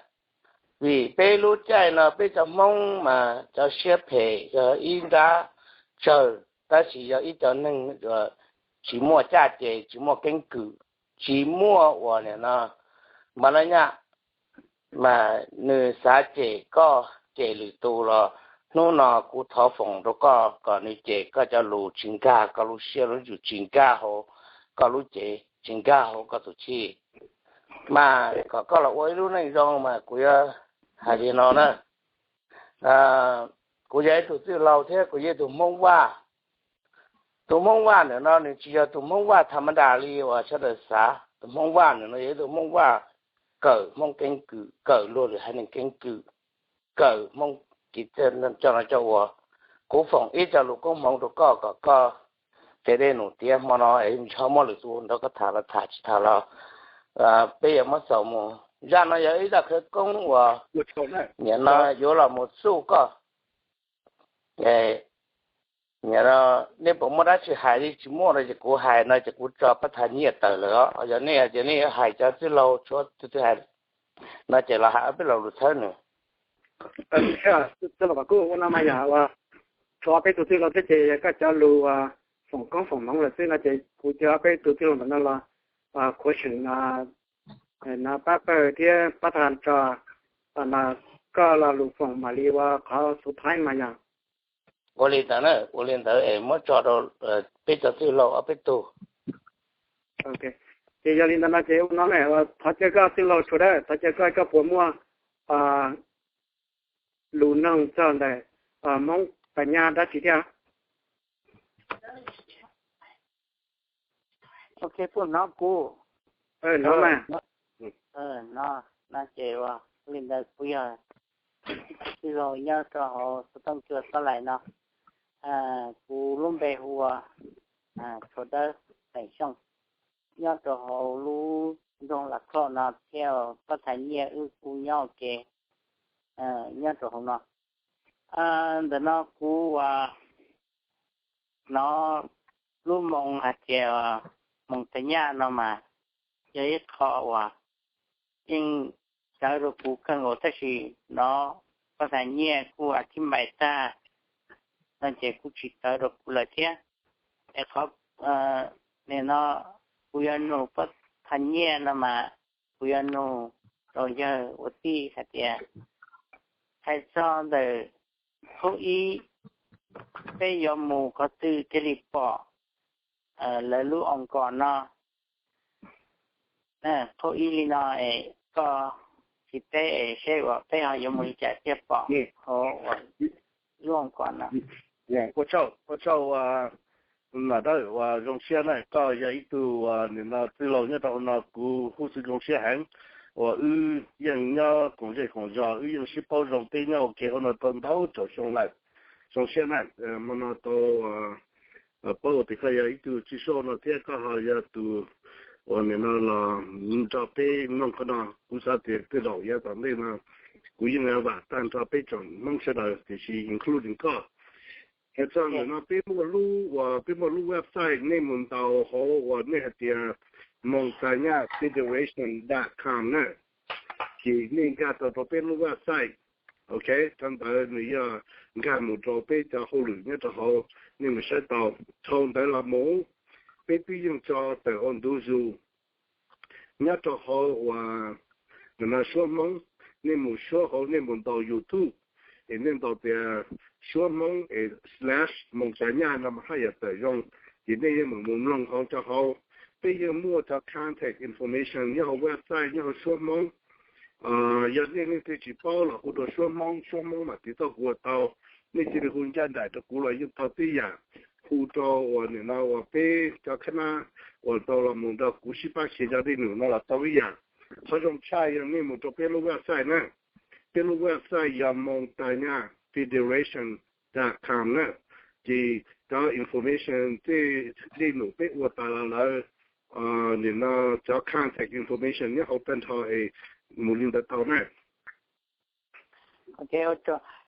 Vim peb lub caij no peb cov Hmoob mas cov siab phem yog ib nrab tsawg, tab sis yog ib cov neeg tsis muaj caj ces, tsis muaj keeb kwm, tsis muaj uas nim no mas laj nyaj, mas nws xav cem koj cem lwm tus los hnub no kuv thov foom rau koj kom nws cem koj cov lus tsis nkag koj lub siab lub ntsws, tsis nkag hauv koj lub cev, tsis nkag hauv koj tus chij, mas kom koj los ua ib lub neej zoo mas kuv yuav hais li no na. Kuv yog ib tug txwj laug thiab kuv yog ib tug Hmoob Vaj. Tus Hmoob Vaj ntawm no nws tsis yog tus Hmoob Vaj tham ma das li uas sawv daws xav. Tus Hmoob Vaj ntawm no yog ib tug Hmoob Vaj kawm Hmoob keeb kwm, kawm luag lwm haiv neeg keeb kwm, kawm Hmoob kev coj no coj ua. Kuv foom ib co lus koob hmoov rau koj kom koj tes dej num tiav hmo no es ntsho muab lwm tus nrog koj tham los tham, tsis tham los peb yuav muab xaus mus. Zaj no yog ib zaj khawv koob uas nim no yuav los mus txuj koj. Nim no nej puas muaj dab tsi hais li? Tsis muaj no ces kuv hais no ces kuv tso pab thaj nyiaj tawm lawm os. Yog nej hais ces nej yuav hais cov txwj laug tshuav tus twg hais no ces los hais ob peb lo lus txhawb nws. Txwj laug Vam Kuj, ua no mas yog ua tshuav ob peb tug txwj laug thiab ces yog koj cov lus foom koob foom hmoov lawm xwb no ces kuv coj ob peb tug txwj laug ntawm no los question no pab pawg thiab pab thaj tso, no koj lo lus foom mam li ua qhov xub thawj mas yog. Ua li ntawd na, ua li ntawd es muab tso rau peb cov txwj laug ob peb tug. Ces yog li ntawd no ces ua no na, thov caw koj txwj laug tshuav dawb, thov caw koj, koj puas muaj lus noog txog ntawm Hmoob Tais Nyab dab tsi thiab? Ok, puas hnov kuv? No ces ua li ntawd, kuv yog tij laug nyob rau hauv xov tooj cua Xab Lais no. Kuv lub npe hu ua Tshuav Dawb Teem Xyooj, nyob rau hauv lub nroog Las Khoj no thiab pab thaj nyiaj wb kuj nyob ua ke nyob rau hauv no. Ntawm no kuv ua hnov lub moo hais tias Moos Tais Nyaj no mas yog ib qho uas yeej txawv rau kuv kawg nkaus, tab sis hnov pab thaj nyiaj kuj a thib npais tag no ces kuj tsis txawv rau kuv lawm thiab. Es qhov nim no kuv yuav nug pab thaj nyiaj no mas kuv yuav nug rau yawg ua tij hais tias, hais txog ntawm qhov ib, peb yuav mus qhov twg thiaj li pom lawv lub oo kom no? Qhov ib li no es koj tsis teb es seb uas peb ho yuav mus li cas thiaj pom hauv uas lub oo kom no? Ua tsaug, ua tsaug, Nam Dawb uas zoo siab na, koj yog ib tug uas nim no txwj laug nyob rau hauv no kuv huj xwb zoo siab heev, uas wb yeej nyob koom zej koom zos, wb yeej sib paub zoo, peb nyob ua ke hauv no tau ntau tsaus xyoo lawm. Zoo siab na, hmo no tau paub tias koj yog ib tug tswj suab no thiab koj ho yog tus uas nim no los nrog peb mloog qhov no, kuv xav tias tej zaum yav tom ntej no kuv yeej vam tag nrho peb tsoom Hmoob sawv daws tiam sis including koj. Hais txog ntawm no peb muaj lub uas peb muaj lub website, nej mus ntaus hauv uas nej hais tias Moos Tais Nyaj Federation dot com na, ces nej nkag tau rau peb lub website. Ok, thaum ntawd nws yog nkag mus rau peb cov hauj lwm nyob rau hauv, nej mus saib tau. Dhau ntawd los mus, peb twb yeej tso tawm hauv ntu zus nyob rau hauv uas ntawm no Suab Hmoob, nej mus Suab hauv, nej mus ntaus YouTube es nej ntaus tias Suab Hmoob es slash Moos Tais Nyaj no mas haj yam tawm zoo, ces nej yeej mus mus mloog hauv rau hauv. Peb yeej muaj cov contact information nyob hauv website nyob hauv Suab Hmoob. Yog nej leej twg tsis paub los hu rau Suab Hmoob, Suab Hmoob mam tiv tauj kuv ua tau. Nej cia li hu ncaj nraim rau kuv los yeej tau tib yam. Hu rau uas nim no uas peb cov khab nab uas tau los mus nrog kuv sib pab xyuas cov dej num no los tau ib yam. Qhov zoo tshaj yog nej mus rau peb lub website na. Peb lub website yog Montagnard Federation dot com na. Ces cov information tej dej num peb ua tas los lawm, nim no cov contact information nyob hauv tag nrho es mus li ntawd tau na.